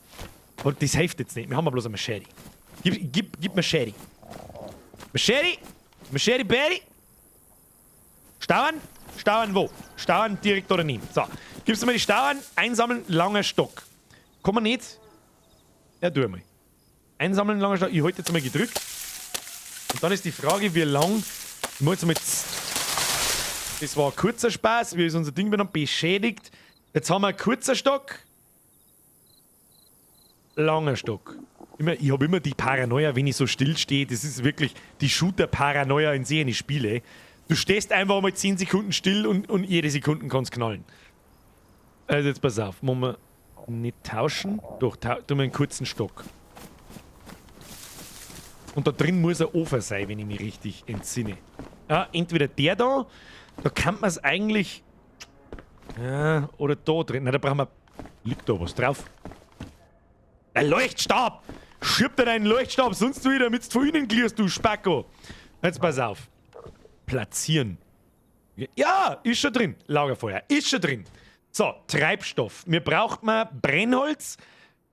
Und das hilft jetzt nicht. Wir haben ja bloß eine Machete. Gib Machete. Machete! Machete, Betty! Stauern? Stauern wo? Stauern direkt oder daneben. So. Gibst du mir die Stauern? Einsammeln, langer Stock. Kann man nicht? Ja, tu mal. Einsammeln, langer Stock. Ich halte jetzt mal gedrückt. Und dann ist die Frage, wie lang. Ich muss jetzt mal. Das war ein kurzer Spaß. Wie ist unser Ding benannt? Beschädigt. Jetzt haben wir einen kurzer Stock. Langer Stock. Ich habe immer die Paranoia, wenn ich so still stehe. Das ist wirklich die Shooter-Paranoia in sehene Spiele. Du stehst einfach mal 10 Sekunden still und jede Sekunde kannst knallen. Also jetzt pass auf. Machen wir nicht tauschen. Doch, tun wir einen kurzen Stock. Und da drin muss ein Ofen sein, wenn ich mich richtig entsinne. Ja, entweder der da, da kann man es eigentlich. Ja, oder da drin. Na, da brauchen wir. Liegt da was drauf? Ein Leuchtstab! Schieb dir deinen Leuchtstab sonst wieder, damit du von innen glühst, du Spacko! Jetzt pass auf. Platzieren. Ja, ist schon drin. Lagerfeuer ist schon drin. So, Treibstoff. Wir brauchen mal Brennholz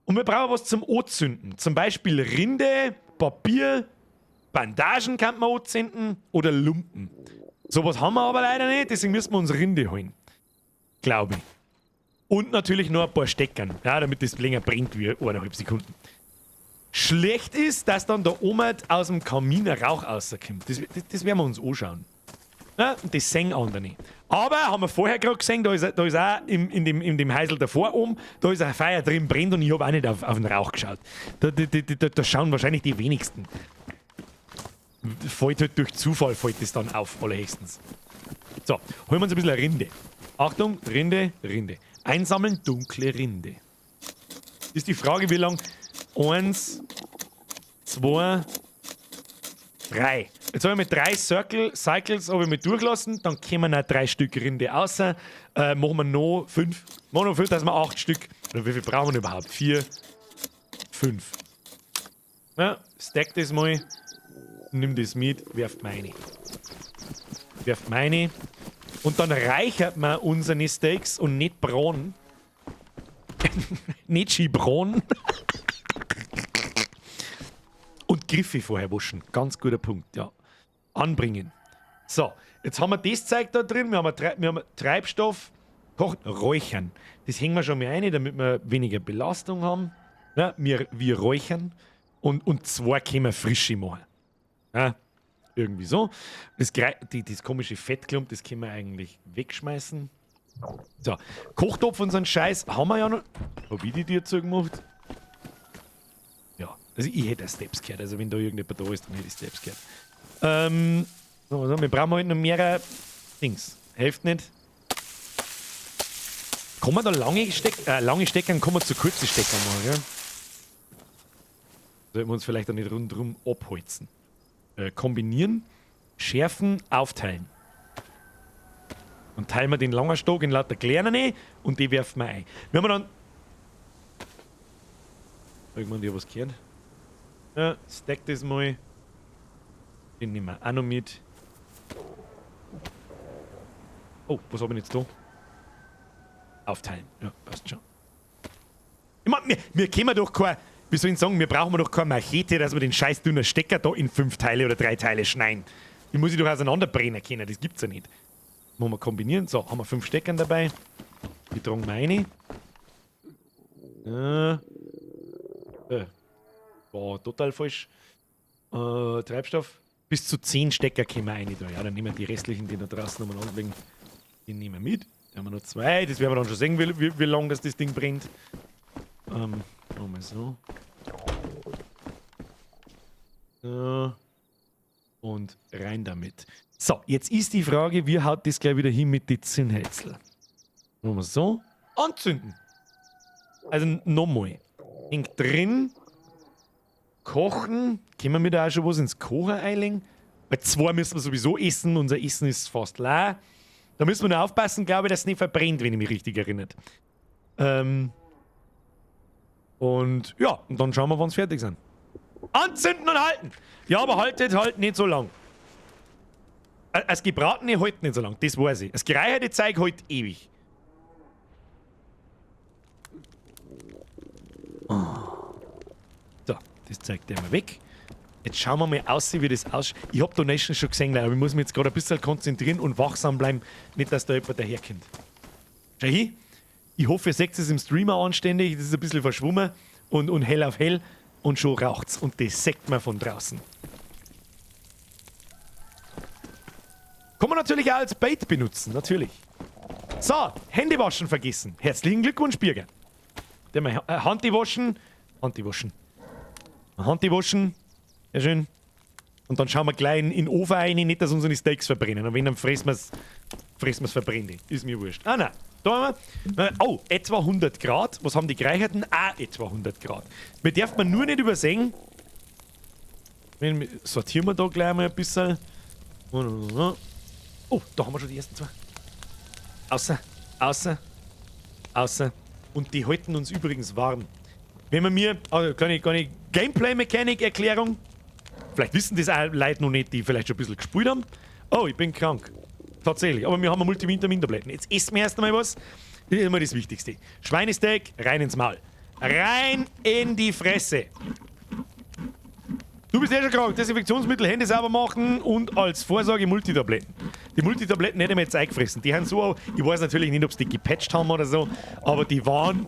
und wir brauchen was zum Anzünden. Zum Beispiel Rinde, Papier, Bandagen kann man anzünden oder Lumpen. Sowas haben wir aber leider nicht, deswegen müssen wir uns Rinde holen. Glaube ich. Und natürlich noch ein paar Steckern, ja, damit das länger brennt wie 1,5 Sekunden. Schlecht ist, dass dann da oben aus dem Kamin ein Rauch rauskommt. Das werden wir uns anschauen. Ja, und das sehen andere nicht. Aber haben wir vorher gerade gesehen, da ist auch in dem Häusl davor oben, da ist ein Feuer drin, brennt und ich habe auch nicht auf den Rauch geschaut. Da schauen wahrscheinlich die wenigsten. Fällt halt durch Zufall, fällt das dann auf, allerhöchstens. So, holen wir uns ein bisschen Rinde. Achtung, Rinde, Rinde. Einsammeln, dunkle Rinde. Ist die Frage, wie lang. Eins, zwei, drei. Jetzt habe ich mit drei Cycles habe ich mit durchlassen, dann kommen noch drei Stück Rinde außer. Machen wir noch fünf. Machen wir, dass wir 8 Stück. Oder wie viel brauchen wir überhaupt? 4, 5. Ja, stack das mal. Nimm das mit, werft meine. Werft meine. Und dann reichert man unsere Steaks und nicht braun. Nicht Schibron. Und Griffe vorher waschen. Ganz guter Punkt, ja. Anbringen. So, jetzt haben wir das Zeug da drin. Wir haben Treibstoff. Kochen, räuchern. Das hängen wir schon mal rein, damit wir weniger Belastung haben. Ja, wir räuchern. Und zwei können wir frische machen. Ja, irgendwie so. Das komische Fettklump, das können wir eigentlich wegschmeißen. So, Kochtopf und so einen Scheiß haben wir ja noch. Hab ich die dir zugemacht? Ja, also ich hätte Steps gehört. Also wenn da irgendjemand da ist, dann hätte ich Steps gehört. So, wir brauchen halt noch mehrere Dings. Hilft nicht. Kann man da lange Steckern, kann man zu kurze Stecker machen, gell? Sollten wir uns vielleicht auch nicht rundherum abholzen. Kombinieren, schärfen, aufteilen. Und teilen wir den langen Stock in lauter kleine und die werfen wir ein. Wir haben dann. Irgendwann die was gehört. Ja, stack das mal. Den nehmen wir auch noch mit. Oh, was hab ich jetzt da? Aufteilen. Ja, passt schon. Ich mein, wir können doch kein. Wie soll ich sagen, wir brauchen doch keine Machete, dass wir den scheiß dünnen Stecker da in 5 Teile oder 3 Teile schneiden. Die muss ich doch auseinanderbrennen können, das gibt's ja nicht. Machen wir kombinieren. So, haben wir 5 Steckern dabei. Die tragen wir rein. War total falsch. Treibstoff. Bis zu 10 Stecker können wir rein da. Ja, dann nehmen wir die restlichen, die da draußen nochmal anlegen. Die nehmen wir mit. Da haben wir noch 2. Das werden wir dann schon sehen, wie lange das Ding brennt. Machen wir so. So. Und rein damit. So, jetzt ist die Frage, wie haut das gleich wieder hin mit den Zündhölzl? Machen wir so. Anzünden. Also nochmal. Hängt drin. Kochen. Können wir mir da auch schon was ins Kochen einlegen? Weil 2 müssen wir sowieso essen. Unser Essen ist fast leer. Da müssen wir nur aufpassen, glaube ich, dass es nicht verbrennt, wenn ich mich richtig erinnere. Und ja, und dann schauen wir, wann's fertig sind. Anzünden und halten! Ja, aber haltet halt nicht so lang. Das Gebratene hält nicht so lang, das weiß ich. Das gereicherte Zeug hält ewig. Oh. So, das zeigt der mal weg. Jetzt schauen wir mal aus, wie das ausschaut. Ich hab Donations schon gesehen, aber ich muss mich jetzt gerade ein bisschen konzentrieren und wachsam bleiben, nicht, dass da jemand daherkommt. Schau hin. Ich hoffe, ihr seht es im Streamer anständig. Das ist ein bisschen verschwommen und hell auf hell. Und schon raucht's. Und das sieht man von draußen. Kann man natürlich auch als Bait benutzen, natürlich. So, Hände waschen vergessen. Herzlichen Glückwunsch, Birger. Der mal Hand waschen. Hand waschen. Hand waschen. Sehr schön. Und dann schauen wir gleich in den Ofen rein, nicht, dass unsere Steaks verbrennen. Und wenn, dann fressen wir's verbrennen. Ist mir wurscht. Ah, nein. Da haben wir. Oh, etwa 100 Grad. Was haben die Gereicherten? Ah, etwa 100 Grad. Wir dürfen man nur nicht übersehen. Sortieren wir da gleich mal ein bisschen. Oh, da haben wir schon die ersten 2. Außer, außer, außer. Und die halten uns übrigens warm. Wenn man mir, also kleine Gameplay-Mechanik-Erklärung. Vielleicht wissen das auch Leute noch nicht, die vielleicht schon ein bisschen gespielt haben. Oh, ich bin krank. Tatsächlich, aber wir haben Multivitamin-Tabletten. Jetzt essen wir erst einmal was. Das ist immer das Wichtigste. Schweinesteak, rein ins Maul. Rein in die Fresse. Du bist ja schon krank. Desinfektionsmittel, Hände sauber machen und als Vorsorge Multitabletten. Die Multitabletten hätte ich mir jetzt eingefressen. Die haben so, ich weiß natürlich nicht, ob sie die gepatcht haben oder so, aber die waren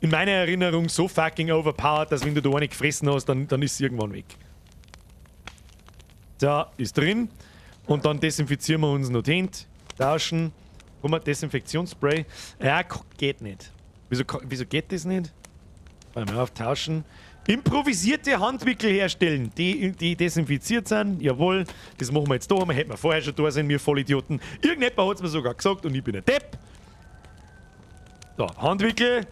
in meiner Erinnerung so fucking overpowered, dass wenn du da eine gefressen hast, dann ist sie irgendwann weg. So, ist drin. Und dann desinfizieren wir uns noch die Hände. Tauschen. Guck mal, Desinfektionsspray. Ja, geht nicht. Wieso geht das nicht? Warte mal auf, tauschen. Improvisierte Handwickel herstellen, die desinfiziert sind. Jawohl, das machen wir jetzt da. Wir hätten wir vorher schon da sind, wir Vollidioten. Irgendjemand hat es mir sogar gesagt und ich bin ein Depp. So, Handwickel.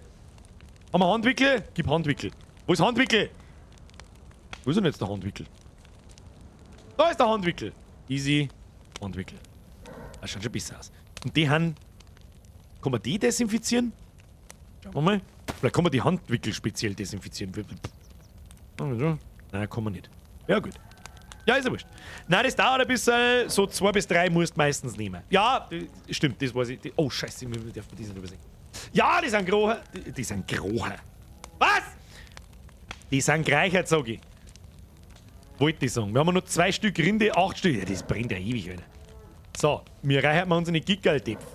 Haben wir Handwickel? Gib Handwickel. Wo ist Handwickel? Wo ist denn jetzt der Handwickel? Da ist der Handwickel. Easy. Handwickel. Das schaut schon besser aus. Und die haben Kann man die desinfizieren? Schauen wir mal. Vielleicht kann man die Handwickel speziell desinfizieren. Nein, kann man nicht. Ja, gut. Ja, ist ja wurscht. Nein, das dauert ein bisschen. So 2 bis 3 musst du meistens nehmen. Ja, stimmt, das weiß ich. Oh, scheiße, ich darf das nicht übersehen. Ja, die sind grohe. Die sind grohe. Was? Die sind gereichert, sag ich. Wollte ich sagen. Wir haben noch 2 Stück Rinde, 8 Stück. Ja, das brennt ja ewig, Alter. So, wir reichern unsere Gickerl-Töpfe.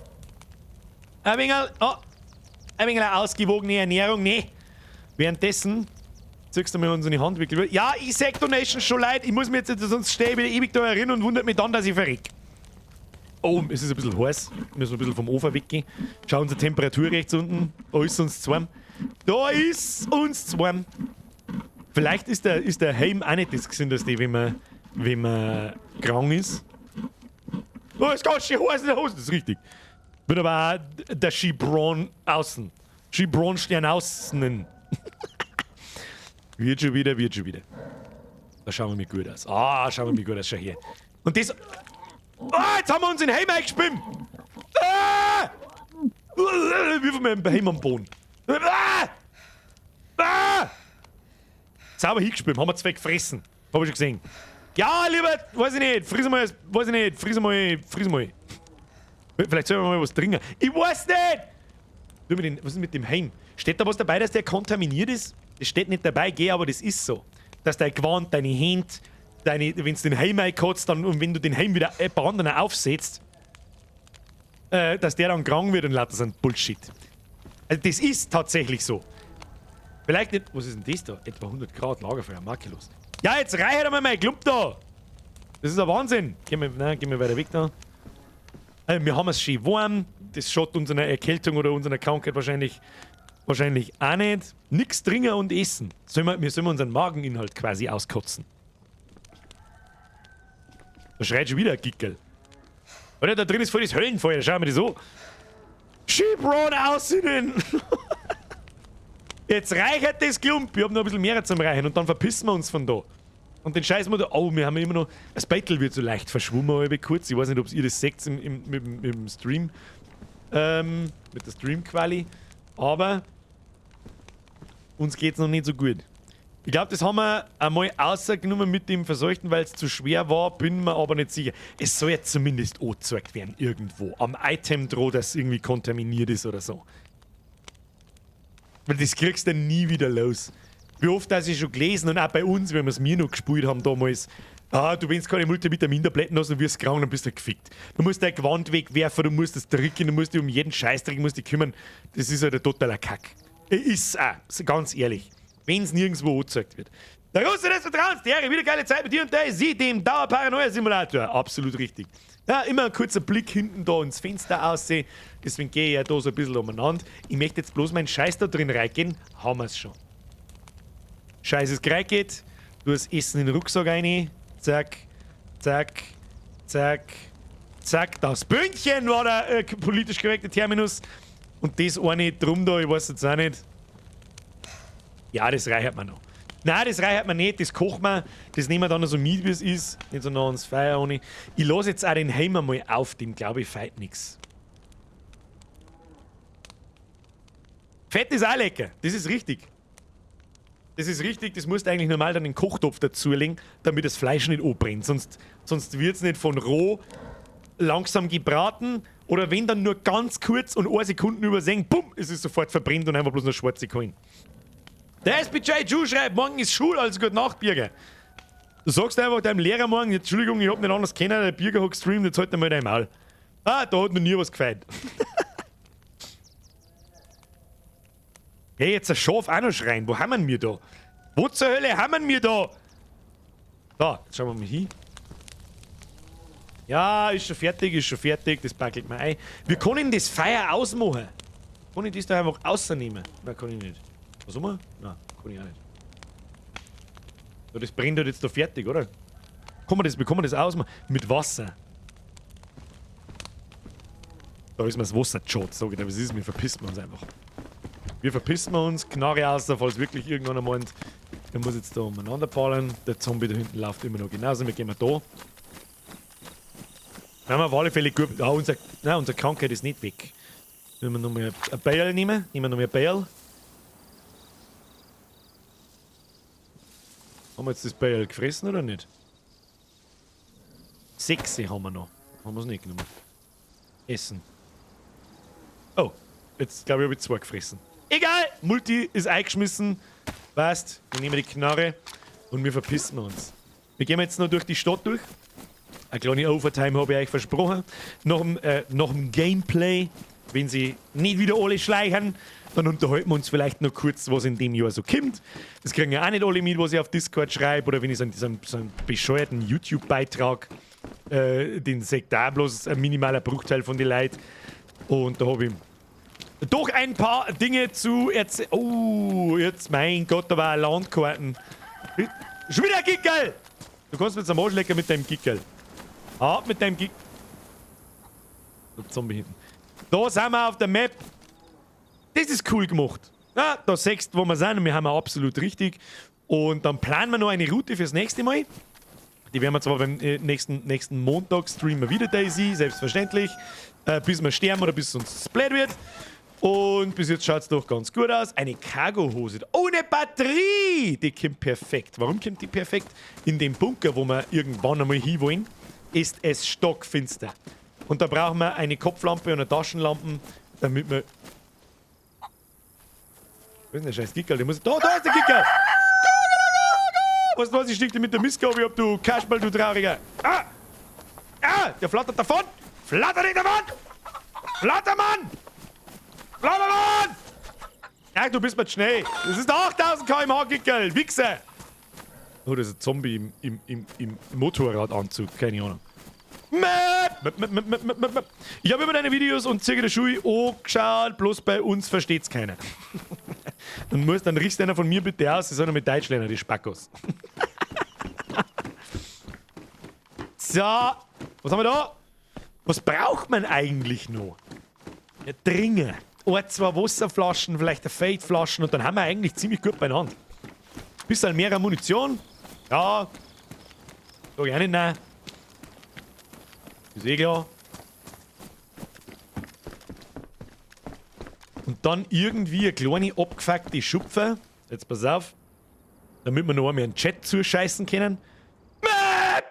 Ein wenig, oh, ein wenig ausgewogene Ernährung, ne. Währenddessen ziehst du mir unsere Handwickel. Ja, ich sag Donation schon leid. Ich muss mir jetzt, sonst stehe ich wieder ewig da herin und wundert mich dann, dass ich verreck. Oh, es ist ein bisschen heiß. Wir müssen ein bisschen vom Ofen weggehen. Schau unsere Temperatur rechts unten. Da ist uns zu warm. Da ist uns zu warm. Vielleicht ist der Helm auch nicht das Gesündeste, wenn man krank ist. Oh, ist ganz schön heiß in der Hose. Das ist richtig. Wird aber auch der Skibron außen. Skibron stern außen. Wird schon wieder, wird schon wieder. Da schauen wir mir gut aus. Ah, schauen wir mir gut aus. Schau her. Und das... Ah, jetzt haben wir uns in den Helm eingeschwimmt. Ah! Wirf mal den Helm am Boden. Ah! Ah! Sauber hingeschwimmt, haben wir zwei gefressen. Hab ich schon gesehen. Ja, lieber, weiß ich nicht, friss mal, weiß ich nicht, friss mal, friss mal. Vielleicht sollen wir mal was trinken. Ich weiß nicht! Was ist mit dem Helm? Steht da was dabei, dass der kontaminiert ist? Das steht nicht dabei, geh, aber das ist so. Dass dein Gewand, deine Hände, wenn du den Helm einkotzt, dann, und wenn du den Helm wieder jemand anderen aufsetzt, dass der dann krank wird und lauter so ein Bullshit. Also das ist tatsächlich so. Vielleicht nicht. Was ist denn das da? Etwa 100 Grad Lagerfeuer, makellos. Ja, jetzt reicht einmal mein Klump da! Das ist ein Wahnsinn! Gehen wir weiter weg da. Also, wir haben es schön warm. Das schaut unserer Erkältung oder unserer Krankheit wahrscheinlich auch nicht. Nix trinken und essen. Wir sollen unseren Mageninhalt quasi auskotzen. Da schreit schon wieder ein Gickel. Oder da drin ist voll das Höllenfeuer. Schauen wir das an. Skibron aussinnen! Jetzt reichert das Klump. Ich hab noch ein bisschen mehr zum Reichen und dann verpissen wir uns von da. Und den Scheiß wir da. Oh, wir haben immer noch. Das Bettel wird so leicht verschwommen, halb kurz. Ich weiß nicht, ob ihr das seht im Stream. Mit der Stream-Quali. Aber uns geht's noch nicht so gut. Ich glaube, das haben wir einmal außergenommen mit dem Verseuchten, weil es zu schwer war, bin mir aber nicht sicher. Es soll ja zumindest angezeigt werden, irgendwo. Am Item droht, dass es irgendwie kontaminiert ist oder so. Weil das kriegst du nie wieder los. Wie oft das ich schon gelesen und auch bei uns, wenn wir es mir noch gespielt haben damals, ah, du, wenn du keine Multivitamintabletten hast und wirst krank, dann bist du gefickt. Du musst dein Gewand wegwerfen, du musst das trinken, du musst dich um jeden Scheißdreck musst dich kümmern. Das ist halt ein totaler Kack. Ist auch, ganz ehrlich. Wenn es nirgendwo angezeigt wird. Der Russe des Vertrauens, der wieder geile Zeit mit dir und der sieht dem Dauerparanoia-Simulator. Absolut richtig. Ja, immer ein kurzer Blick hinten da ins Fenster aussehen. Deswegen gehe ich ja da so ein bisschen umeinander. Ich möchte jetzt bloß meinen Scheiß da drin reingehen. Haben wir es schon. Scheiß ist reingeht. Du hast Essen in den Rucksack rein. Zack, zack, zack, zack. Das Bündchen war der politisch korrekte Terminus. Und das eine drum da, ich weiß jetzt auch nicht. Ja, das reicht mir noch. Nein, das reicht mir nicht, das kochen wir, das nehmen wir dann noch so mit, wie es ist. Nicht so noch ans Feuer ohne. Ich lasse jetzt auch den Helm mal auf, dem glaube ich feit nix. Fett ist auch lecker, das ist richtig. Das ist richtig, das musst du eigentlich normal dann in den Kochtopf dazulegen, damit das Fleisch nicht anbrennt. Sonst wird es nicht von roh langsam gebraten oder wenn dann nur ganz kurz und 1 Sekunde übersehen, bumm, es ist sofort verbrennt und einfach bloß noch schwarze Kohlen. Der SPJ Ju schreibt, morgen ist Schule, also gute Nacht, Birger. Du sagst einfach deinem Lehrer morgen, Entschuldigung, ich hab nicht anders kennen, der Birger hat gestreamt, jetzt halt einmal dein Maul. Ah, da hat noch nie was gefällt. Hey, jetzt ein Schaf auch noch schreien. Wo haben wir da? Wo zur Hölle haben wir da? Da, jetzt schauen wir mal hin. Ja, ist schon fertig, das packelt mir ein. Wir können das Feuer ausmachen. Kann ich das da einfach rausnehmen? Nein, kann ich nicht. Was haben wir? Nein, kann ich auch nicht. So, das brennt halt jetzt da fertig, oder? Kann man das, bekommen wir das ausmachen? Mit Wasser. Da ist mir das Wasser schon, sag ich dir, was ist? Wir verpissen uns einfach. Wir verpissen uns, Knarre aus, falls wirklich irgendwann einmal meint, der muss jetzt da umeinander fallen. Der Zombie da hinten läuft immer noch genauso. Wir gehen mal da. Wir haben auf alle Fälle gut. Ah, unsere Krankheit ist nicht weg. Wenn wir nochmal ein Beil nehmen. Nehmen wir nochmal ein Beil. Haben wir jetzt das Beil gefressen oder nicht? 6 haben wir noch. Haben wir es nicht genommen. Essen. Oh, jetzt glaube ich, habe ich 2 gefressen. Egal! Multi ist eingeschmissen. Passt, wir nehmen die Knarre und wir verpissen uns. Wir gehen jetzt noch durch die Stadt durch. Eine kleine Overtime habe ich euch versprochen. Nach dem Gameplay, wenn sie nicht wieder alle schleichen, dann unterhalten wir uns vielleicht noch kurz, was in dem Jahr so kommt. Das kriegen ja auch nicht alle mit, was ich auf Discord schreibe oder wenn ich so einen bescheuerten YouTube-Beitrag, den sagt da bloß ein minimaler Bruchteil von den Leuten. Und da habe ich doch ein paar Dinge zu erzählen. Oh, jetzt, mein Gott, da war eine Landkarten. Schon wieder ein Gickel! Du kannst mir jetzt am Arsch lecken mit deinem Gickel. Ah, mit deinem Gickel. Der Zombie hinten. Da sind wir auf der Map. Das ist cool gemacht. Ja, da siehst du, wo wir sind und wir haben absolut richtig. Und dann planen wir noch eine Route fürs nächste Mal. Die werden wir zwar beim nächsten Montag streamen wieder DayZ, selbstverständlich. Bis wir sterben oder bis uns blöd wird. Und bis jetzt schaut's doch ganz gut aus. Eine Cargo-Hose. Ohne Batterie! Die kommt perfekt. Warum kommt die perfekt? In dem Bunker, wo wir irgendwann einmal hinwollen, ist es stockfinster. Und da brauchen wir eine Kopflampe und eine Taschenlampe, damit wir... Wo ist denn der scheiß Gickerl? Der muss... Da, da ist der Gickerl! Go, go, go, go! Weißt du was? Ich stieg dir mit der Mistgabel ab, du Kasperl, du Trauriger! Ah! Ah! Der flattert davon! Flatter nicht davon! Flattermann! Flattermann! Ja, du bist mir zu schnell. Das ist der 8000 km/h Gickerl, Wichser! Oh, das ist ein Zombie im Motorradanzug, keine Ahnung. Map! Map, map, map, map, map, map. Ich habe immer deine Videos und circa der Schule angeschaut, bloß bei uns versteht's keiner. Dann riechst einer von mir bitte aus, sie sollen mit Deutsch lernen, die Spackos. So, was haben wir da? Was braucht man eigentlich noch? Ja, Dringe. Ein, zwei Wasserflaschen, vielleicht eine Fade-Flaschen und dann haben wir eigentlich ziemlich gut beieinander. Bisschen mehr Munition. Ja. Sag ich auch nicht nein. Ist eh klar. Und dann irgendwie eine kleine abgefuckte Schupfe. Jetzt pass auf. Damit wir noch einmal einen Chat zuscheißen können. Map!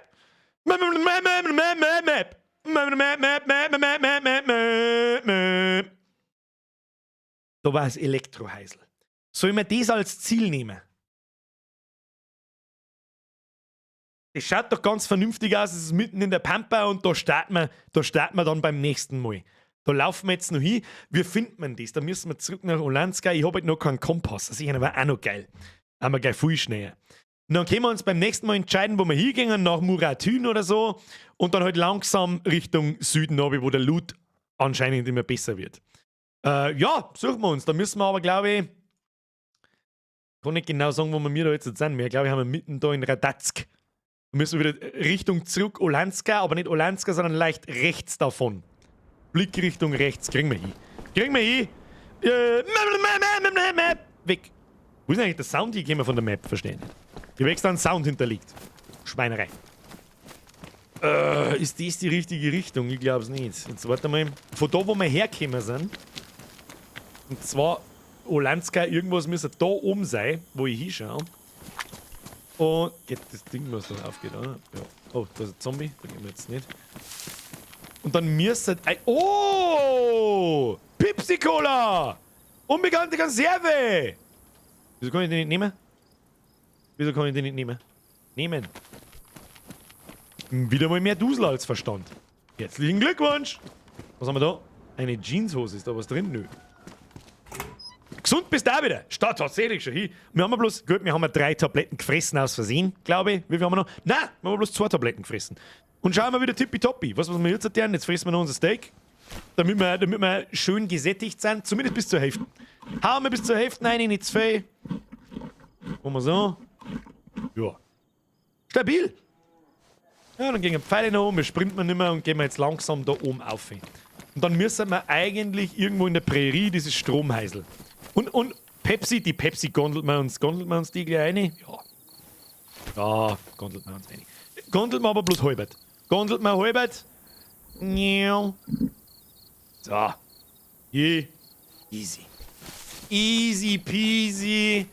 Map, map, map, map, map, map. Map, map, map, map, map, map, map, map, map. Da war es Elektroheisel. Soll ich mir das als Ziel nehmen? Das schaut doch ganz vernünftig aus, es ist mitten in der Pampa und da starten wir dann beim nächsten Mal. Da laufen wir jetzt noch hin. Wie findet man das? Da müssen wir zurück nach Olanska. Ich hab halt noch keinen Kompass. Das ist aber auch noch geil. Haben wir gleich viel schneller. Und dann können wir uns beim nächsten Mal entscheiden, wo wir hingehen, nach Muratyn oder so. Und dann halt langsam Richtung Süden runter, wo der Loot anscheinend immer besser wird. Ja, suchen wir uns. Da müssen wir aber, glaube ich, kann nicht genau sagen, wo wir da jetzt sind. Wir, glaube ich, haben wir mitten da in Radatsk. Da müssen wir wieder Richtung zurück Olanska, aber nicht Olanska, sondern leicht rechts davon. Blickrichtung rechts, kriegen wir hin. Kriegen wir hin. Map, weg. Wo ist denn eigentlich der Sound hingekommen von der Map? Verstehe ich nicht. Ich hab extra einen Sound hinterlegt. Schweinerei. Ist das die richtige Richtung? Ich glaub's nicht. Jetzt warte mal. Von da, wo wir hergekommen sind. Und zwar Olanska, irgendwas müsste da oben sein, wo ich hinschaue. Und geht das Ding, was da aufgeht, oder? Ja. Oh, da ist ein Zombie. Da gehen wir jetzt nicht. Und dann müsste... Oh! Pepsi Cola! Unbekannte Konserve! Wieso kann ich den nicht nehmen? Wieso kann ich den nicht nehmen? Nehmen. Wieder mal mehr Dusel als Verstand. Herzlichen Glückwunsch! Was haben wir da? Eine Jeanshose. Ist da was drin? Nö. Gesund bist du auch wieder. Statt tatsächlich schon hin. Wir haben ja bloß, gut, wir haben ja 3 Tabletten gefressen aus Versehen, glaube ich. Wie viel haben wir noch? Nein, wir haben bloß 2 Tabletten gefressen. Und schauen wir wieder tippitoppi. Was wir jetzt tun? Jetzt fressen wir noch unser Steak. Damit wir schön gesättigt sind. Zumindest bis zur Hälfte. Hauen wir bis zur Hälfte rein, nicht zu viel. Machen wir so. Ja. Stabil. Ja, dann gehen Pfeile nach oben, wir sprinten wir nicht mehr und gehen wir jetzt langsam da oben auf. Und dann müssen wir eigentlich irgendwo in der Prärie dieses Stromheisel. Und Pepsi, die Pepsi gondelt man uns, gondelt man uns die gleich rein? Ja. Ja, gondelt man uns rein. Gondelt man aber bloß halbert. Gondelt man halbert? Ja. So. Je. Easy. Easy peasy.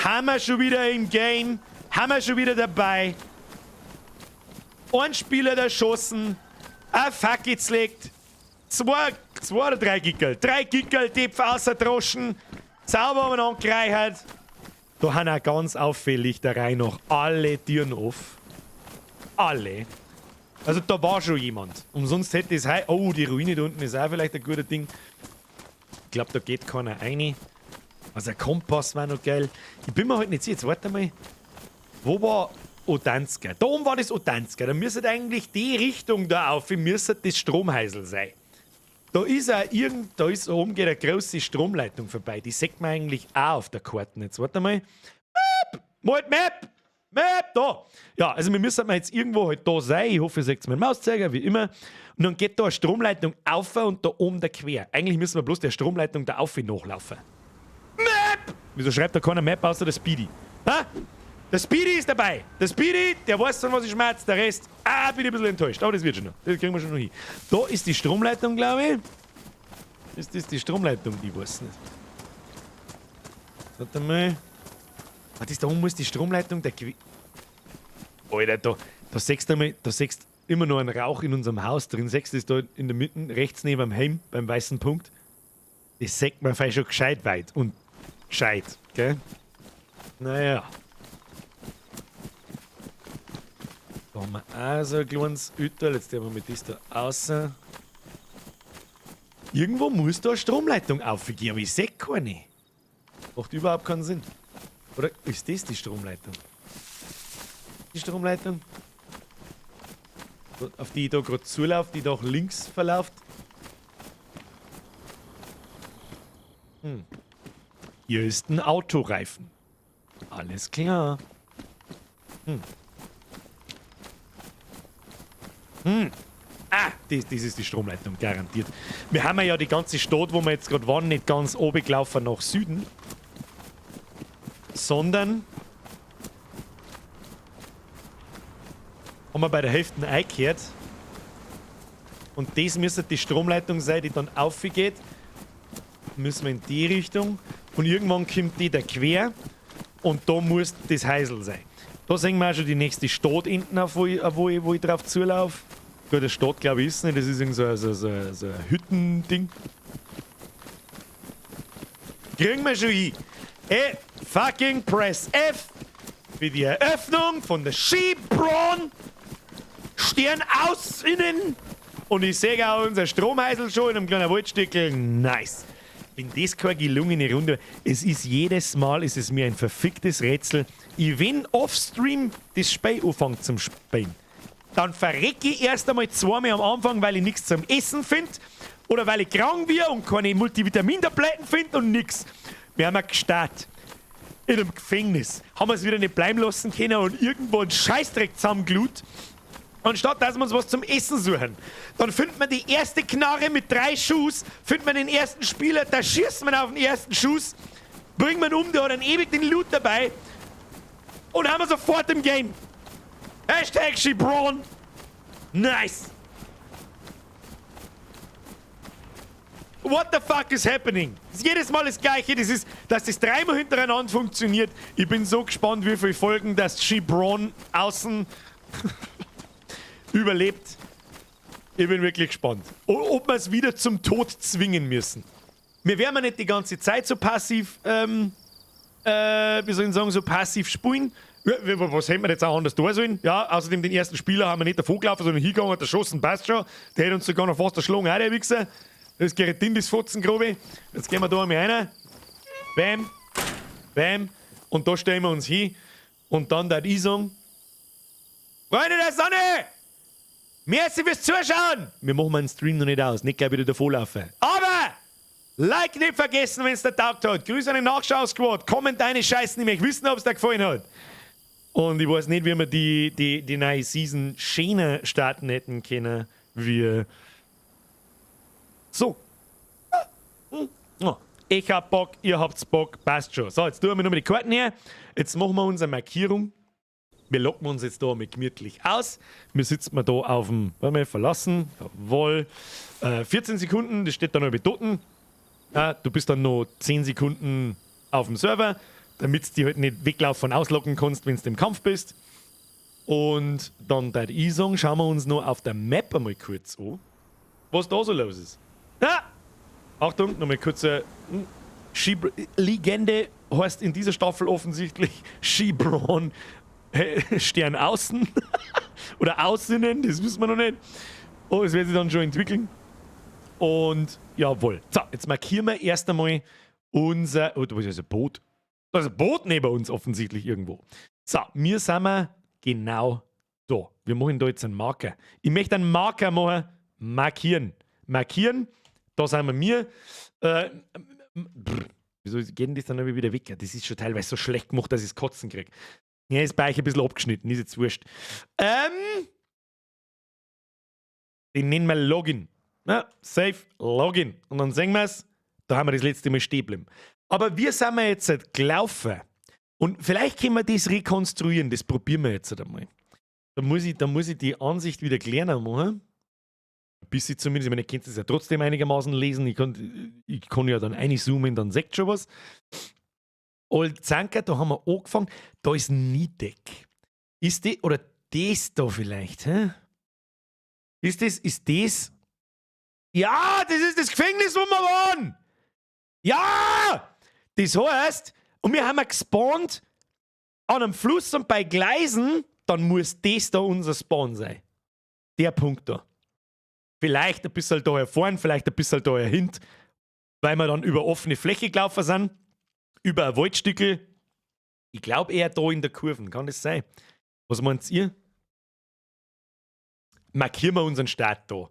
Haben wir schon wieder im Game. Haben wir schon wieder dabei. Ein Spieler erschossen. Ein Fuck legt. Zwei oder drei Gickel. Drei Gickel, Tepf außerdroschen. Sauber umeinander gereichert. Da haben auch ganz auffällig der Reihe noch alle Türen offen. Alle. Also da war schon jemand. Umsonst hätte es. Oh, die Ruine da unten ist auch vielleicht ein guter Ding. Ich glaube, da geht keiner rein. Also ein Kompass war noch geil. Ich bin mir halt nicht sicher. Jetzt warte mal. Wo war Odanska? Da oben war das Odanska. Da müsste eigentlich die Richtung da auf, müsste das Stromheisel sein. Da ist auch irgend, da ist oben geht eine große Stromleitung vorbei. Die sieht man eigentlich auch auf der Karte. Jetzt warte mal. Map! Malt Map! Map! Da! Ja, also wir müssen jetzt irgendwo halt da sein. Ich hoffe, ihr seht meinen Mauszeiger, wie immer. Und dann geht da eine Stromleitung auf und da oben da quer. Eigentlich müssen wir bloß der Stromleitung da auf nachlaufen. Map! Wieso schreibt da keiner Map außer der Speedy? Ha? Der Speedy ist dabei. Der Speedy, der weiß von was ich schmerz. Der Rest, ah, bin ich ein bisschen enttäuscht. Aber das wird schon noch. Das kriegen wir schon noch hin. Da ist die Stromleitung, glaube ich. Ist das die Stromleitung? Ich weiß nicht. Warte mal. Ah, das da oben muss die Stromleitung der. Alter, da siehst du einmal, da siehst immer noch einen Rauch in unserem Haus drin. Siehst du das da in der Mitte, rechts neben dem Heim, beim weißen Punkt? Das sieht man vielleicht schon gescheit weit und gescheit, gell? Naja. Da haben wir auch so ein kleines Üterl. Jetzt nehmen wir mit das da außen. Irgendwo muss da eine Stromleitung aufgehen, aber ich sehe keine. Macht überhaupt keinen Sinn. Oder ist das die Stromleitung? Die Stromleitung? Auf die ich da gerade zulaufe, die da links verläuft. Hm. Hier ist ein Autoreifen. Alles klar. Hm. Hm. Ah, das ist die Stromleitung, garantiert. Wir haben ja die ganze Stadt, wo wir jetzt gerade waren, nicht ganz oben gelaufen nach Süden, sondern haben wir bei der Hälfte eingekehrt. Und das müsste die Stromleitung sein, die dann aufgeht. Müssen wir in die Richtung. Und irgendwann kommt die da quer. Und da muss das Heisel sein. Da sehen wir auch schon die nächste Stadt hinten, auf wo ich drauf zulaufe. Gut, das Stadt, glaube ich, ist nicht. Das ist irgend so ein Hüttending. Kriegen wir schon hin. Ey, fucking press F für die Eröffnung von der Skibron. Stern aus innen. Und ich sehe auch unser Stromheisel schon in einem kleinen Waldstückel. Nice. Wenn das keine gelungene Runde. Es ist jedes Mal, ist es mir ein verficktes Rätsel. Ich, wenn offstream das Spiel anfängt zum Spielen, dann verrecke ich erst einmal zweimal am Anfang, weil ich nichts zum Essen finde oder weil ich krank bin und keine Multivitamintabletten finde und nix. Wir haben ja gestartet. In einem Gefängnis. Haben wir es wieder nicht bleiben lassen können und irgendwo einen Scheißdreck zusammenglut. Anstatt dass wir uns was zum Essen suchen. Dann findet man die erste Knarre mit 3 Schuss, findet man den ersten Spieler, da schießt man auf den ersten Schuss, bringt man um, der hat dann ewig den Loot dabei und haben wir sofort im Game. Hashtag Shibron. Nice. What the fuck is happening? Das ist jedes Mal das Gleiche, das ist, dass das dreimal hintereinander funktioniert. Ich bin so gespannt, wie viele Folgen das Shibron außen überlebt. Ich bin wirklich gespannt. Ob wir es wieder zum Tod zwingen müssen. Wir werden nicht die ganze Zeit so passiv, wie soll ich sagen, so passiv spielen. Was hätten wir jetzt auch anders da sollen? Ja, außerdem den ersten Spieler haben wir nicht davon gelaufen, sondern hingegangen und erschossen, passt schon. Der hätte uns sogar noch fast erschlagen, auch der Wichser. Das geht in das Fotzengrube. Jetzt gehen wir da einmal rein. Bam. Bam. Und da stellen wir uns hin. Und dann darf ich sagen: Freunde der Sonne! Merci fürs Zuschauen! Wir machen meinen Stream noch nicht aus, nicht gleich wieder davonlaufen. Aber! Like nicht vergessen, wenn es dir taugt hat. Grüße an den Nachschau-Squad. Kommen deine Scheißen nicht mehr. Ich wissen, ob es dir gefallen hat. Und ich weiß nicht, wie wir die neue Season schöner starten hätten können, wie so. Ich hab Bock, ihr habt's Bock, passt schon. So, jetzt tun wir nochmal die Karten her. Jetzt machen wir unsere Markierung. Wir loggen uns jetzt da einmal gemütlich aus. Wir sitzen mal da auf dem, warte mal, verlassen. Jawohl. 14 Sekunden, das steht da noch bei Toten. Ja, du bist dann noch 10 Sekunden auf dem Server, damit du die halt nicht weglaufen und ausloggen kannst, wenn du im Kampf bist. Und dann tät ich sagen, schauen wir uns noch auf der Map einmal kurz an, was da so los ist. Ja! Achtung, nochmal kurze Legende heißt in dieser Staffel offensichtlich Shibron Stern außen oder aussinnen, das wissen wir noch nicht. Oh, es wird sich dann schon entwickeln. Und jawohl. So, jetzt markieren wir erst einmal unser. Oh, da ist ein Boot. Da ist ein Boot neben uns offensichtlich irgendwo. So, wir sind wir genau da. Wir machen da jetzt einen Marker. Ich möchte einen Marker machen. Markieren. Markieren. Da sind wir mir. Wieso geht denn das dann immer wieder weg? Das ist schon teilweise so schlecht gemacht, dass ich es Kotzen kriege. Ja, ist bei euch ein bisschen abgeschnitten, ist jetzt wurscht. Den nennen wir Login. Ja, Save, Login. Und dann sehen wir es, da haben wir das letzte Mal stehen geblieben. Aber wir sind wir jetzt halt gelaufen. Und vielleicht können wir das rekonstruieren, das probieren wir jetzt halt einmal. Da muss ich die Ansicht wieder kleiner machen. Ein bisschen zumindest, ich meine, ihr könnt es ja trotzdem einigermaßen lesen. Ich kann ja dann einzoomen, dann seht schon was. Old Zanker, da haben wir angefangen. Da ist Niedeck. Ist die, oder das da vielleicht, hä? Ist das? Ja, das ist das Gefängnis, wo wir waren! Ja! Das heißt, und wir haben gespawnt an einem Fluss und bei Gleisen, dann muss das da unser Spawn sein. Der Punkt da. Vielleicht ein bisschen da vorn, vielleicht ein bisschen da hinten, weil wir dann über offene Fläche gelaufen sind, über ein Waldstückel. Ich glaube eher da in der Kurven, kann das sein? Was meint ihr? Markieren wir unseren Start da.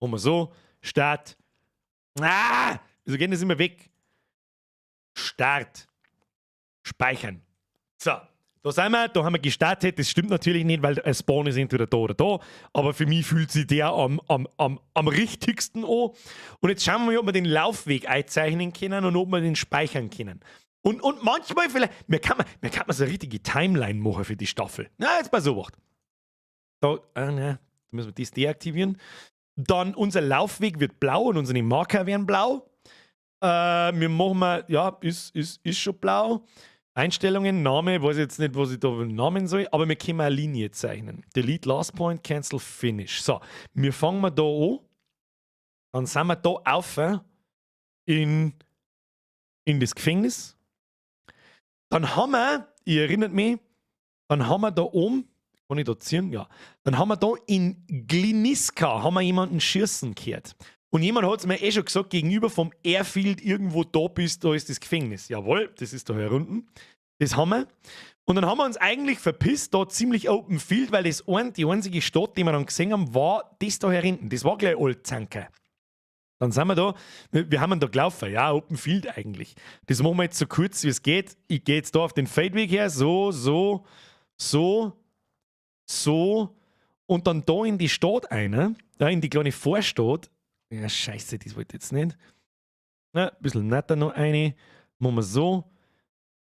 Machen wir so, Start. Ah! Wieso geht das immer weg? Start. Speichern. So, da sind wir, da haben wir gestartet. Das stimmt natürlich nicht, weil ein Spawn ist entweder da oder da. Aber für mich fühlt sich der am richtigsten an. Und jetzt schauen wir mal, ob wir den Laufweg einzeichnen können und ob wir den speichern können. Und manchmal vielleicht, mir kann man so eine richtige Timeline machen für die Staffel. Na, jetzt pass auf. Da, ne, da müssen wir das deaktivieren. Dann unser Laufweg wird blau und unsere Marker werden blau. Wir machen mal, ja, ist schon blau. Einstellungen, Name, weiß jetzt nicht, was ich da für einen Namen soll, aber wir können eine Linie zeichnen. Delete Last Point, Cancel, Finish. So, wir fangen mal da an. Dann sind wir da auf in das Gefängnis. Dann haben wir, ihr erinnert mich, dann haben wir da oben, kann ich da ziehen? Ja. Dann haben wir da in Gliniska haben wir jemanden schießen gehört. Und jemand hat es mir eh schon gesagt, gegenüber vom Airfield irgendwo da bist, da ist das Gefängnis. Jawohl, das ist da herunten. Das haben wir. Und dann haben wir uns eigentlich verpisst, da ziemlich Open Field, weil die einzige Stadt, die wir dann gesehen haben, war das da hinten. Das war gleich Old Zanker. Dann sind wir da, wir haben da gelaufen, ja, Open Field eigentlich. Das machen wir jetzt so kurz, wie es geht. Ich gehe jetzt da auf den Feldweg her, so, so, so, so und dann da in die Stadt eine, da in die kleine Vorstadt. Ja, scheiße, das wollte ich jetzt nicht. Ja, ein bisschen netter noch eine. Machen wir so.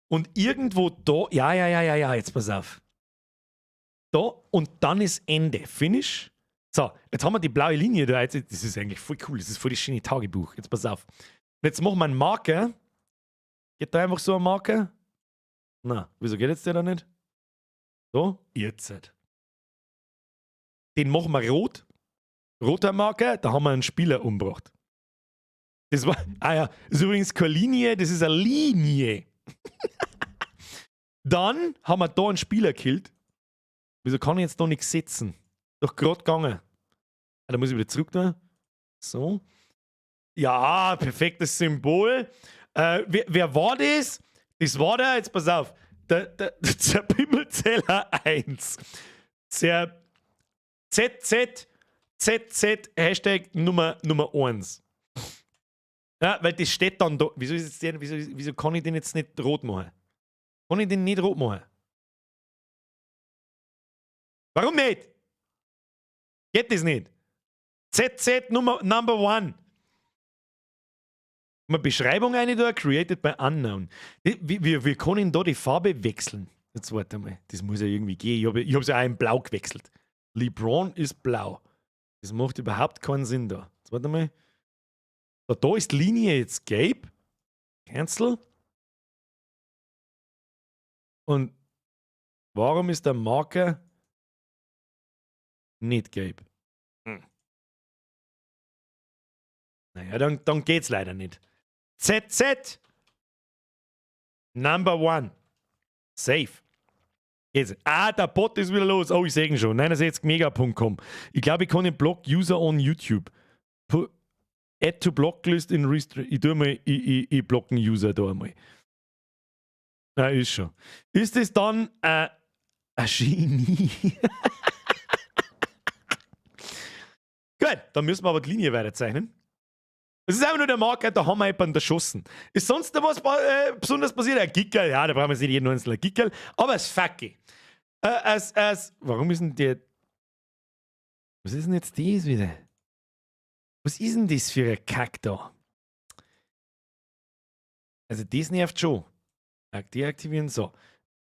Und irgendwo da, ja, jetzt pass auf. Da und dann ist Ende. Finish. So, jetzt haben wir die blaue Linie da. Jetzt, das ist eigentlich voll cool. Das ist voll das schöne Tagebuch. Jetzt pass auf. Und jetzt machen wir einen Marker. Geht da einfach so ein Marker? Na, wieso geht jetzt der da nicht? So, jetzt. Den machen wir rot. Roter Marker, da haben wir einen Spieler umgebracht. Das war, ah ja, das ist übrigens keine Linie, das ist eine Linie. Dann haben wir da einen Spieler gekillt. Wieso kann ich jetzt da nichts setzen? Doch gerade gegangen. Ah, da muss ich wieder zurück da. So. Ja, perfektes Symbol. Wer war das? Das war der, jetzt pass auf, der Zerpimmelzeller 1. Zer, ZZ, ZZ, Hashtag Nummer 1. Ja, weil das steht dann da. Wieso, ist jetzt der, wieso kann ich den jetzt nicht rot machen? Kann ich den nicht rot machen? Warum nicht? Geht das nicht? ZZ Number One. Mal Beschreibung eine da, created by unknown. Wir können da die Farbe wechseln. Jetzt warte mal, das muss ja irgendwie gehen. Ich hab's ja auch in Blau gewechselt. LeBron ist blau. Das macht überhaupt keinen Sinn da. Jetzt warte mal. Da ist die Linie jetzt gelb. Cancel. Und warum ist der Marker nicht gelb? Naja, dann geht's leider nicht. ZZ. Number one. Safe. Jetzt. Ah, der Bot ist wieder los. Oh, ich sehe ihn schon. 69mega.com. Ich glaube, ich kann den Block User on YouTube. Add to Blocklist in Restri. Ich tue mal, ich blocken User da einmal. Na, ist schon. Ist das dann ein Genie? Gut, dann müssen wir aber die Linie weiterzeichnen. Es ist einfach nur der Marker, da haben wir jemanden erschossen. Ist sonst noch was besonders passiert? Ein Gickerl, ja, da brauchen wir nicht jeden einzelnen Gickerl. Aber es Facki. Warum ist denn der. Was ist denn jetzt das wieder? Was ist denn das für ein Kack da? Also, das nervt schon. Deaktivieren, so.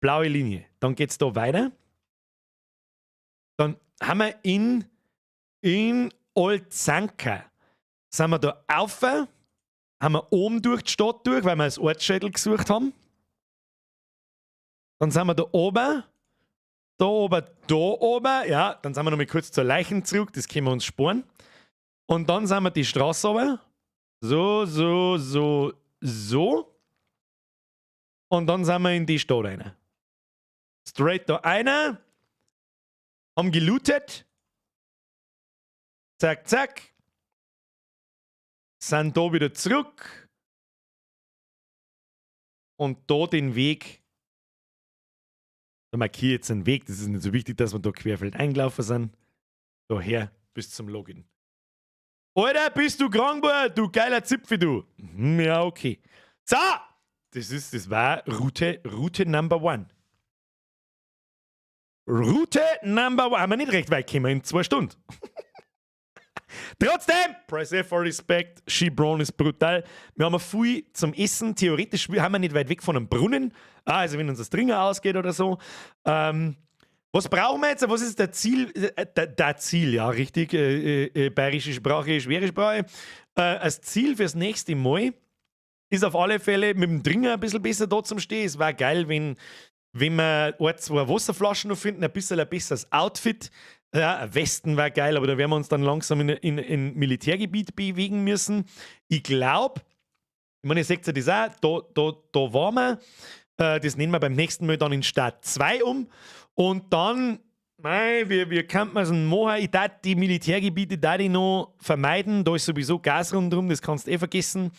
Blaue Linie. Dann geht's da weiter. Dann haben wir in Olzanka. Sind wir da auf, haben wir oben durch die Stadt durch, weil wir das Ortsschädel gesucht haben. Dann sind wir da oben, da oben, da oben, ja, dann sind wir noch mal kurz zur Leichen zurück, das können wir uns sparen. Und dann sind wir die Straße runter. So, so, so, so. Und dann sind wir in die Stadt rein. Straight da rein. Haben gelootet. Zack, zack. Sind da wieder zurück. Und da den Weg. Da markiere ich jetzt einen Weg. Das ist nicht so wichtig, dass wir da querfeld eingelaufen sind. Daher bis zum Login. Alter, bist du krank, boah, du geiler Zipfel, du. Ja, okay. So! Das war Route Number One. Route Number One. Haben wir nicht recht weit gekommen in 2 Stunden. Trotzdem, Press F for Respect, Shebron ist brutal. Wir haben viel zum Essen. Theoretisch haben wir nicht weit weg von einem Brunnen. Ah, also wenn uns das Trinken ausgeht oder so. Was brauchen wir jetzt? Was ist der Ziel? Der Ziel, ja, richtig. Bayerische Sprache, schwere Sprache. Als Ziel fürs nächste Mal ist auf alle Fälle mit dem Dringer ein bisschen besser da zum Stehen. Es war geil, wenn wir ein, zwei Wasserflaschen noch finden, ein bisschen ein besseres Outfit. Ja, ein Westen war geil, aber da werden wir uns dann langsam in Militärgebiet bewegen müssen. Ich glaub, ich meine, ihr seht ja das auch, da waren wir. Das nehmen wir beim nächsten Mal dann in Start 2 um. Und dann, mei, wie kann man es denn machen? Ich darf die Militärgebiete da die noch vermeiden. Da ist sowieso Gas rundherum, das kannst du eh vergessen.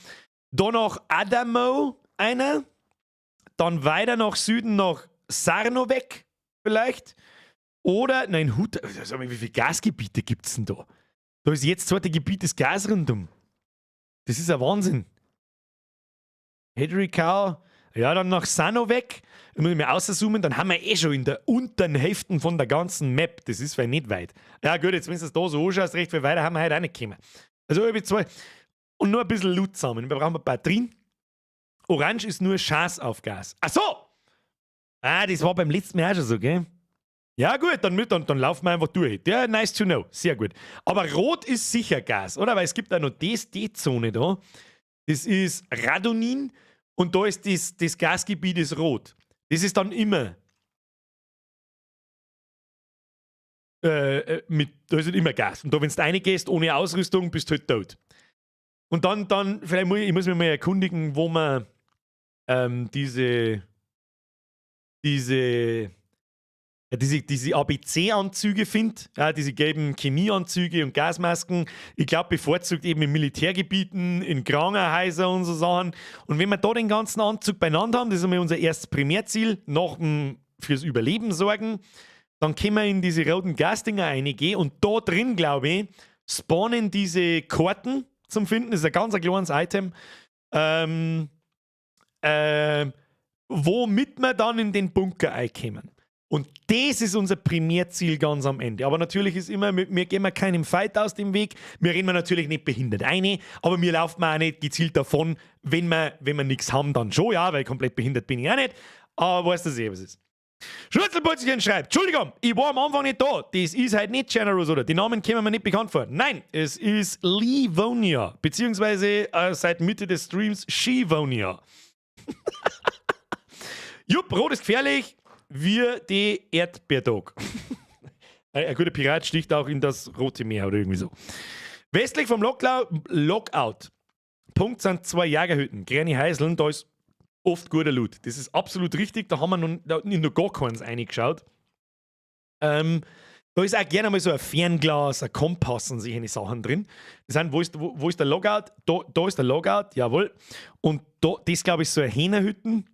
Da noch Adamo einer. Dann weiter nach Süden nach Sarnovec vielleicht. Oder, nein, Hut, sag mal, wie viele Gasgebiete gibt's denn da? Da ist jetzt zweite Gebiet das Gas rundum. Das ist ein Wahnsinn. Hedrikau, ja, dann nach Sanovec. Da muss ich mir auszoomen, dann haben wir eh schon in der unteren Hälfte von der ganzen Map. Das ist vielleicht nicht weit. Ja, gut, jetzt, wenn du es da so anschaust, recht viel weiter haben wir heute auch nicht gekommen. Also, ich zwei. Und nur ein bisschen Loot zusammen. Wir brauchen Batterien. Orange ist nur Chance auf Gas. Ach so! Ah, das war beim letzten Mal auch schon so, gell? Ja, gut, dann laufen wir einfach durch. Ja, nice to know. Sehr gut. Aber rot ist sicher Gas, oder? Weil es gibt auch noch die Zone da. Das ist Radonin und da ist das Gasgebiet ist rot. Das ist dann immer. Mit, da ist halt immer Gas. Und da, wenn du reingehst, ohne Ausrüstung, bist du halt tot. Und dann vielleicht muss ich, ich muss mich mal erkundigen, wo man diese A B C-Anzüge findet, ja, diese gelben Chemieanzüge und Gasmasken. Ich glaub, bevorzugt eben in Militärgebieten, in Krankenhäusern und so Sachen. Und wenn wir da den ganzen Anzug beieinander haben, das ist einmal unser erstes Primärziel, nach dem fürs Überleben sorgen, dann können wir in diese roten Gasdinger reingehen und da drin, glaub ich, spawnen diese Karten zum Finden. Das ist ein ganz ein kleines Item. Womit wir dann in den Bunker reinkommen. Und das ist unser Primärziel ganz am Ende. Aber natürlich ist immer, wir gehen wir keinem Fight aus dem Weg. Wir rennen natürlich nicht behindert rein, aber wir laufen auch nicht gezielt davon, wenn wir nichts haben, dann schon, ja, weil komplett behindert bin ich auch nicht. Aber weißt du eh, was ist. Schnurzelputzchen schreibt: Entschuldigung, ich war am Anfang nicht da. Das ist halt nicht Generous, oder? Die Namen kommen mir nicht bekannt vor. Nein, es ist Livonia, beziehungsweise seit Mitte des Streams Shivonia. Jupp, rot ist gefährlich, wie die Erdbeerdog. Ein guter Pirat sticht auch in das Rote Meer oder irgendwie so. Westlich vom Lockout. Punkt sind zwei Jägerhütten. Kleine Häuseln, da ist oft guter Loot. Das ist absolut richtig, da haben wir noch, da in noch gar keins reingeschaut. Da ist auch gerne mal so ein Fernglas, ein Kompass und solche Sachen drin. Das sind, wo ist der Logout? Da ist der Logout, jawohl. Und da, das, glaube ich, so eine Hähnerhütten.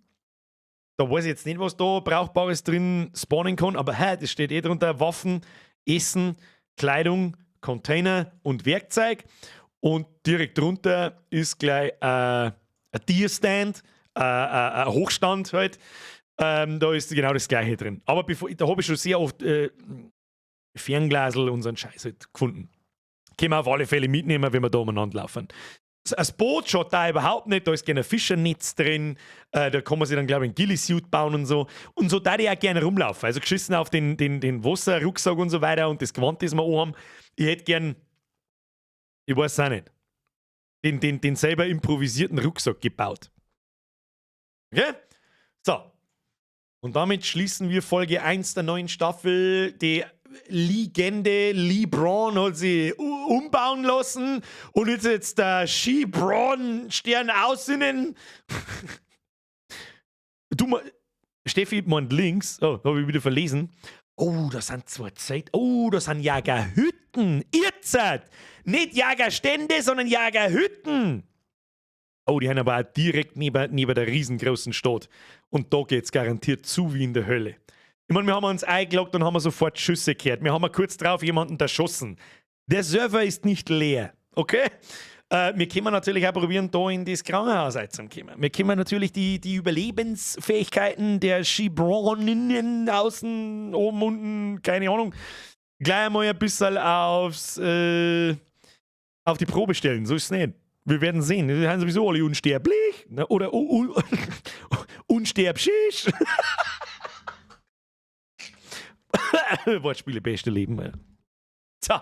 Da weiß ich jetzt nicht, was da Brauchbares drin spawnen kann, aber hä, das steht eh drunter: Waffen, Essen, Kleidung, Container und Werkzeug. Und direkt drunter ist gleich ein Deer Stand, ein Hochstand halt. Da ist genau das Gleiche drin. Aber bevor, da habe ich schon sehr oft Fernglasel und so einen Scheiß halt gefunden. Können wir auf alle Fälle mitnehmen, wenn wir da umeinander laufen. Das Boot schaut da überhaupt nicht, da ist gerne ein Fischernetz drin, da kann man sich dann, glaube ich, ein Ghillie-Suit bauen und so. Und so da ich auch gerne rumlaufen. Also geschissen auf den Wasserrucksack und so weiter und das Gewand, das wir auch haben. Ich hätte gern, ich weiß auch nicht, den selber improvisierten Rucksack gebaut. Okay? So. Und damit schließen wir Folge 1 der neuen Staffel. Die Legende Lee Braun hat sie umbauen lassen und ist jetzt der Ski Braun Stern aussinnen. Du, Steffi meint links, oh, habe ich wieder verlesen. Oh, das sind zwei Zeit. Oh, das sind Jägerhütten. Ihr Nicht Jägerstände, sondern Jägerhütten. Oh, die haben aber auch direkt neben der riesengroßen Stadt. Und da geht's garantiert zu wie in der Hölle. Ich meine, wir haben uns eingeloggt und haben sofort Schüsse gehört. Wir haben kurz drauf jemanden erschossen. Der Server ist nicht leer, okay? Wir können natürlich auch probieren, da in das Krankenhaus reinzukommen. Wir können natürlich die Überlebensfähigkeiten der Skibroninnen außen, oben, unten, keine Ahnung, gleich einmal ein bisschen auf die Probe stellen. So ist es nicht. Wir werden sehen. Die sind sowieso alle unsterblich. Ne? Oder unsterblich. Wortspiele, beste Leben. Ja. So.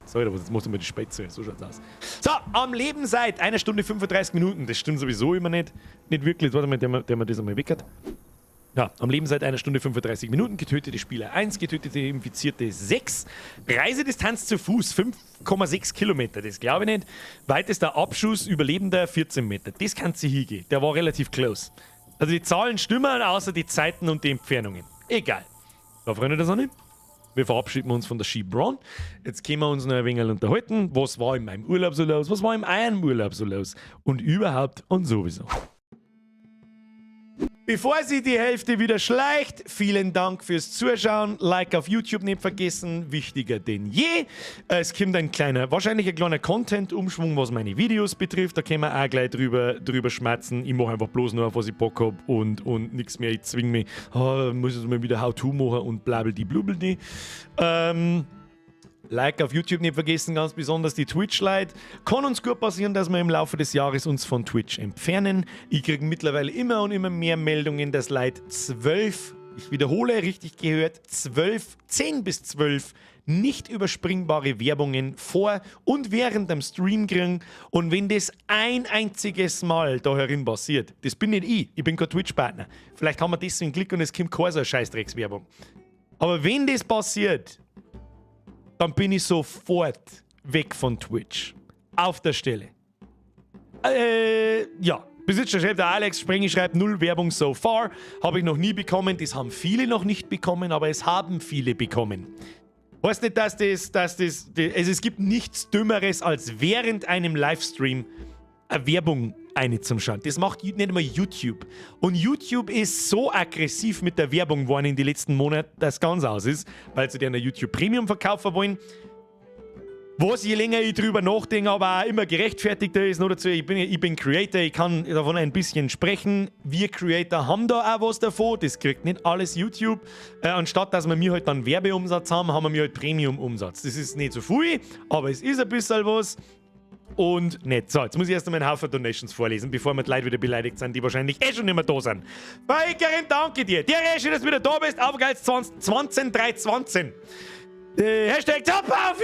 Sorry, jetzt musst du mir die Spätzle. So schaut's aus. So, am Leben seit 1 Stunde 35 Minuten. Das stimmt sowieso immer nicht. Nicht wirklich. Warte mal, der mir das einmal weg hat. Ja, am Leben seit 1 Stunde 35 Minuten, getötete Spieler 1, getötete Infizierte 6, Reisedistanz zu Fuß 5,6 Kilometer, das glaube ich nicht. Weitester Abschuss, Überlebender 14 Meter, das kann sie hingehen, der war relativ close. Also die Zahlen stimmen, außer die Zeiten und die Entfernungen. Egal. So, Freunde der Sonne, wir verabschieden uns von der Ski Braun. Jetzt können wir uns noch ein wenig unterhalten. Was war in meinem Urlaub so los? Was war in eurem Urlaub so los? Und überhaupt und sowieso. Bevor sie die Hälfte wieder schleicht, vielen Dank fürs Zuschauen. Like auf YouTube nicht vergessen, wichtiger denn je. Es kommt ein kleiner, wahrscheinlich ein kleiner Content-Umschwung, was meine Videos betrifft. Da können wir auch gleich drüber schmatzen. Ich mache einfach bloß nur, auf was ich Bock hab, und nichts mehr. Ich zwing mich, oh, muss jetzt mal wieder How-To machen und blabldi blubeldi. Like auf YouTube nicht vergessen, ganz besonders die Twitch-Leute. Kann uns gut passieren, dass wir im Laufe des Jahres uns von Twitch entfernen. Ich kriege mittlerweile immer und immer mehr Meldungen, dass Leute 12, ich wiederhole, richtig gehört, 12, 10 bis 12 nicht überspringbare Werbungen vor und während dem Stream kriegen. Und wenn das ein einziges Mal da herin passiert, das bin nicht ich, ich bin kein Twitch-Partner. Vielleicht haben wir deswegen Glück und es kommt keine so eine Scheißdreckswerbung. Aber wenn das passiert, dann bin ich sofort weg von Twitch. Auf der Stelle. Ja. Besitzer schreibt der Alex Sprengi schreibt: Null Werbung so far. Habe ich noch nie bekommen. Das haben viele noch nicht bekommen, aber es haben viele bekommen. Heißt nicht, dass das, also es gibt nichts Dümmeres, als während einem Livestream eine Werbung eine zum Schauen. Das macht nicht einmal YouTube. Und YouTube ist so aggressiv mit der Werbung geworden in den letzten Monaten, dass es ganz aus ist, weil sie dir eine YouTube Premium verkaufen wollen. Was, je länger ich drüber nachdenke, aber auch immer gerechtfertigter ist. Nur dazu, ich bin Creator, ich kann davon ein bisschen sprechen. Wir Creator haben da auch was davon. Das kriegt nicht alles YouTube. Anstatt dass wir mir halt dann Werbeumsatz haben, haben wir halt Premium-Umsatz. Das ist nicht so viel, aber es ist ein bisschen was. Und nett. So, jetzt muss ich erst einmal einen Haufen Donations vorlesen, bevor wir die Leute wieder beleidigt sind, die wahrscheinlich eh schon nicht mehr da sind. Baikerin, danke dir. Dir, schön, dass du wieder da bist. Auf geht's, 20, 20, 3, 20. #TopAuf!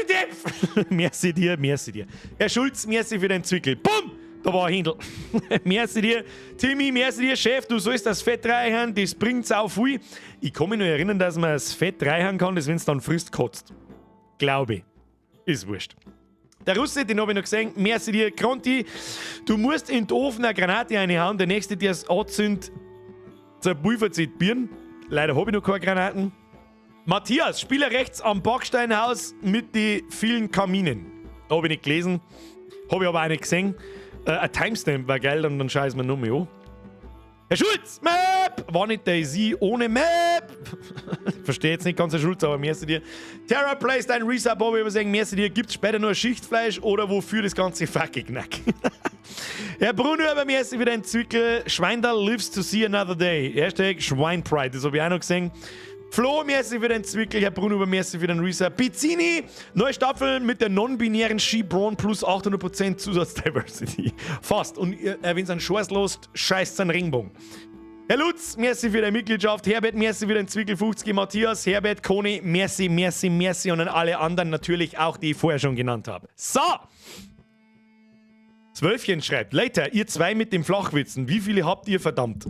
Merci dir, merci dir. Herr Schulz, merci für den Zwickel. Bumm! Da war ein Händel. Merci dir. Timmy, merci dir, Chef, du sollst das Fett reinhauen, das bringt's auch viel. Ich kann mich nur erinnern, dass man das Fett reinhauen kann, das, wenn es dann frisst, kotzt. Glaube ich. Ist wurscht. Der Russe, den habe ich noch gesehen, merci dir, Conti. Du musst in den Ofen eine Granate reinhauen. Der Nächste, der es anzündet, zerpulvert sich die Birnen. Leider habe ich noch keine Granaten. Matthias, Spieler rechts am Backsteinhaus mit den vielen Kaminen. Habe ich nicht gelesen. Habe ich aber auch nicht gesehen. Ein Timestamp war geil, dann schau ich mir noch mal an. Herr Schulz, Map! War nicht DayZ ohne Map? Verstehe jetzt nicht ganz, Herr Schulz, aber merci dir. Terra Plays, dein Resub, habe ich übersehen, merci dir. Gibt's später nur Schichtfleisch oder wofür das ganze fucking Knack? Herr Bruno, aber merci für deinen Zwickel. Schweindal lives to see another day. #SchweinePride, das habe ich auch noch gesehen. Flo, merci für den Zwickel, Herr Bruno, merci für den Resub. Pizzini, neue Staffel mit der non-binären She-Braun plus 800% Zusatz-Diversity. Fast. Und wenn es einen Scheiß lost, scheißt einen Regenbogen. Herr Lutz, merci für deine Mitgliedschaft. Herbert, merci für den Zwickel 50. Matthias, Herbert, Koni, merci, merci, merci. Und an alle anderen natürlich auch, die ich vorher schon genannt habe. So! Zwölfchen schreibt: Later, ihr zwei mit dem Flachwitzen, wie viele habt ihr, verdammt?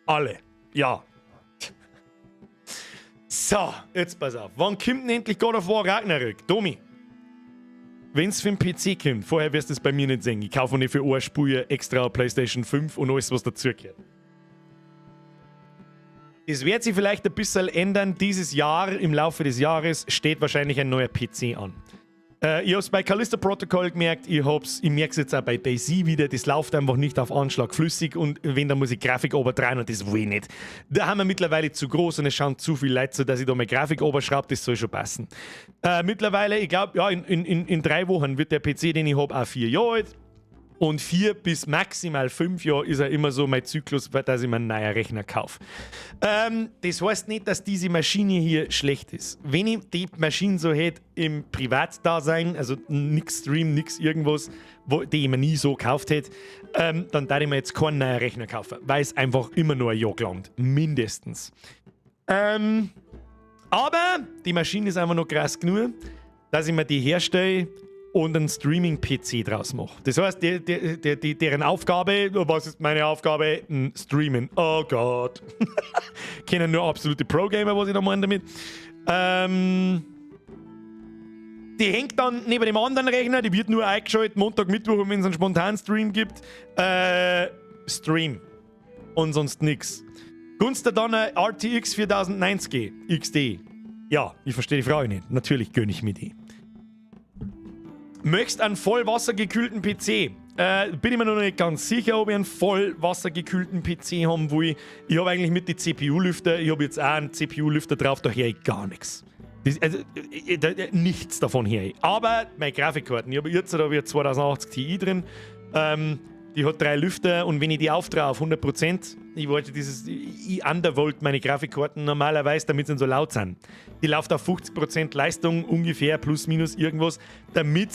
Alle. Ja. So, jetzt pass auf. Wann kommt denn endlich God of War Ragnarök? Domi. Wenn es für den PC kommt, vorher wirst du es bei mir nicht sehen. Ich kaufe nicht für ein Spiel extra PlayStation 5 und alles, was dazugehört. Es wird sich vielleicht ein bisschen ändern. Dieses Jahr, im Laufe des Jahres, steht wahrscheinlich ein neuer PC an. Ich habe es bei Callisto Protocol gemerkt, ich merke es jetzt auch bei DayZ wieder, das läuft einfach nicht auf Anschlag flüssig und wenn, dann muss ich Grafik oberdrehen und das will ich nicht. Da haben wir mittlerweile zu groß und es schauen zu viel Leute zu, dass ich da mal Grafik oberschraube, das soll schon passen. Mittlerweile, ich glaube, ja, in 3 Wochen wird der PC, den ich habe, auch 4 Jahre alt. Und 4 bis maximal 5 Jahre ist ja immer so mein Zyklus, dass ich mir einen neuen Rechner kaufe. Das heißt nicht, dass diese Maschine hier schlecht ist. Wenn ich die Maschine so hätte im Privatdasein, also nix Stream, nix irgendwas, die ich mir nie so gekauft hätte, dann darf ich mir jetzt keinen neuen Rechner kaufen, weil es einfach immer nur ein Jahr gelangt. Mindestens. Aber die Maschine ist einfach noch krass genug, dass ich mir die herstelle und einen Streaming-PC draus mache. Das heißt, deren Aufgabe, was ist meine Aufgabe? Streamen. Oh Gott. Kennen nur absolute Pro-Gamer, was ich da meine damit. Die hängt dann neben dem anderen Rechner, die wird nur eingeschaltet, Montag, Mittwoch, wenn es einen spontanen Stream gibt. Stream. Und sonst nix. Gunst dann eine RTX 4090 XT? Ja, ich verstehe die Frage nicht. Natürlich gönne ich mir die. Möchtest einen voll wassergekühlten PC? Bin ich mir noch nicht ganz sicher, ob ich einen voll wassergekühlten PC haben will. Ich habe eigentlich mit den CPU-Lüfter, ich habe jetzt auch einen CPU-Lüfter drauf, da höre ich gar nichts. Das, also, nichts davon höre ich. Aber meine Grafikkarten, ich habe jetzt da ich 2080 Ti drin, die hat drei Lüfter und wenn ich die aufdrehe auf 100%, ich wollte dieses, ich undervolt meine Grafikkarten normalerweise, damit sie nicht so laut sind. Die läuft auf 50% Leistung ungefähr, plus minus irgendwas, damit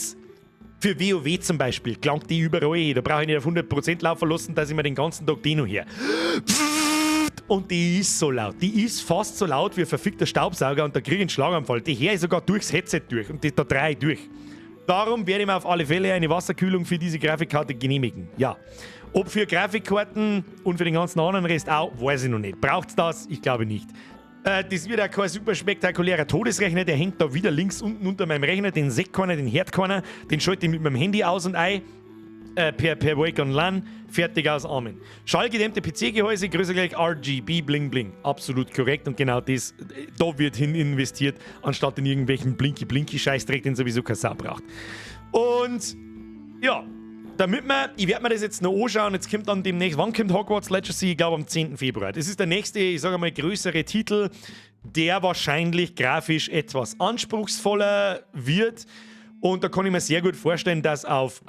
für WoW zum Beispiel klangt die überall hin. Da brauche ich nicht auf 100% laufen lassen, dass ich mir den ganzen Tag die noch her. Und die ist so laut. Die ist fast so laut wie ein verfickter Staubsauger und da kriege ich einen Schlaganfall. Die höre ich sogar durchs Headset durch und die, da drehe ich durch. Darum werde ich mir auf alle Fälle eine Wasserkühlung für diese Grafikkarte genehmigen. Ja. Ob für Grafikkarten und für den ganzen anderen Rest auch, weiß ich noch nicht. Braucht es das? Ich glaube nicht. Das wird auch kein super spektakulärer Todesrechner, der hängt da wieder links unten unter meinem Rechner, den sieht keiner, den hört keiner, den schalte ich mit meinem Handy aus und ein. Per Wake on LAN, fertig, aus, Amen. Schallgedämmte PC-Gehäuse, größer gleich RGB, bling bling. Absolut korrekt und genau das, da wird hin investiert, anstatt in irgendwelchen Blinky-Blinky-Scheißdreck, den sowieso keine Sau braucht. Und ja, damit man, ich werde mir das jetzt noch anschauen, jetzt kommt dann demnächst, wann kommt Hogwarts Legacy? Ich glaube, am 10. Februar. Das ist der nächste, ich sage mal, größere Titel, der wahrscheinlich grafisch etwas anspruchsvoller wird. Und da kann ich mir sehr gut vorstellen, dass auf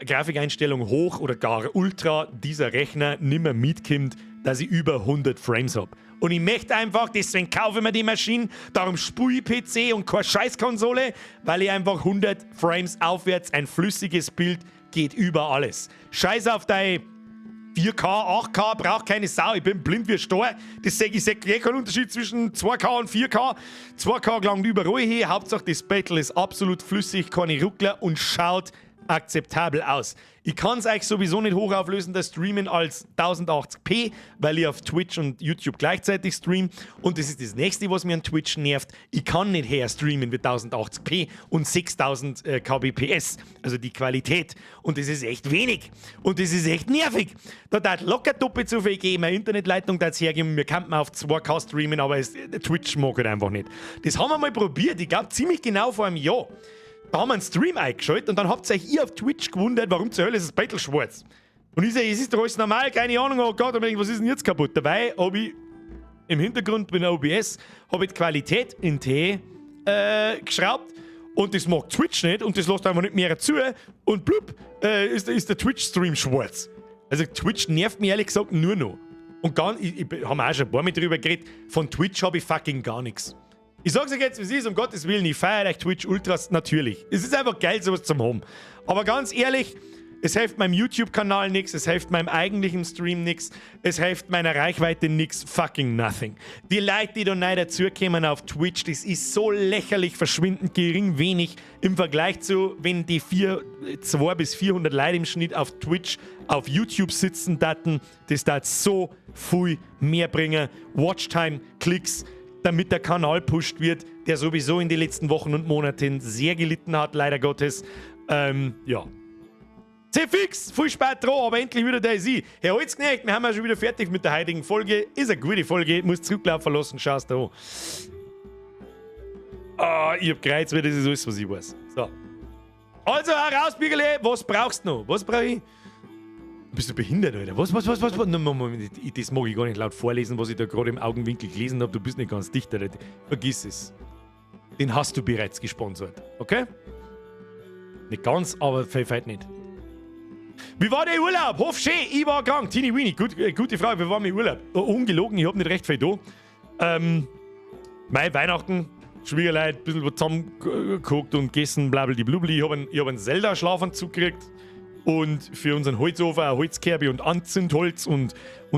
Grafikeinstellung hoch oder gar Ultra dieser Rechner nimmer mitkommt Dass ich über 100 Frames hab. Und ich möchte einfach, deswegen kaufe ich mir die Maschine, darum spiele ich PC und keine Scheißkonsole, weil ich einfach 100 Frames aufwärts, ein flüssiges Bild geht über alles. Scheiß auf dein 4K, 8K, braucht keine Sau, ich bin blind wie ein Stor. Das sag ich, sag eh keinen Unterschied zwischen 2K und 4K. 2K gelangt überall hin. Hauptsache, das Battle ist absolut flüssig, keine Ruckler und schaut akzeptabel aus. Ich kann es eigentlich sowieso nicht hochauflösender streamen als 1080p, weil ich auf Twitch und YouTube gleichzeitig stream. Und das ist das Nächste, was mir an Twitch nervt. Ich kann nicht höher streamen mit 1080p und 6000 kbps. Also die Qualität. Und das ist echt wenig. Und das ist echt nervig. Da tät locker doppelt so viel geben. Eine Internetleitung tät hergeben. Wir könnten auf 2K streamen, aber Twitch mag halt einfach nicht. Das haben wir mal probiert. Ich glaube, ziemlich genau vor einem Jahr. Da haben wir einen Stream eingeschaltet und dann habt ihr euch ihr auf Twitch gewundert, warum zur Hölle ist das Battle schwarz. Und ich sage, es ist doch alles normal, keine Ahnung, oh Gott, aber was ist denn jetzt kaputt? Dabei habe ich im Hintergrund bei der OBS habe ich die Qualität in T geschraubt und das mag Twitch nicht und das lässt einfach nicht mehr zu und blub, ist der Twitch-Stream schwarz. Also Twitch nervt mich ehrlich gesagt nur noch. Und ich haben auch schon ein paar Mal drüber geredet, von Twitch habe ich fucking gar nichts. Ich sag's euch jetzt, wie es ist, um Gottes Willen, ich feiere euch Twitch Ultras natürlich. Es ist einfach geil, sowas zum haben. Aber ganz ehrlich, es hilft meinem YouTube-Kanal nichts, es hilft meinem eigentlichen Stream nichts, es hilft meiner Reichweite nichts, fucking nothing. Die Leute, die da neu dazukommen auf Twitch, das ist so lächerlich verschwindend gering wenig im Vergleich zu, wenn die 2 bis 400 Leute im Schnitt auf Twitch, auf YouTube sitzen täten, das tät so viel mehr bringen. Watchtime, Klicks, damit der Kanal pusht wird, der sowieso in den letzten Wochen und Monaten sehr gelitten hat, leider Gottes. Ja. C-Fix, viel spät dran, aber endlich wieder da ist ich. Herr Holzknecht, wir haben ja schon wieder fertig mit der heutigen Folge. Ist eine gute Folge, muss zurücklaufen lassen, schaust du an. Ah, ich hab Kreuzweh, das ist alles, was ich weiß. So. Also, heraus, Biggerle, was brauchst du noch? Was brauch ich? Bist du behindert, Alter? Was, was, was, was? Was? Moment, das mag ich gar nicht laut vorlesen, was ich da gerade im Augenwinkel gelesen habe. Du bist nicht ganz dicht, Alter. Vergiss es. Den hast du bereits gesponsert, okay? Nicht ganz, aber vielleicht nicht. Wie war der Urlaub? Hoff schön, ich war krank. Tini Weenie, gute Frage, wie war mein Urlaub? Oh, ungelogen, ich hab nicht recht viel da. Mein Weihnachten, Schwiegerleut, ein bisschen was zusammengekocht und gegessen, blablabla. Ich hab einen Zelda-Schlafanzug gekriegt. Und für unseren Holzofen ein Holzkerbe und Anzündholz und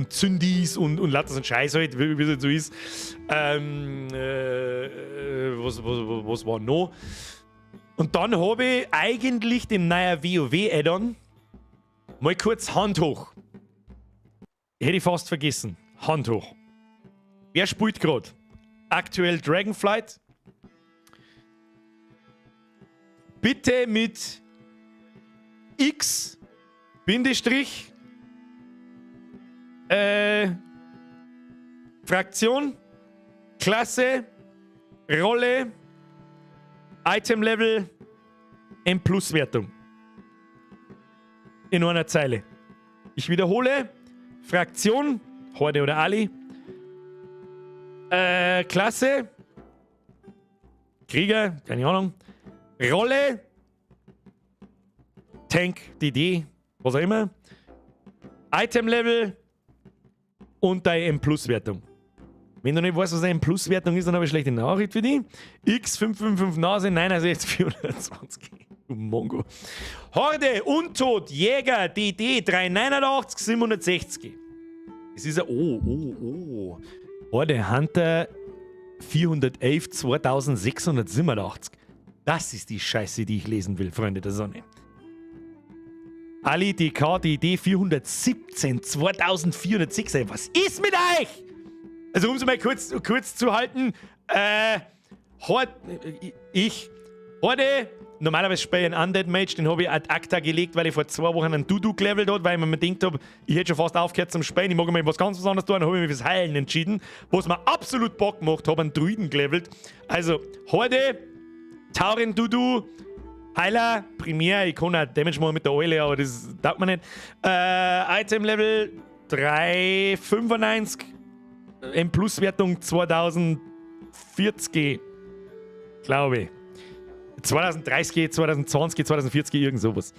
Zündis und lauter so ein Scheiß halt, wie es halt so ist. Was war noch? Und dann habe ich eigentlich dem neuen WoW-Add-on mal kurz Hand hoch. Hätte ich fast vergessen. Hand hoch. Wer spielt gerade? Aktuell Dragonflight. Bitte mit X Bindestrich Fraktion, Klasse, Rolle, Item Level, M Plus Wertung. In einer Zeile. Ich wiederhole: Fraktion, Horde oder Ali, Klasse, Krieger, keine Ahnung, Rolle, Tank, DD, was auch immer, Item Level und deine M-Plus-Wertung. Wenn du nicht weißt, was eine M-Plus-Wertung ist, dann habe ich eine schlechte Nachricht für dich. X555 Nase, 69, 420. Du Mongo. Horde, Untot, Jäger, DD, 389, 760. Es ist ein. Oh. Horde, Hunter 411, 2687. Das ist die Scheiße, die ich lesen will, Freunde der Sonne. Ali DK, DD 417, 2406. Was ist mit euch? Also, um es mal kurz zu halten, ich, Horde, normalerweise spiele ich einen Undead Mage, den habe ich ad acta gelegt, weil ich vor 2 Wochen einen Dudu gelevelt habe, weil ich mir gedacht habe, ich hätte schon fast aufgehört zum Spielen, ich mag mal was ganz was anderes tun, dann habe ich mich fürs Heilen entschieden, was mir absolut Bock gemacht, habe einen Druiden gelevelt. Also, Horde, Tauren Dudu, Heiler, primär, ich kann auch Damage machen mit der Eule, aber das taugt mir nicht. Item Level 395, M Plus Wertung 2040, glaube ich. 2030, 2020, 2040, irgend sowas.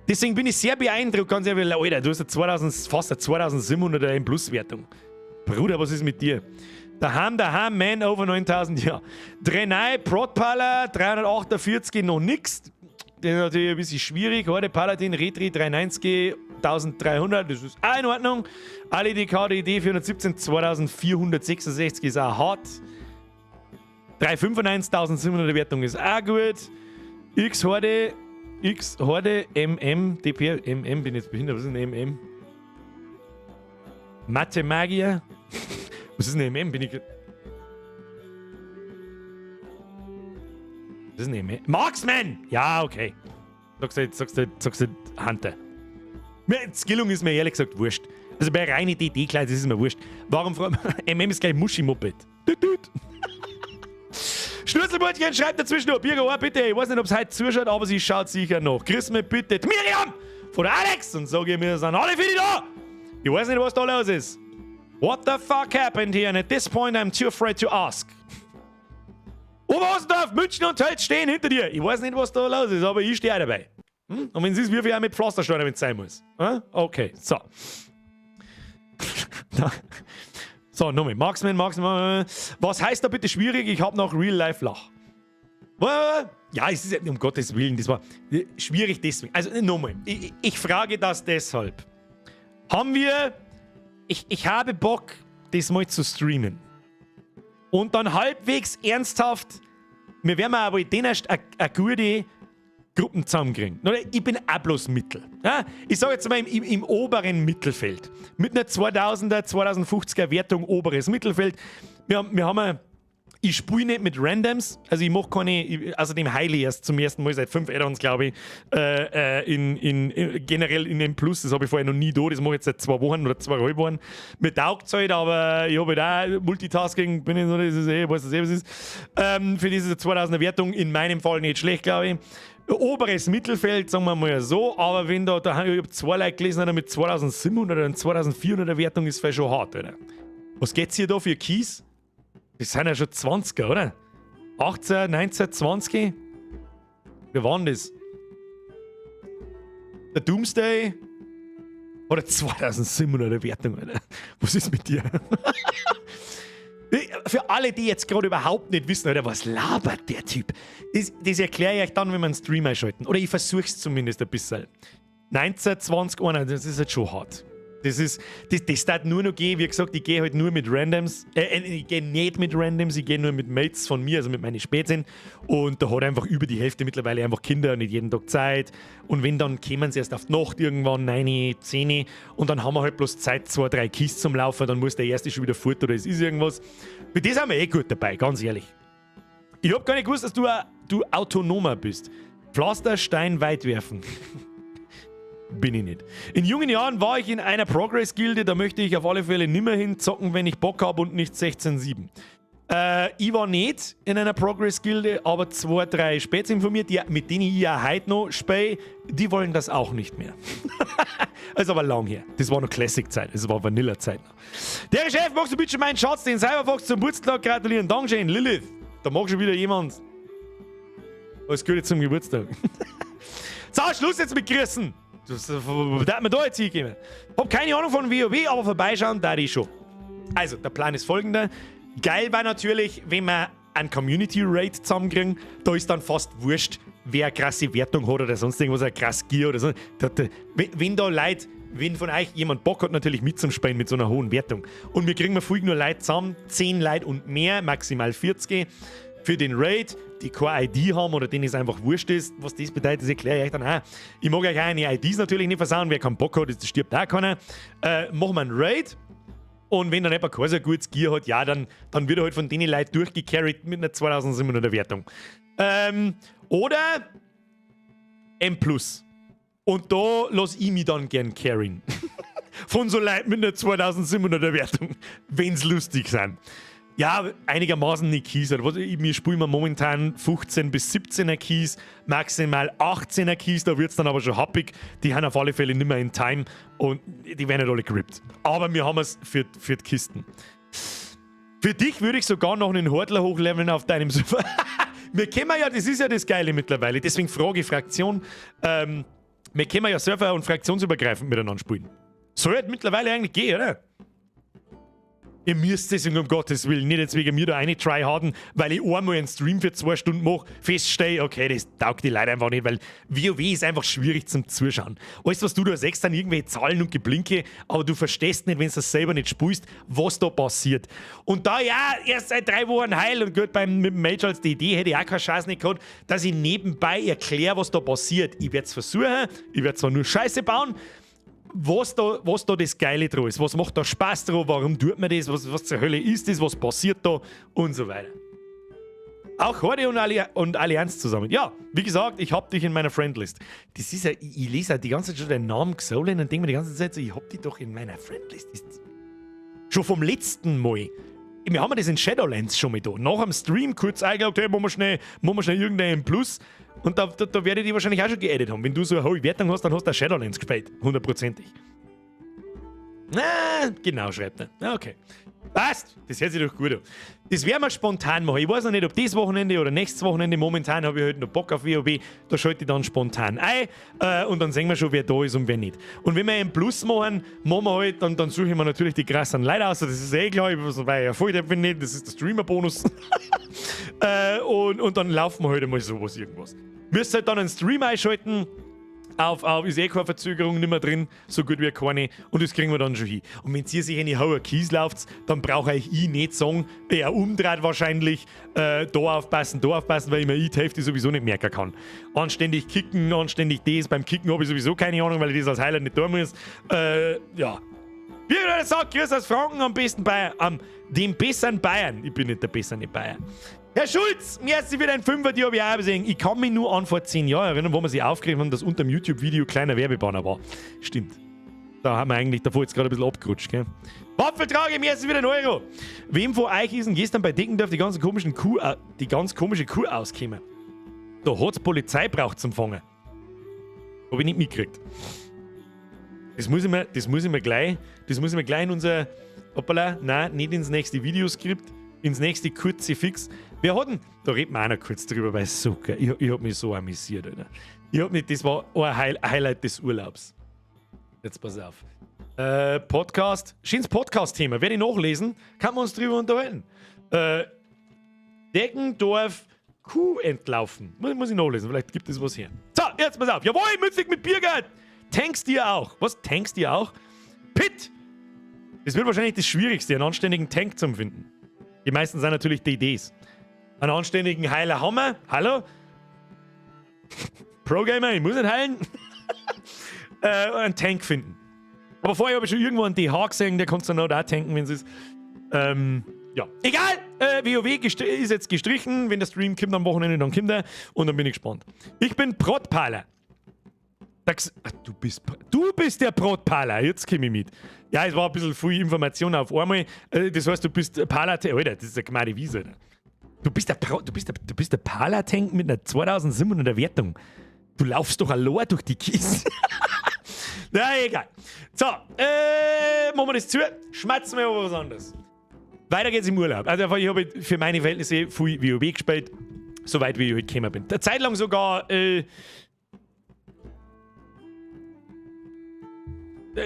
Deswegen bin ich sehr beeindruckt, ganz ehrlich, Alter, du hast eine 2000, fast eine 2700er M Plus Wertung. Bruder, was ist mit dir? Daheim, daheim, Man over 9000, ja. Draenei, Prot Pala, 348, noch nix. Das ist natürlich ein bisschen schwierig. Heute Paladin, Retri 390, 1300, das ist auch in Ordnung. Ali DKDD 417, 2466 ist auch hart. 395, 1700 Wertung ist auch gut. X Horde, X Horde, MM, DP, MM, bin jetzt behindert, was ist denn MM? Mathe Magier? Was ist denn MM? Bin ich. Was ist denn MM? Marksman! Ja, okay. Sagst du, sagst du, sagst du Hunter. Skillung ist mir ehrlich gesagt wurscht. Also bei reine DD-Kleid, das ist mir wurscht. Warum MM ist gleich Muschi-Moped. Tut, tut. Schnürzelbrötchen schreibt dazwischen noch. Birger, oh, bitte. Ich weiß nicht, ob es heute zuschaut, aber sie schaut sicher noch. Grüß mir bitte die Miriam von der Alex und sage ihr, wir sind alle für die da. Ich weiß nicht, was da los ist. What the fuck happened here? And at this point I'm too afraid to ask. Oberhosendorf, München und Tölz stehen hinter dir. Ich weiß nicht, was da los ist, aber ich stehe auch dabei. Und wenn es ist, wirf ich auch mit Pflastersteinen, wenn es sein muss. Hm? Okay, so. So, nochmal. Marksman, Marksman. Was heißt da bitte schwierig? Ich habe noch Real-Life-Lach. Ja, es ist um Gottes Willen, das war schwierig deswegen. Also nochmal, ich frage das deshalb. Haben wir. Ich habe Bock, das mal zu streamen. Und dann halbwegs ernsthaft, wir werden aber den erst eine gute Gruppen zusammenkriegen. Ich bin auch bloß Mittel. Ja? Ich sage jetzt mal im oberen Mittelfeld. Mit einer 2000er, 2050er Wertung oberes Mittelfeld. Wir haben eine, ich spiele nicht mit Randoms, also ich mache keine, ich, außerdem heile ich erst zum ersten Mal seit 5 Addons, glaube ich, generell in M Plus, das habe ich vorher noch nie da, das mache ich jetzt seit 2 Wochen oder 2,5 Wochen. Mir taugt halt, aber ich habe halt auch Multitasking, bin ich so, das ist eh, weiß das eh, was ist. Für diese 2000er Wertung in meinem Fall nicht schlecht, glaube ich. Oberes Mittelfeld, sagen wir mal so, aber wenn da ich habe zwei Leute gelesen, einer mit 2700 und 2400er Wertung ist vielleicht schon hart, oder? Was geht's hier da für Keys? Das sind ja schon 20er, oder? 18, 19, 20? Wie waren das? Der Doomsday? Oder 2700er Wertung, Alter. Was ist mit dir? Für alle, die jetzt gerade überhaupt nicht wissen, Alter, was labert der Typ? Das erkläre ich euch dann, wenn wir einen Stream einschalten. Oder ich versuche es zumindest ein bisschen. 19, 20, 21, das ist jetzt schon hart. Das darf nur noch gehen, wie gesagt, ich gehe halt nur mit Randoms. Ich gehe nicht mit Randoms, ich gehe nur mit Mates von mir, also mit meinen Spätzchen. Und da hat einfach über die Hälfte mittlerweile einfach Kinder und nicht jeden Tag Zeit. Und wenn, dann kommen sie erst auf die Nacht irgendwann, 9, 10. Und dann haben wir halt bloß Zeit, zwei, drei Keys zum Laufen. Dann muss der erste schon wieder fort oder es ist irgendwas. Mit das sind wir eh gut dabei, ganz ehrlich. Ich hab gar nicht gewusst, dass du autonomer bist. Pflasterstein weit werfen. Bin ich nicht. In jungen Jahren war ich in einer Progress-Gilde, da möchte ich auf alle Fälle nimmer hin zocken, wenn ich Bock habe und nicht 16-7. Ich war nicht in einer Progress-Gilde, aber zwei, drei Spätzchen von mir, die, mit denen ich ja heute noch spiele, die wollen das auch nicht mehr. Das ist aber lang her. Das war noch Classic-Zeit, das war Vanilla-Zeit noch. Der Chef, magst du bitte meinen Schatz, den Cyberfox zum Geburtstag gratulieren? Dankeschön, Lilith. Da mag schon wieder jemand. Alles Gute zum Geburtstag. So, Schluss jetzt mit Grüßen. Das, wo darf man da jetzt hingehen? Hab keine Ahnung von WoW, aber vorbeischauen da ich schon. Also, der Plan ist folgender. Geil war natürlich, wenn wir einen Community Raid zusammenkriegen, da ist dann fast wurscht, wer eine krasse Wertung hat oder sonst irgendwas, ein krass Gear oder so. Wenn von euch jemand Bock hat, natürlich mitzuspielen mit so einer hohen Wertung. Und wir kriegen wir viel nur Leute zusammen, 10 Leute und mehr, maximal 40 für den Raid, die keine ID haben oder denen es einfach wurscht ist. Was das bedeutet, das erkläre ich euch dann auch. Ich mag euch auch eine IDs natürlich nicht versauen. Wer keinen Bock hat, das stirbt auch keiner. Machen wir einen Raid. Und wenn dann jemand kein so gutes Gear hat, ja, dann wird er halt von denen Leuten durchgecarried mit einer 2700er Wertung. Oder M+. Und da lass ich mich dann gern carryen. Von so Leuten mit einer 2700er Wertung, wenn's lustig sind. Ja, einigermaßen die Keys. Oder was, wir spielen wir momentan 15 bis 17er Keys, maximal 18er Keys, da wird es dann aber schon happig. Die haben auf alle Fälle nicht mehr in Time und die werden nicht alle gerippt. Aber wir haben es für die Kisten. Für dich würde ich sogar noch einen Hortler hochleveln auf deinem Server. Wir kennen ja, das ist ja das Geile mittlerweile, deswegen frage ich Fraktion, wir können ja Server- und fraktionsübergreifend miteinander spielen. Soll halt mittlerweile eigentlich gehen, oder? Ihr müsst es um Gottes Willen nicht jetzt wegen mir da eine tryharden, weil ich einmal einen Stream für 2 Stunden mache, feststelle, okay, das taugt die Leute einfach nicht, weil WoW ist einfach schwierig zum Zuschauen. Alles, was du da siehst, sind irgendwelche Zahlen und Geblinke, aber du verstehst nicht, wenn du das selber nicht spielst, was da passiert. Und da ja, erst seit 3 Wochen heil und gut mit dem Mage als DD hätte ich auch keine Chance nicht gehabt, dass ich nebenbei erkläre, was da passiert. Ich werde es versuchen, ich werde zwar nur Scheiße bauen, was da das Geile dran ist. Was macht da Spaß dran? Warum tut man das? Was zur Hölle ist das? Was passiert da? Und so weiter. Auch Horde und Allianz zusammen. Ja, wie gesagt, ich hab dich in meiner Friendlist. Das ist ja, ich lese ja die ganze Zeit schon deinen Namen Xolen und denke mir die ganze Zeit so, ich hab dich doch in meiner Friendlist. Ist schon vom letzten Mal. Wir haben das in Shadowlands schon mal da. Nach dem Stream kurz eingeloggt, hey, machen wir schnell irgendeinen Plus. Und da werde ich die wahrscheinlich auch schon geaddet haben. Wenn du so eine hohe Wertung hast, dann hast du auch Shadowlands gespielt. Hundertprozentig. Na, genau, schreibt er. Okay. Passt, das hört sich doch gut an. Das werden wir spontan machen. Ich weiß noch nicht, ob das Wochenende oder nächstes Wochenende. Momentan habe ich halt noch Bock auf WoW. Da schalte ich dann spontan ein und dann sehen wir schon, wer da ist und wer nicht. Und wenn wir einen Plus machen, machen wir halt, dann suche ich mir natürlich die krassen Leute aus. Das ist eh klar, ich weil ich ja voll bin nicht. Das ist der Streamer-Bonus. Und dann laufen wir halt einmal sowas irgendwas. Müsst halt dann einen Stream einschalten. Auf ist eh keine Verzögerung nicht mehr drin, so gut wie keine. Und das kriegen wir dann schon hin. Und wenn ihr sich in die hohe Keys lauft, dann brauche ich ich nicht sagen, er umdreht wahrscheinlich, da aufpassen, weil ich mir die Hälfte sowieso nicht merken kann. Anständig kicken, anständig das. Beim Kicken habe ich sowieso keine Ahnung, weil ich das als Heiler nicht tun muss. Ja. Wie ich sagt, grüß aus Franken am besten Bayern, am dem besseren Bayern. Ich bin nicht der bessere Bayern. Herr Schulz, merci für dein Fünfer, die habe ich auch gesehen. Ich kann mich nur an vor 10 Jahren erinnern, wo wir sich aufgeregt haben, dass unter dem YouTube-Video kleiner Werbebanner war. Stimmt. Da haben wir eigentlich davor jetzt gerade ein bisschen abgerutscht, gell? Wapfeltrage, merci für den Euro. Wem von euch ist denn gestern bei Deckendorf die ganz komische Kuh ausgekommen? Da hat's Polizei braucht zum Fangen. Hab ich nicht mitgekriegt. Das muss ich mir gleich in unser, hoppala, nein, nicht ins nächste Videoskript, ins nächste kurze Fix. Wer hat denn, da reden wir auch noch kurz drüber, weil es so geil, ich hab mich so amüsiert, Alter. Ich hab mich, das war ein Highlight des Urlaubs. Jetzt pass auf. Podcast, schönes Podcast-Thema, werde ich nachlesen, kann man uns drüber unterhalten. Deggendorf Kuh entlaufen. Muss ich nachlesen, vielleicht gibt es was her. So, jetzt pass auf. Jawohl, Mützig mit Biergeld. Tanks dir auch. Was? Tanks dir auch? Pit! Das wird wahrscheinlich das Schwierigste, einen anständigen Tank zu finden. Die meisten sind natürlich DDs. Einen anständigen Heiler haben wir. Hallo? Pro-Gamer, ich muss nicht heilen. Einen Tank finden. Aber vorher habe ich schon irgendwo einen DH gesehen, der kannst du dann auch tanken, wenn es ist. Ja, egal. WoW ist jetzt gestrichen. Wenn der Stream kommt am Wochenende, dann kommt er. Und dann bin ich gespannt. Ich bin Prot-Pala. Ach, du bist der Prot-Pala. Jetzt komme ich mit. Ja, es war ein bisschen viel Information auf einmal. Das heißt, du bist Pala. Alter, das ist eine gemeine Wiese, Alter. Du bist der Pala-Tank mit einer 2700er Wertung. Du laufst doch allein durch die Kiste. Na, egal. So, machen wir das zu. Schmatzen wir über was anderes. Weiter geht's im Urlaub. Also ich habe für meine Verhältnisse viel WoW gespielt, soweit wie ich halt gekommen bin. Eine Zeit lang sogar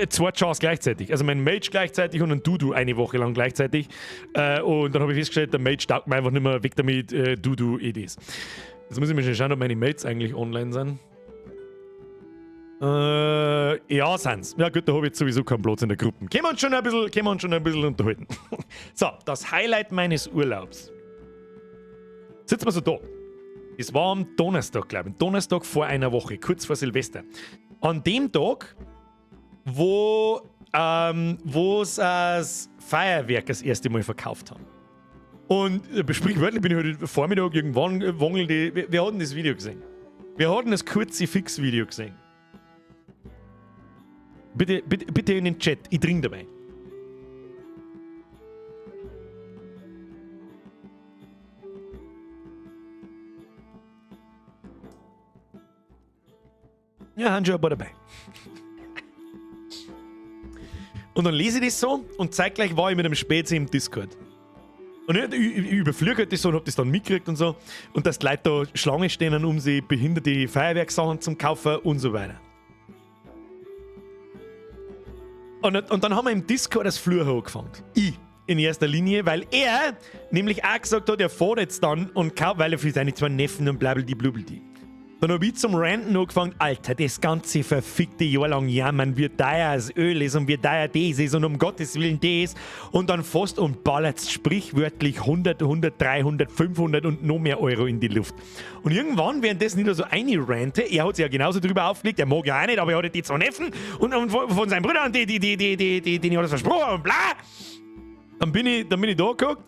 zwei Chars gleichzeitig. Also mein Mage gleichzeitig und ein Dudu eine Woche lang gleichzeitig. Und dann habe ich festgestellt, der Mage taugt mir einfach nicht mehr, weg damit, Dudu it is. Jetzt muss ich mir schon schauen, ob meine Mates eigentlich online sind. Ja, sind's. Ja gut, da habe ich jetzt sowieso keinen Platz in der Gruppe. Können wir uns schon ein bisschen unterhalten. So, das Highlight meines Urlaubs. Sitzen wir so da. Es war am Donnerstag, glaube ich. Donnerstag vor einer Woche, kurz vor Silvester. An dem Tag, wo sie das Feuerwerk das erste Mal verkauft haben. Und sprichwörtlich bin ich heute Vormittag irgendwann wongel die. Wir hatten das Video gesehen. Wir hatten das kurze Fix-Video gesehen. Bitte, bitte, bitte in den Chat, ich trinke dabei. Ja, haben schon ein paar dabei. Und dann lese ich das so und zeitgleich war ich mit dem Spezi im Discord. Und ich überfliege halt das so und hab das dann mitgekriegt und so. Und dass die Leute da Schlange stehen, um sich behinderte Feuerwerkssachen zum Kaufen und so weiter. Und dann haben wir im Discord das Flur angefangen. Ich in erster Linie, weil er nämlich auch gesagt hat, er fährt jetzt dann und kauft, weil er für seine zwei Neffen und blablabla. Dann hab ich zum Ranten angefangen, Alter, das ganze verfickte Jahr lang jammern, wie teuer das Öl ist und wie teuer das ist und um Gottes Willen das. Und dann fast und ballert sprichwörtlich 100, 100, 300, 500 und noch mehr Euro in die Luft. Und irgendwann, während das nicht so eine rante, er hat sich ja genauso drüber aufgelegt, er mag ja auch nicht, aber er hat die zwei Neffen und von seinen Brüdern, die, denen hat er versprochen und bla. Dann bin ich da gehockt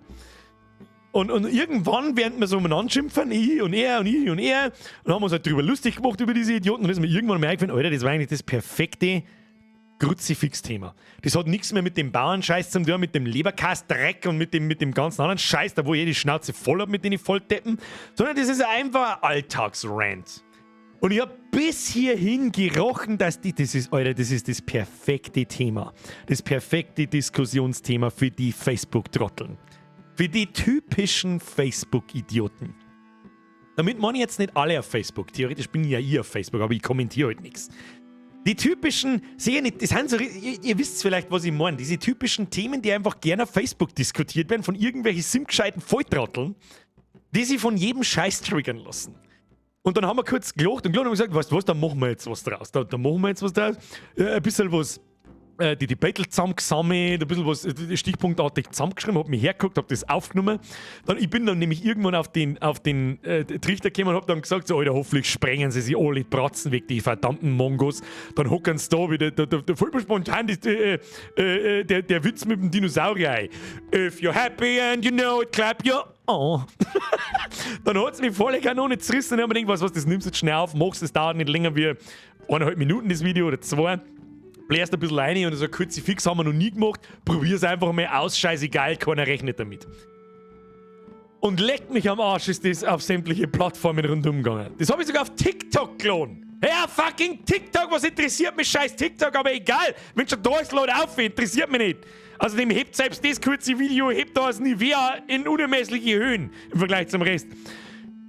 und irgendwann, während wir so umeinander schimpfen, ich und er und ich und er, und haben wir uns halt drüber lustig gemacht über diese Idioten, und ist mir irgendwann mal eingefallen, Alter, das war eigentlich das perfekte Kruzifix-Thema. Das hat nichts mehr mit dem Bauernscheiß zu tun, mit dem Leberkas-Dreck und mit dem ganzen anderen Scheiß, da wo ich die Schnauze voll hab mit den Volldeppen, sondern das ist einfach ein Alltagsrant. Und ich hab bis hierhin gerochen, dass die, das ist, Alter, das ist das perfekte Thema. Das perfekte Diskussionsthema für die Facebook-Trotteln. Für die typischen Facebook-Idioten. Damit meine ich jetzt nicht alle auf Facebook. Theoretisch bin ich ja ich auf Facebook, aber ich kommentiere halt nichts. Die typischen, sehe nicht, das sind so, ihr wisst vielleicht, was ich meine. Diese typischen Themen, die einfach gerne auf Facebook diskutiert werden von irgendwelchen sinngescheiten Volltrotteln, die sich von jedem Scheiß triggern lassen. Und dann haben wir kurz gelacht und gelacht und gesagt, weißt du was, da machen wir jetzt was draus. Da machen wir jetzt was draus. Ein bisschen was, die Battle zusammengesammelt, ein bisschen was stichpunktartig zusammengeschrieben, hab mich hergeguckt, hab das aufgenommen. Dann, ich bin dann nämlich irgendwann auf den Trichter gekommen und hab dann gesagt, so, Alter, hoffentlich sprengen sie sich alle die Bratzen weg, die verdammten Mongos. Dann hocken sie da wieder, da fällt mir spontan das, der Witz mit dem Dinosaurier ein. If you're happy and you know it, clap your. Oh. Dann hat es mich volle Kanone zerrissen und ich hab mir gedacht, was, das nimmst du jetzt schnell auf, machst es, dauert nicht länger wie 1,5 Minuten das Video oder zwei. Blärst ein bisschen rein und so ein Kruzifix haben wir noch nie gemacht. Probier's einfach mal aus, scheißegal, keiner rechnet damit. Und leck mich am Arsch, ist das auf sämtliche Plattformen rundum gegangen. Das habe ich sogar auf TikTok geladen. Ja, fucking TikTok, was interessiert mich scheiß TikTok, aber egal. Wenn schon da ist, lad auf, interessiert mich nicht. Außerdem hebt selbst das kurze Video, hebt da das Nivea in unermessliche Höhen im Vergleich zum Rest.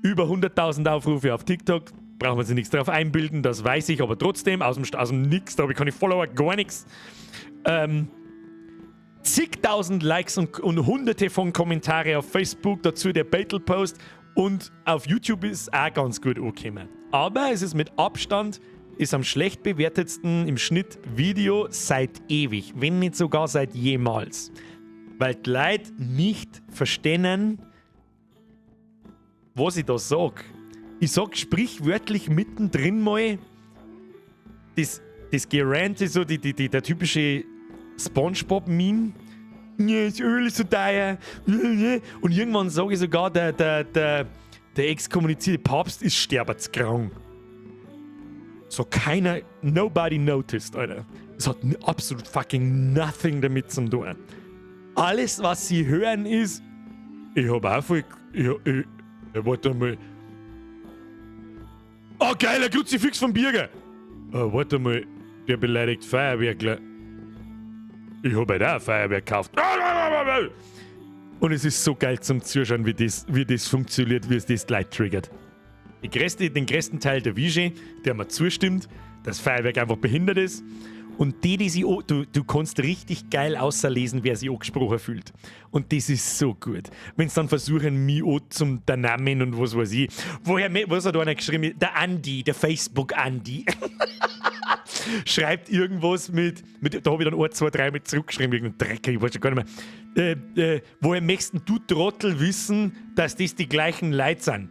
Über 100.000 Aufrufe auf TikTok, braucht man sich nichts drauf einbilden, das weiß ich, aber trotzdem, aus dem Nix, da habe ich keine Follower, gar nichts. Zigtausend Likes und hunderte von Kommentare auf Facebook, dazu der Battle-Post und auf YouTube ist auch ganz gut angekommen. Aber es ist mit Abstand ist am schlecht bewertetsten im Schnitt Video seit ewig, wenn nicht sogar seit jemals. Weil die Leute nicht verstehen, was ich da sag. Ich sag sprichwörtlich mittendrin mal, das Gerante, so der typische Spongebob-Meme. Ja, das Öl ist so teuer. Und irgendwann sage ich sogar, der exkommunizierte Papst ist sterbenskrank. So keiner, nobody noticed, Alter. Es hat absolut fucking nothing damit zu tun. Alles, was sie hören, ist, ich hab auch voll, ich, warte mal. Oh, geiler Kruzifix vom Birger. Oh, warte mal, der beleidigt Feuerwerkler. Ich hab halt auch ein Feuerwerk gekauft. Und es ist so geil zum Zuschauen, wie das funktioniert, wie es das Leute triggert. Den größten Teil der Vigie, der mir zustimmt, dass Feuerwerk einfach behindert ist. Und die, die sie, du kannst richtig geil außerlesen, wer sich angesprochen fühlt. Und das ist so gut. Wenn sie dann versuchen, mich auch zum Namen und was weiß ich. Woher, was hat einer geschrieben? Der Andi, der Facebook-Andi, schreibt irgendwas mit, da habe ich dann 1, 2, 3 mit zurückgeschrieben, irgendein Drecker, ich weiß schon gar nicht mehr. Woher möchtest du Trottel wissen, dass das die gleichen Leute sind?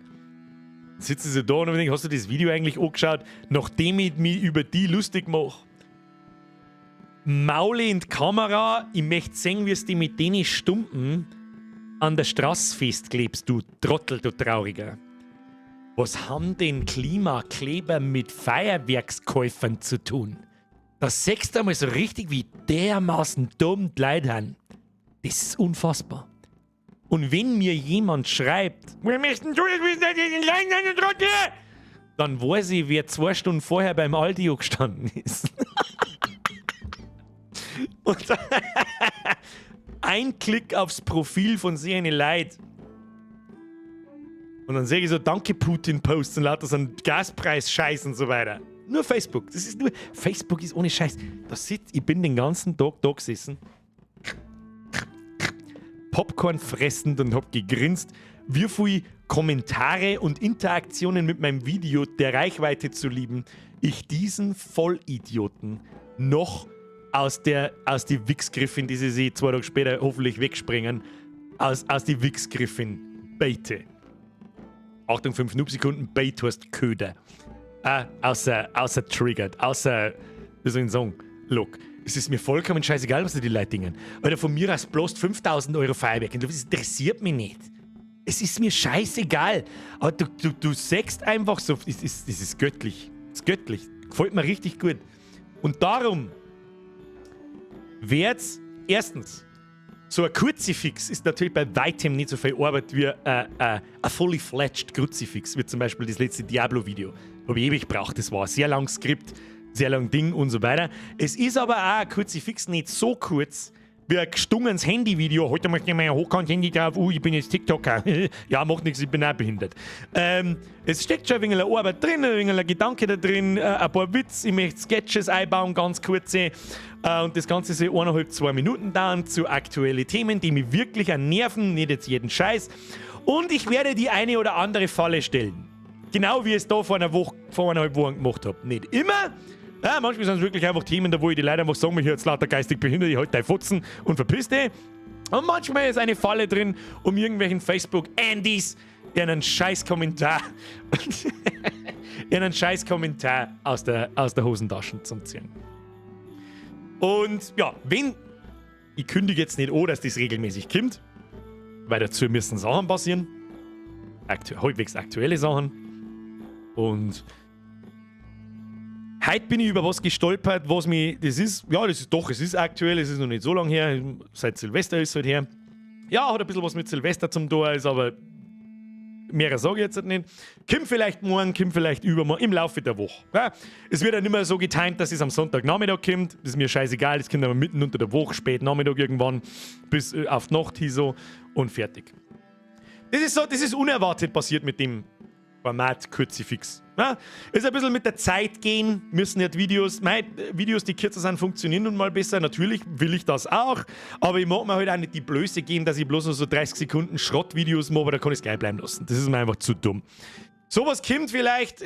Sitzen sie da und denken, hast du das Video eigentlich angeschaut, nachdem ich mich über die lustig mache? Maule in die Kamera, ich möchte sehen, wie es die mit denen Stumpen an der Straße festklebst, du Trottel, du Trauriger. Was haben denn Klimakleber mit Feuerwerkskäufern zu tun? Das siehst du einmal so richtig, wie dermaßen dumm die Leute sind. Das ist unfassbar. Und wenn mir jemand schreibt, wir möchten du wissen, dass ich den kleinen Trottel, dann weiß ich, wer 2 Stunden vorher beim Aldi gestanden ist. Und Ein Klick aufs Profil von solchen Leuten. Und dann sehe ich so Danke Putin-Posts und lauter so einen Gaspreis-Scheiß und so weiter. Nur Facebook. Das ist nur. Facebook ist ohne Scheiß. Das sitzt, ich bin den ganzen Tag da gesessen, Popcorn fressend und hab gegrinst, wie viel Kommentare und Interaktionen mit meinem Video der Reichweite zulieben ich diesen Vollidioten noch aus die Wichsgriffin, die sie sich 2 Tage später hoffentlich wegspringen, aus die Wichsgriffin baite. Achtung, 5 Noob-Sekunden, Bait heißt Köder. Ah, außer triggert, außer, wie soll ich sagen, look, es ist mir vollkommen scheißegal, was die Leute dingen. Alter, von mir aus bloß 5000 € Feuerwerk. Das interessiert mich nicht. Es ist mir scheißegal. Aber du sagst einfach so, es ist göttlich. Es ist göttlich. Gefällt mir richtig gut. Und darum wird's erstens, so ein Kurzifix ist natürlich bei weitem nicht so viel Arbeit wie ein fully fledged Kruzifix, wie zum Beispiel das letzte Diablo-Video. Habe ich ewig gebraucht. Das war ein sehr langes Skript, sehr lang Ding und so weiter. Es ist aber auch ein Kruzifix nicht so kurz wie ein gestungenes Handyvideo. Heute möchte ich mal ein Hochkant-Handy drauf. Ich bin jetzt TikToker. Ja, macht nichts, ich bin auch behindert. Es steckt schon ein wenig Arbeit drin, ein wenig ein Gedanke da drin, ein paar Witz. Ich möchte Sketches einbauen, ganz kurze. Und das Ganze soll 1,5, 2 Minuten dauern zu aktuellen Themen, die mich wirklich nerven, nicht jetzt jeden Scheiß. Und ich werde die eine oder andere Falle stellen. Genau wie ich es da vor einer Woche, vor 1,5 Wochen gemacht habe. Nicht immer. Ja, manchmal sind es wirklich einfach Themen, da wo ich die Leute einfach sagen, mich jetzt lauter geistig behindert, ich halt dein Fotzen und verpiss dich. Und manchmal ist eine Falle drin, um irgendwelchen Facebook-Andys einen scheiß Kommentar aus der Hosentasche zu ziehen. Und ja, wenn, ich kündige jetzt nicht an, dass das regelmäßig kommt, weil dazu müssen Sachen passieren. Halbwegs aktuelle Sachen. Und heute bin ich über was gestolpert, was mich, das ist, ja, das ist doch, es ist aktuell, es ist noch nicht so lange her, seit Silvester ist es halt her. Ja, hat ein bisschen was mit Silvester zum tun, ist aber mehr sage ich jetzt halt nicht. Kommt vielleicht morgen, kommt vielleicht übermorgen, im Laufe der Woche. Ja, es wird ja nicht mehr so getimt, dass es am Sonntagnachmittag kommt. Das ist mir scheißegal, es kommt aber mitten unter der Woche, spät Nachmittag irgendwann, bis auf die Nacht hin so und fertig. Das ist so, das ist unerwartet passiert mit dem Format Kurzifix. Ja, ist ein bisschen mit der Zeit gehen, müssen ja die Videos, mei, Videos, die kürzer sind, funktionieren nun mal besser. Natürlich will ich das auch, aber ich mag mir halt auch nicht die Blöße geben, dass ich bloß noch so 30 Sekunden Schrottvideos mache, aber da kann ich es gleich bleiben lassen. Das ist mir einfach zu dumm. Sowas kommt vielleicht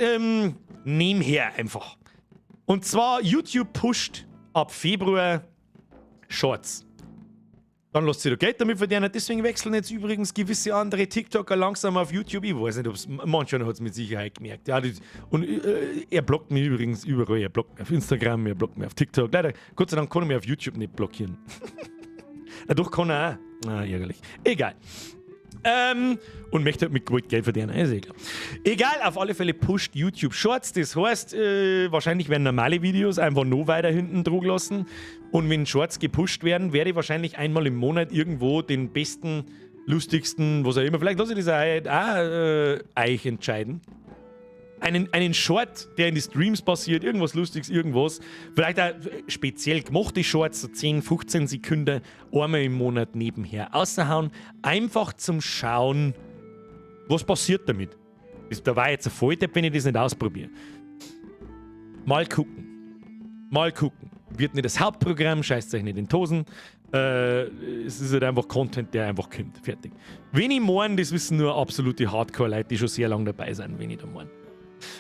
nebenher einfach. Und zwar YouTube pusht ab Februar Shorts. Dann lässt sich da Geld damit verdienen. Deswegen wechseln jetzt übrigens gewisse andere TikToker langsam auf YouTube. Ich weiß nicht, ob es. Mancher hat es mit Sicherheit gemerkt. Ja, das, und er blockt mich übrigens überall. Er blockt mich auf Instagram, er blockt mich auf TikTok. Leider, Gott sei Dank kann er mich auf YouTube nicht blockieren. Ja, doch kann er auch. Ah, ärgerlich. Egal. Und möchte halt mit Gewalt Geld verdienen. Ist egal. Egal, auf alle Fälle pusht YouTube Shorts. Das heißt, wahrscheinlich werden normale Videos einfach noch weiter hinten dran gelassen. Und wenn Shorts gepusht werden, werde ich wahrscheinlich einmal im Monat irgendwo den besten, lustigsten, was auch immer, vielleicht lasse ich das auch euch entscheiden. Einen Short, der in die Streams passiert, irgendwas Lustiges, irgendwas. Vielleicht auch speziell gemachte Shorts, so 10, 15 Sekunden, einmal im Monat nebenher aushauen. Einfach zum Schauen, was passiert damit. Da war jetzt ein Volldepp, wenn ich das nicht ausprobiere. Mal gucken. Mal gucken. Wird nicht das Hauptprogramm, scheißt euch nicht in die Hosen. Es ist halt einfach Content, der einfach kommt. Fertig. Wen ich mein, das wissen nur absolute Hardcore-Leute, die schon sehr lange dabei sind, wen ich da mein.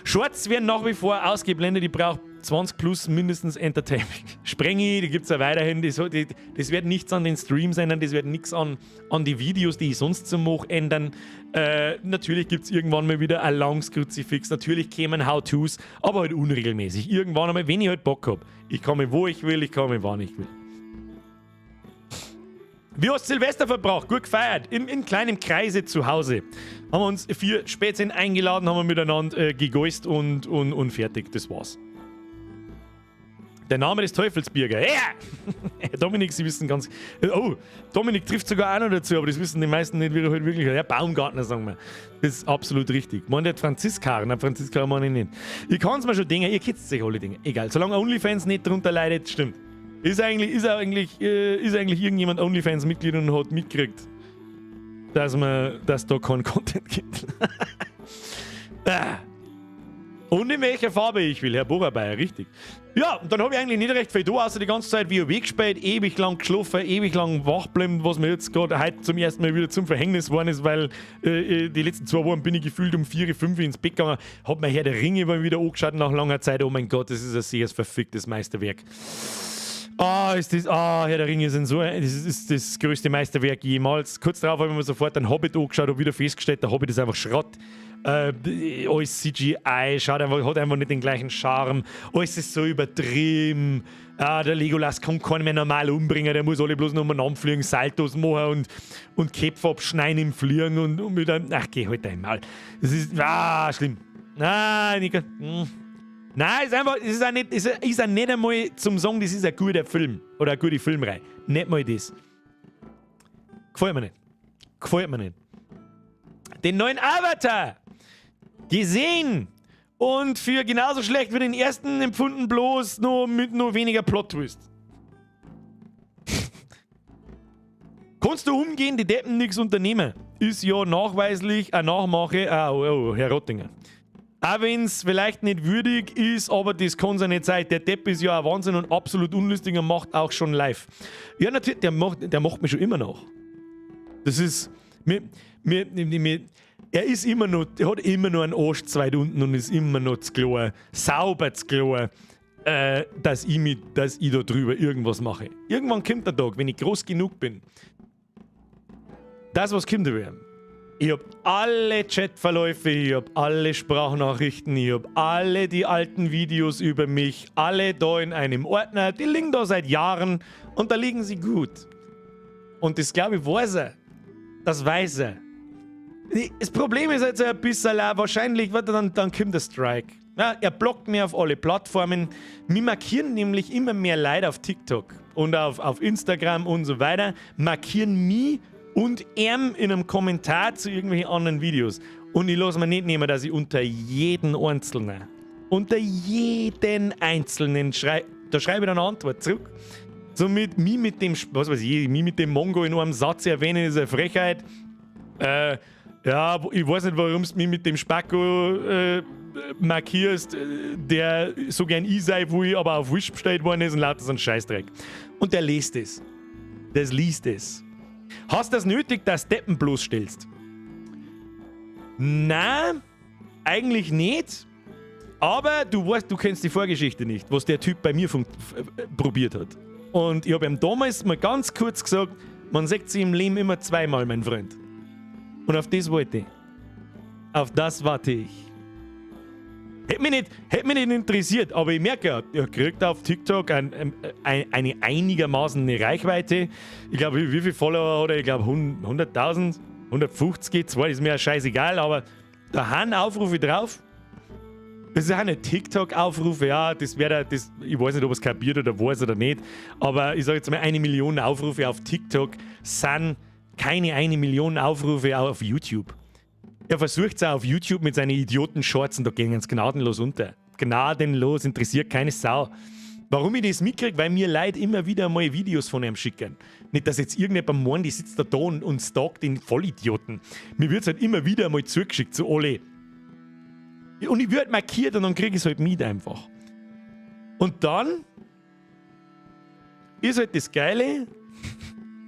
Shorts werden nach wie vor ausgeblendet. Ich brauche 20 plus mindestens Entertainment. Sprengi, die gibt es ja weiterhin. Das wird nichts an den Streams ändern, das wird nichts an die Videos, die ich sonst so mache, ändern. Natürlich gibt es irgendwann mal wieder ein langes Kruzifix. Natürlich kämen How-Tos, aber halt unregelmäßig. Irgendwann einmal, wenn ich halt Bock habe. Ich komme, wo ich will, ich komme, wann ich will. Wie hast du Silvester verbracht? Gut gefeiert. In kleinem Kreise zu Hause. Haben wir uns vier Spätzchen eingeladen, haben wir miteinander gegeust und fertig. Das war's. Der Name des Teufelsbürger. Ja! Dominik, Sie wissen ganz. Oh, Dominik trifft sogar auch noch dazu, aber das wissen die meisten nicht, wie er halt wirklich. Ja, Baumgartner, sagen wir. Das ist absolut richtig. Meint der Franziskaner? Nein, Franziskaner meine ich nicht. Ich kann es mir schon denken, ihr kennt sich alle Dinge. Egal, solange OnlyFans nicht drunter leidet, stimmt. Ist eigentlich irgendjemand OnlyFans-Mitglied und hat mitgekriegt, dass da kein Content gibt? Ah. Und in welcher Farbe ich will, Herr Bohrerbayer, richtig. Ja, und dann habe ich eigentlich nicht recht viel da, außer die ganze Zeit WoW gespielt, ewig lang geschlafen, ewig lang wach geblieben, was mir jetzt gerade heute zum ersten Mal wieder zum Verhängnis geworden ist, weil die letzten 2 Wochen bin ich gefühlt um 4, 5 ins Bett gegangen, hab mir Herr der Ringe mal wieder angeschaut nach langer Zeit. Oh mein Gott, das ist ein sehr verficktes Meisterwerk. Ah, ist das, ah, Herr der Ringe sind so, das ist das größte Meisterwerk jemals. Kurz darauf habe ich mir sofort einen Hobbit angeschaut und wieder festgestellt, der Hobbit ist einfach Schrott. Alles CGI schaut einfach, hat einfach nicht den gleichen Charme. Alles ist so übertrieben. Ah, der Legolas kann keinen mehr normal umbringen, der muss alle bloß noch umeinander fliegen, Saltos machen und Köpfe abschneiden im Fliegen und mit einem. Ach, geh halt einmal. Das ist, ah, schlimm. Ah, Nico. Nein, ist einfach, es ist auch nicht, es ist auch nicht einmal zum Sagen, das ist ein guter Film oder eine gute Filmreihe. Nicht mal das. Gefällt mir nicht. Gefällt mir nicht. Den neuen Avatar gesehen und für genauso schlecht wie den ersten empfunden, bloß nur mit nur weniger Plot-Twist. Kannst du umgehen, die Deppen nichts unternehmen? Ist ja nachweislich eine Nachmache. Ah, oh, Herr Rottinger. Auch wenn es vielleicht nicht würdig ist, aber das kann es ja nicht sein. Der Depp ist ja ein Wahnsinn und absolut unlustig und macht auch schon live. Ja, natürlich, der macht mich schon immer noch. Das ist. Mir, er ist immer noch, er hat immer noch einen Arsch zu weit unten und ist immer noch zu klar, sauber zu klar, dass ich da drüber irgendwas mache. Irgendwann kommt der Tag, wenn ich groß genug bin. Das, was kommt über. Ich habe alle Chatverläufe, ich habe alle Sprachnachrichten, ich habe alle die alten Videos über mich, alle da in einem Ordner. Die liegen da seit Jahren und da liegen sie gut. Und das, glaube ich, weiß er. Das weiß er. Das Problem ist jetzt ein bisschen, wahrscheinlich, warte, dann kommt der Strike. Ja, er blockt mir auf alle Plattformen. Mir markieren nämlich immer mehr Leute auf TikTok und auf Instagram und so weiter, markieren mich und ihm in einem Kommentar zu irgendwelchen anderen Videos. Und ich lasse mir nicht nehmen, dass ich unter jeden einzelnen schrei da schreibe ich dann eine Antwort zurück. Somit mich mit dem, was weiß ich, mich mit dem Mongo in einem Satz erwähnen, ist eine Frechheit. Ja, ich weiß nicht, warum du mich mit dem Spacko markierst, der so gern ich sei will, aber auf Wish bestellt worden ist und lauter so ein Scheißdreck. Und der liest es. Das liest es. Hast du das nötig, dass Deppen bloßstellst? Na, eigentlich nicht. Aber du weißt, du kennst die Vorgeschichte nicht, was der Typ bei mir probiert hat. Und ich habe ihm damals mal ganz kurz gesagt, man sieht sich im Leben immer zweimal, mein Freund. Und auf das wollte ich. Auf das warte ich. Hätte mich nicht interessiert, aber ich merke ja, er kriegt auf TikTok eine einigermaßen eine Reichweite. Ich glaube, wie viele Follower hat er? Ich glaube 100.000, 150, zwei ist mir ja scheißegal, aber da haben Aufrufe drauf. Das ist auch nicht TikTok-Aufrufe, ja, das wäre das, ich weiß nicht, ob es kapiert oder weiß oder nicht, aber ich sage jetzt mal, 1 Million Aufrufe auf TikTok sind keine 1 Million Aufrufe auf YouTube. Er versucht es auch auf YouTube mit seinen Idioten-Shorts und da gehen sie gnadenlos unter. Gnadenlos, interessiert keine Sau. Warum ich das mitkriege? Weil mir Leute immer wieder mal Videos von ihm schicken. Nicht, dass jetzt irgendjemand meint, die sitzt da da und stalkt den Vollidioten. Mir wird es halt immer wieder mal zugeschickt, so alle. Und ich werde markiert und dann kriege ich es halt mit einfach. Und dann ist halt das Geile,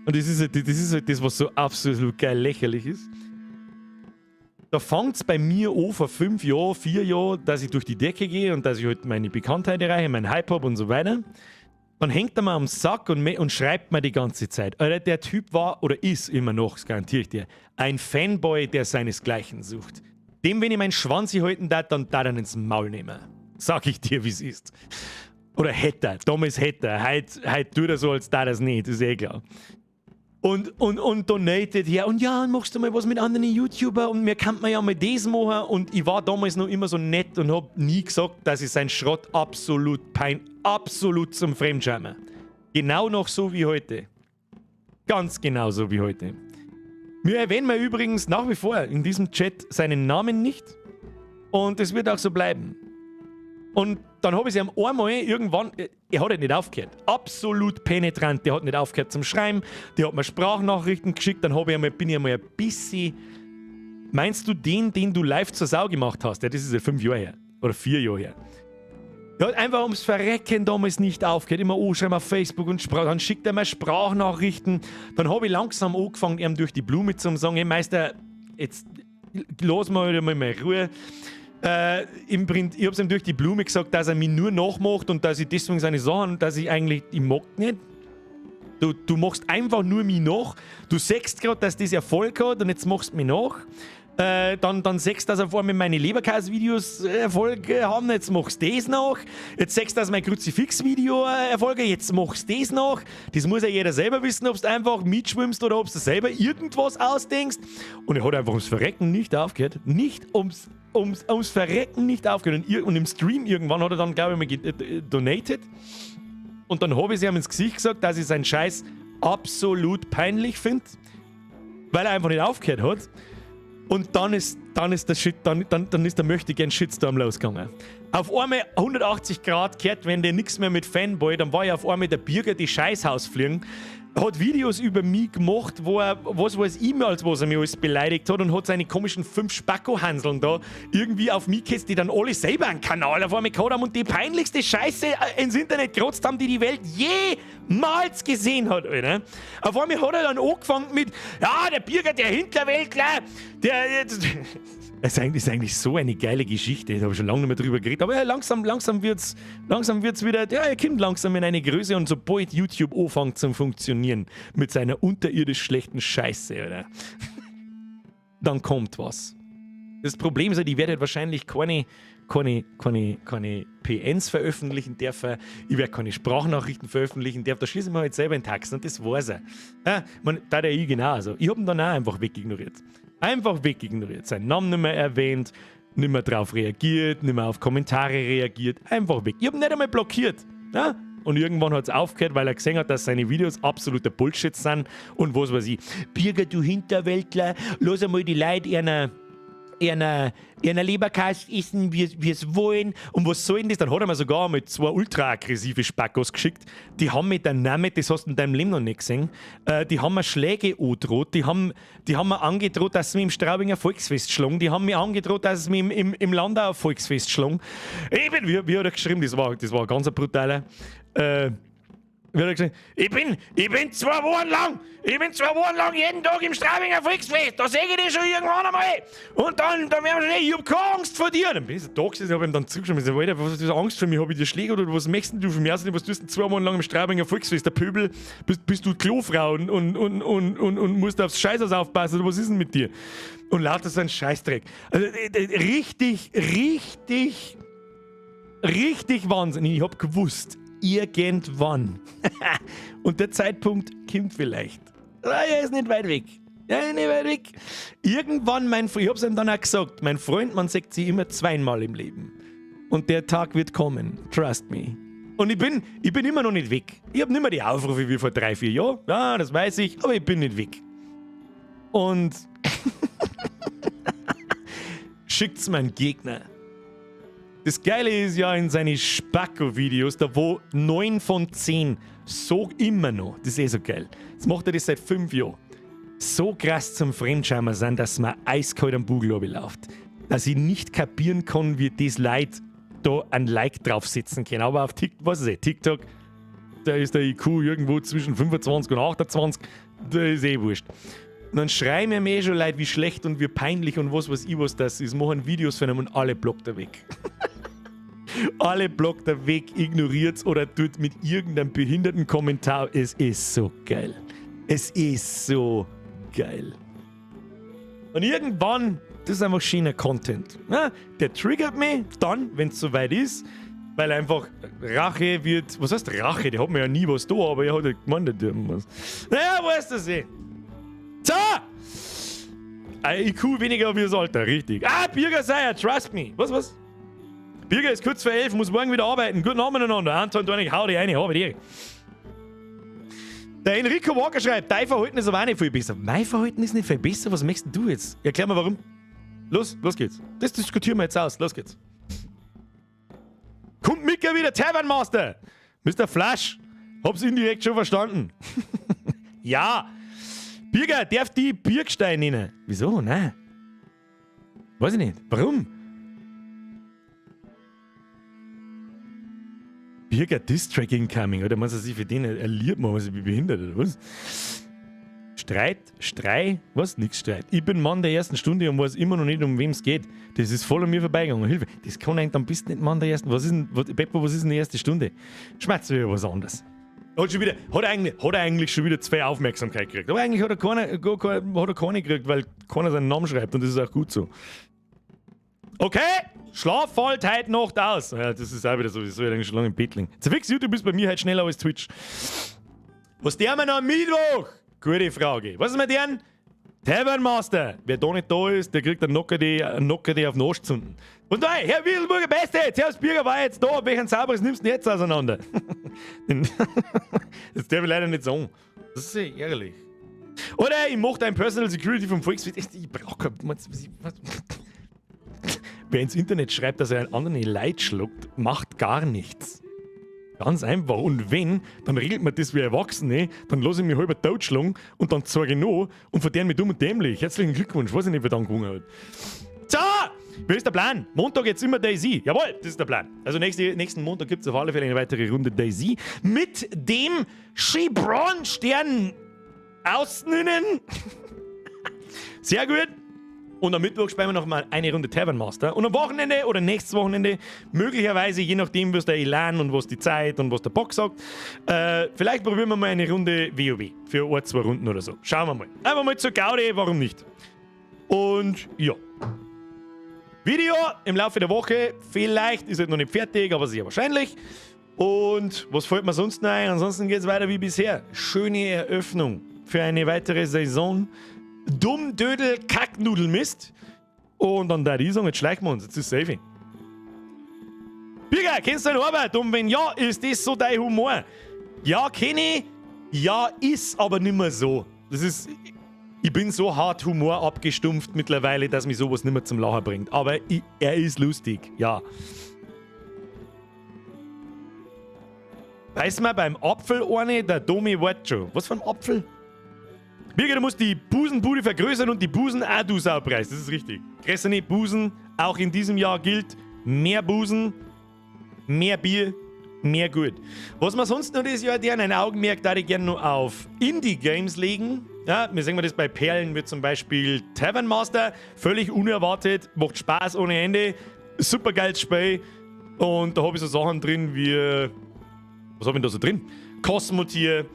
und das ist halt das, was so absolut geil lächerlich ist. Da fängt es bei mir an, vor 5 Jahren, 4 Jahren, dass ich durch die Decke gehe und dass ich halt meine Bekanntheit erreiche, meinen Hype habe und so weiter. Dann hängt er mir am Sack und schreibt mir die ganze Zeit. Alter, der Typ war oder ist immer noch, das garantiere ich dir, ein Fanboy, der seinesgleichen sucht. Dem, wenn ich meinen Schwanz halten darf, dann darf er ins Maul nehmen. Sag ich dir, wie es ist. Oder hätte er. Damals hätte er. Heute tut er so, als da das nicht, ist eh klar. Und donated her. Und ja, machst du mal was mit anderen YouTuber und mir kann man ja mal das machen. Und ich war damals noch immer so nett und hab nie gesagt, dass ich seinen Schrott absolut zum Fremdschämen. Genau noch so wie heute. Ganz genau so wie heute. Wir erwähnen wir übrigens nach wie vor in diesem Chat seinen Namen nicht. Und es wird auch so bleiben. Und dann habe ich sie einmal irgendwann, er hat halt nicht aufgehört. Absolut penetrant, der hat nicht aufgehört zum Schreiben, der hat mir Sprachnachrichten geschickt, dann hab ich einmal, bin ich einmal ein bisschen. Meinst du den, den du live zur Sau gemacht hast? Ja, das ist ja 5 Jahre her. Oder 4 Jahre her. Er hat einfach ums Verrecken damals nicht aufgehört. Immer anschreiben auf Facebook und dann schickt er mir Sprachnachrichten. Dann habe ich langsam angefangen, ihm durch die Blume zu sagen: Hey Meister, jetzt lass mal mal meine Ruhe. Ich habe ihm durch die Blume gesagt, dass er mich nur nachmacht und dass ich deswegen seine Sachen, dass ich eigentlich, ich mag nicht. Du machst einfach nur mich nach. Du siehst gerade, dass das Erfolg hat, und jetzt machst du mich nach. Dann siehst du, dass auf einmal meine Leberkäse-Videos Erfolg haben, jetzt machst du das nach. Jetzt siehst du, dass mein Kruzifix-Video Erfolg hat, jetzt machst du das nach. Das muss ja jeder selber wissen, ob du einfach mitschwimmst oder ob du selber irgendwas ausdenkst. Und er hat einfach ums Verrecken nicht aufgehört. Nicht ums Verrecken nicht aufgehört. Und im Stream irgendwann hat er dann, glaube ich, mal donated. Und dann habe ich ihm ins Gesicht gesagt, dass ich seinen Scheiß absolut peinlich finde, weil er einfach nicht aufgehört hat. Und dann ist der Shit, dann ist der Möchtegern Shitstorm losgegangen. Auf einmal 180 Grad Kehrtwende, nichts mehr mit Fanboy, dann war ja auf einmal der Birger die Scheißhausfliegen, hat Videos über mich gemacht, wo er, was weiß ich mehr, als was er mich alles beleidigt hat, und hat seine komischen fünf Spacko-Hanseln da irgendwie auf mich gehetzt, die dann alle selber einen Kanal auf einmal gehabt haben und die peinlichste Scheiße ins Internet gerotzt haben, die die Welt jemals gesehen hat, Alter. Auf einmal hat er dann angefangen mit, ja, der Birger, der Hinterwäldler, der. Das ist eigentlich so eine geile Geschichte. Da habe ich schon lange nicht mehr drüber geredet. Aber ja, langsam wird's wieder, ja, er kommt langsam in eine Größe und sobald YouTube anfängt zu funktionieren mit seiner unterirdisch schlechten Scheiße, oder? Dann kommt was. Das Problem ist halt, ich werde halt wahrscheinlich keine PNs veröffentlichen dürfen, ich werde keine Sprachnachrichten veröffentlichen dürfen, da schieße ich mir halt selber in Taxen und das war's er. Ja, man, da der ich genauso. Ich habe ihn dann auch einfach wegignoriert. Einfach wegignoriert. Seinen Namen nicht mehr erwähnt, nicht mehr drauf reagiert, nicht mehr auf Kommentare reagiert. Einfach weg. Ich habe ihn nicht einmal blockiert. Ja? Und irgendwann hat es aufgehört, weil er gesehen hat, dass seine Videos absoluter Bullshit sind und was weiß ich. Birger, du Hinterwäldler, lass einmal die Leute einer Leberkäse essen, wie es wollen. Und was soll denn das? Dann hat er mir sogar mit zwei ultra aggressive Spackos geschickt. Die haben mit der Name, das hast du in deinem Leben noch nicht gesehen, die haben mir Schläge angedroht, die haben mir angedroht, dass sie mich im Straubinger Volksfest schlagen, die haben mir angedroht, dass sie mich im Landauer Volksfest schlagen. Eben, wie hat er geschrieben? Das war ganz ein brutaler. Wie hat er gesagt? Ich bin 2 Wochen lang, ich bin 2 Wochen lang jeden Tag im Straubinger Volksfest, da sehe ich dich schon irgendwann einmal. Und dann werden wir schon, ich hab keine Angst vor dir. Dann bin ich so da gesessen, hab ihm dann zurückgeschrieben, ich so, Alter, was hast du so Angst vor mir? Hab ich dir Schläge oder was möchtest du von mir? Was tust du 2 Wochen lang im Straubinger Volksfest? Der Pöbel, bist du Klofrau und musst aufs Scheißhaus aufpassen oder was ist denn mit dir? Und lauter so ein Scheißdreck. Also, richtig, richtig, richtig wahnsinnig. Ich hab gewusst, irgendwann. Und der Zeitpunkt kommt vielleicht. Ah, er ist nicht weit weg. Er ist nicht weit weg. Irgendwann, mein Freund, ich hab's ihm dann auch gesagt, mein Freund, man sieht sich immer zweimal im Leben. Und der Tag wird kommen. Trust me. Und ich bin immer noch nicht weg. Ich habe nicht mehr die Aufrufe wie vor 3, 4 Jahren. Ja, das weiß ich, aber ich bin nicht weg. Und schickt's meinen Gegner. Das Geile ist ja in seine Spacko-Videos, da wo 9 von 10 so immer noch, das ist eh so geil. Das macht er das seit 5 Jahren. So krass zum Fremdschämen sind, dass man eiskalt am Bugel läuft. Dass ich nicht kapieren kann, wie das Leute da ein Like draufsetzen können. Aber auf TikTok, was ist TikTok, da ist der IQ irgendwo zwischen 25 und 28, da ist eh wurscht. Und dann schreien mir eh schon Leute, wie schlecht und wie peinlich und was weiß ich was das ist, machen Videos von ihm und alle blockt er weg. Alle blockt er weg, ignoriert's oder tut mit irgendeinem behinderten Kommentar. Es ist so geil. Es ist so geil. Und irgendwann, das ist einfach schöner Content. Ja, der triggert mich dann, wenn es soweit ist, weil einfach Rache wird. Was heißt Rache? Der hat mir ja nie was da, aber er hat ja gemeint, der tut was. Naja, weißt du eh. So! Ein IQ weniger wie das Alter, richtig. Ah, Birger Seier, trust me. Was, was? Birger, ist kurz vor 11, muss morgen wieder arbeiten. Guten Abend miteinander. Anton Dornig, hau dich rein, habe dir. Der Enrico Walker schreibt, dein Verhalten ist aber auch nicht viel besser. Mein Verhalten ist nicht viel besser? Was möchtest du jetzt? Erklär mir, warum. Los, los geht's. Das diskutieren wir jetzt aus. Los geht's. Kommt Mika wieder, Tavern Master! Mr. Flash, hab's indirekt schon verstanden. Ja! Birger, darf die Birkstein nennen? Wieso? Nein. Weiß ich nicht. Warum? Birger Diss-Track incoming, oder? Meinst du, sich für den erliert man, was ich bin behindert, oder was? Streit, Strei, was? Nix Streit. Ich bin Mann der ersten Stunde und weiß immer noch nicht, um wem es geht. Das ist voll an mir vorbeigegangen. Hilfe. Das kann eigentlich, dann bist du nicht Mann der ersten. Was ist denn, was, Beppo, was ist denn die erste Stunde? Schmerzt wieder was anderes. Hat, schon wieder, hat, eigentlich, hat er eigentlich schon wieder zwei Aufmerksamkeit gekriegt. Aber eigentlich hat er keine, gar keine, hat er keine gekriegt, weil keiner seinen Namen schreibt und das ist auch gut so. Okay, Schlaf fällt heute Nacht aus. Ja, das ist auch wieder so, ich soll eigentlich schon lange im Bett liegen. Zerfix, YouTube ist bei mir halt schneller als Twitch. Was der wir noch am Mittwoch? Gute Frage. Was ist mit denen? Tavern Master. Wer da nicht da ist, der kriegt einen Nocker, die, einen Nocker, die auf den Arsch zünden. Und da, Herr Wieselburger, Beste, Servus Birger war jetzt da. Welchen Zauberer nimmst du denn jetzt auseinander? Das darf ich leider nicht sagen. Das ist sehr ärgerlich. Oder ich mach dein Personal Security vom Volkswirt. Ich brauch kein. Wer ins Internet schreibt, dass er einen anderen Leid schluckt, macht gar nichts. Ganz einfach. Und wenn, dann regelt man das wie Erwachsene, dann lasse ich mich halber totschlagen und dann zeige ich noch und verdiene mich dumm und dämlich. Herzlichen Glückwunsch, weiß ich nicht, wer dann gewonnen hat. So, wie ist der Plan? Montag jetzt immer DayZ. Jawohl, das ist der Plan. Also nächsten Montag gibt es auf alle Fälle eine weitere Runde DayZ mit dem Schibron-Stern ausninnen. Sehr gut. Und am Mittwoch spielen wir noch mal eine Runde Tavern Master. Und am Wochenende oder nächstes Wochenende, möglicherweise, je nachdem, was der Elan und was die Zeit und was der Bock sagt, vielleicht probieren wir mal eine Runde WoW. Für ein, zwei Runden oder so. Schauen wir mal. Einfach mal zur Gaudi, warum nicht? Und ja. Video im Laufe der Woche. Vielleicht ist es noch nicht fertig, aber sehr wahrscheinlich. Und was fällt mir sonst noch ein? Ansonsten geht es weiter wie bisher. Schöne Eröffnung für eine weitere Saison. Dumm, Dödel, Kacknudelmist. Und dann da die sagen, jetzt schleichen wir uns, jetzt ist safe. Birger, kennst du deine Arbeit? Und wenn ja, ist das so dein Humor? Ja, kenne ich. Ja, ist aber nimmer so. Das ist. Ich bin so hart Humor abgestumpft mittlerweile, dass mich sowas nimmer zum Lachen bringt. Aber ich, er ist lustig, ja. Weiß man beim Apfel eine, der Domi wart schon. Was für ein Apfel? Birger, du musst die Busenbude vergrößern und die Busen auch du Saupreis. Das ist richtig. Größere Busen, auch in diesem Jahr gilt, mehr Busen, mehr Bier, mehr gut. Was wir sonst noch dieses Jahr gerne ein Augenmerk da ich gerne noch auf Indie-Games legen. Ja, wir sehen wir das bei Perlen wie zum Beispiel Tavern Master. Völlig unerwartet, macht Spaß ohne Ende. Super geiles Spiel. Und da habe ich so Sachen drin wie. Was habe ich denn da so drin? Cosmotier,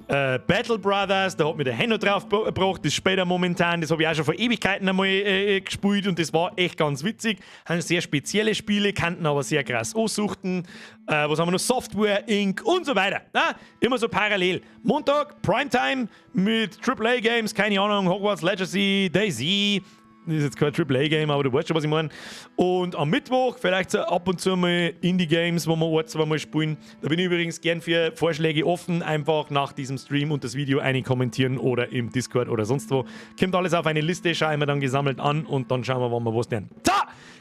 Battle Brothers, da hat mir der Henno drauf gebracht, das später momentan, das habe ich auch schon vor Ewigkeiten einmal gespielt und das war echt ganz witzig. Haben sehr spezielle Spiele, kannten aber sehr krass aussuchten. Was haben wir noch? Software Inc. und so weiter. Na, immer so parallel. Montag, Primetime mit AAA Games, keine Ahnung, Hogwarts Legacy, DayZ, das ist jetzt kein AAA-Game, aber du weißt schon, was ich meine. Und am Mittwoch vielleicht so ab und zu mal Indie-Games, wo wir ein, zwei Mal spielen. Da bin ich übrigens gern für Vorschläge offen. Einfach nach diesem Stream und das Video eine kommentieren oder im Discord oder sonst wo. Kommt alles auf eine Liste, schauen wir dann gesammelt an und dann schauen wir, wann wir was lernen. So!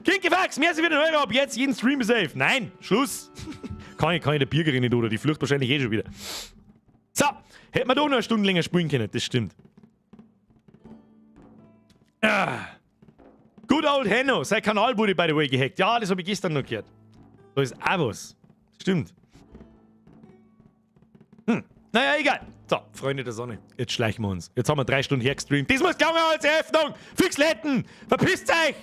Kinkefax, merci für den Euro. Ab jetzt jeden Stream safe. Nein, Schluss. Kann ich der Birgerin nicht, oder? Die flucht wahrscheinlich eh schon wieder. So, hätten wir doch noch eine Stunde länger spielen können, das stimmt. Ah. Good old Henno, sein Kanal wurde by the way gehackt. Ja, das habe ich gestern noch gehört. Da ist auch was. Stimmt. Naja, egal. So, Freunde der Sonne, jetzt schleichen wir uns. Jetzt haben wir 3 Stunden hergestreamt. Das muss gegangen als Eröffnung. Fixletten, verpisst euch!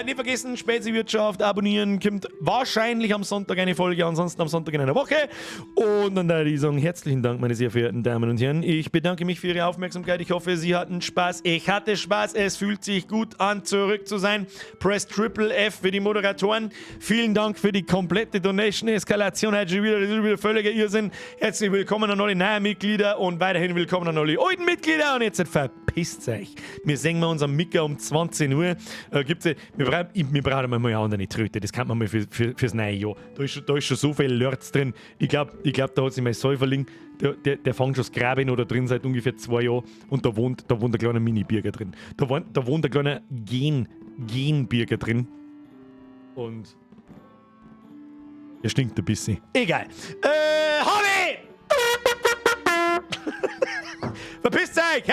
Nicht vergessen, Spezi-Wirtschaft abonnieren. Kommt wahrscheinlich am Sonntag eine Folge, ansonsten am Sonntag in einer Woche. Und dann da ich sagen, herzlichen Dank, meine sehr verehrten Damen und Herren. Ich bedanke mich für Ihre Aufmerksamkeit. Ich hoffe, Sie hatten Spaß. Ich hatte Spaß. Es fühlt sich gut an, zurück zu sein. Press Triple F für die Moderatoren. Vielen Dank für die komplette Donation-Eskalation. Heute schon wieder, das ist wieder völliger Irrsinn. Herzlich willkommen an alle neuen Mitglieder und weiterhin willkommen an alle alten Mitglieder. Und jetzt verpisst euch. Wir sehen wir uns am Mittag um 20 Uhr. Gibt's, wir brauchen mal eine andere Tröte. Das kann man mal fürs neue Jahr. Da ist schon so viel Lörz drin. Ich glaube, ich glaub, da hat sich mein Säuferling, der fängt schon das Graben oder drin seit ungefähr 2 Jahren und da wohnt ein kleiner Mini-Birger drin. Da wohnt ein kleiner Genbirger drin. Und Der stinkt ein bisschen. Egal. Hobby! Verpisst euch!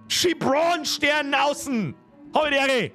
#Schibron Stern außen! Habe die Ehre!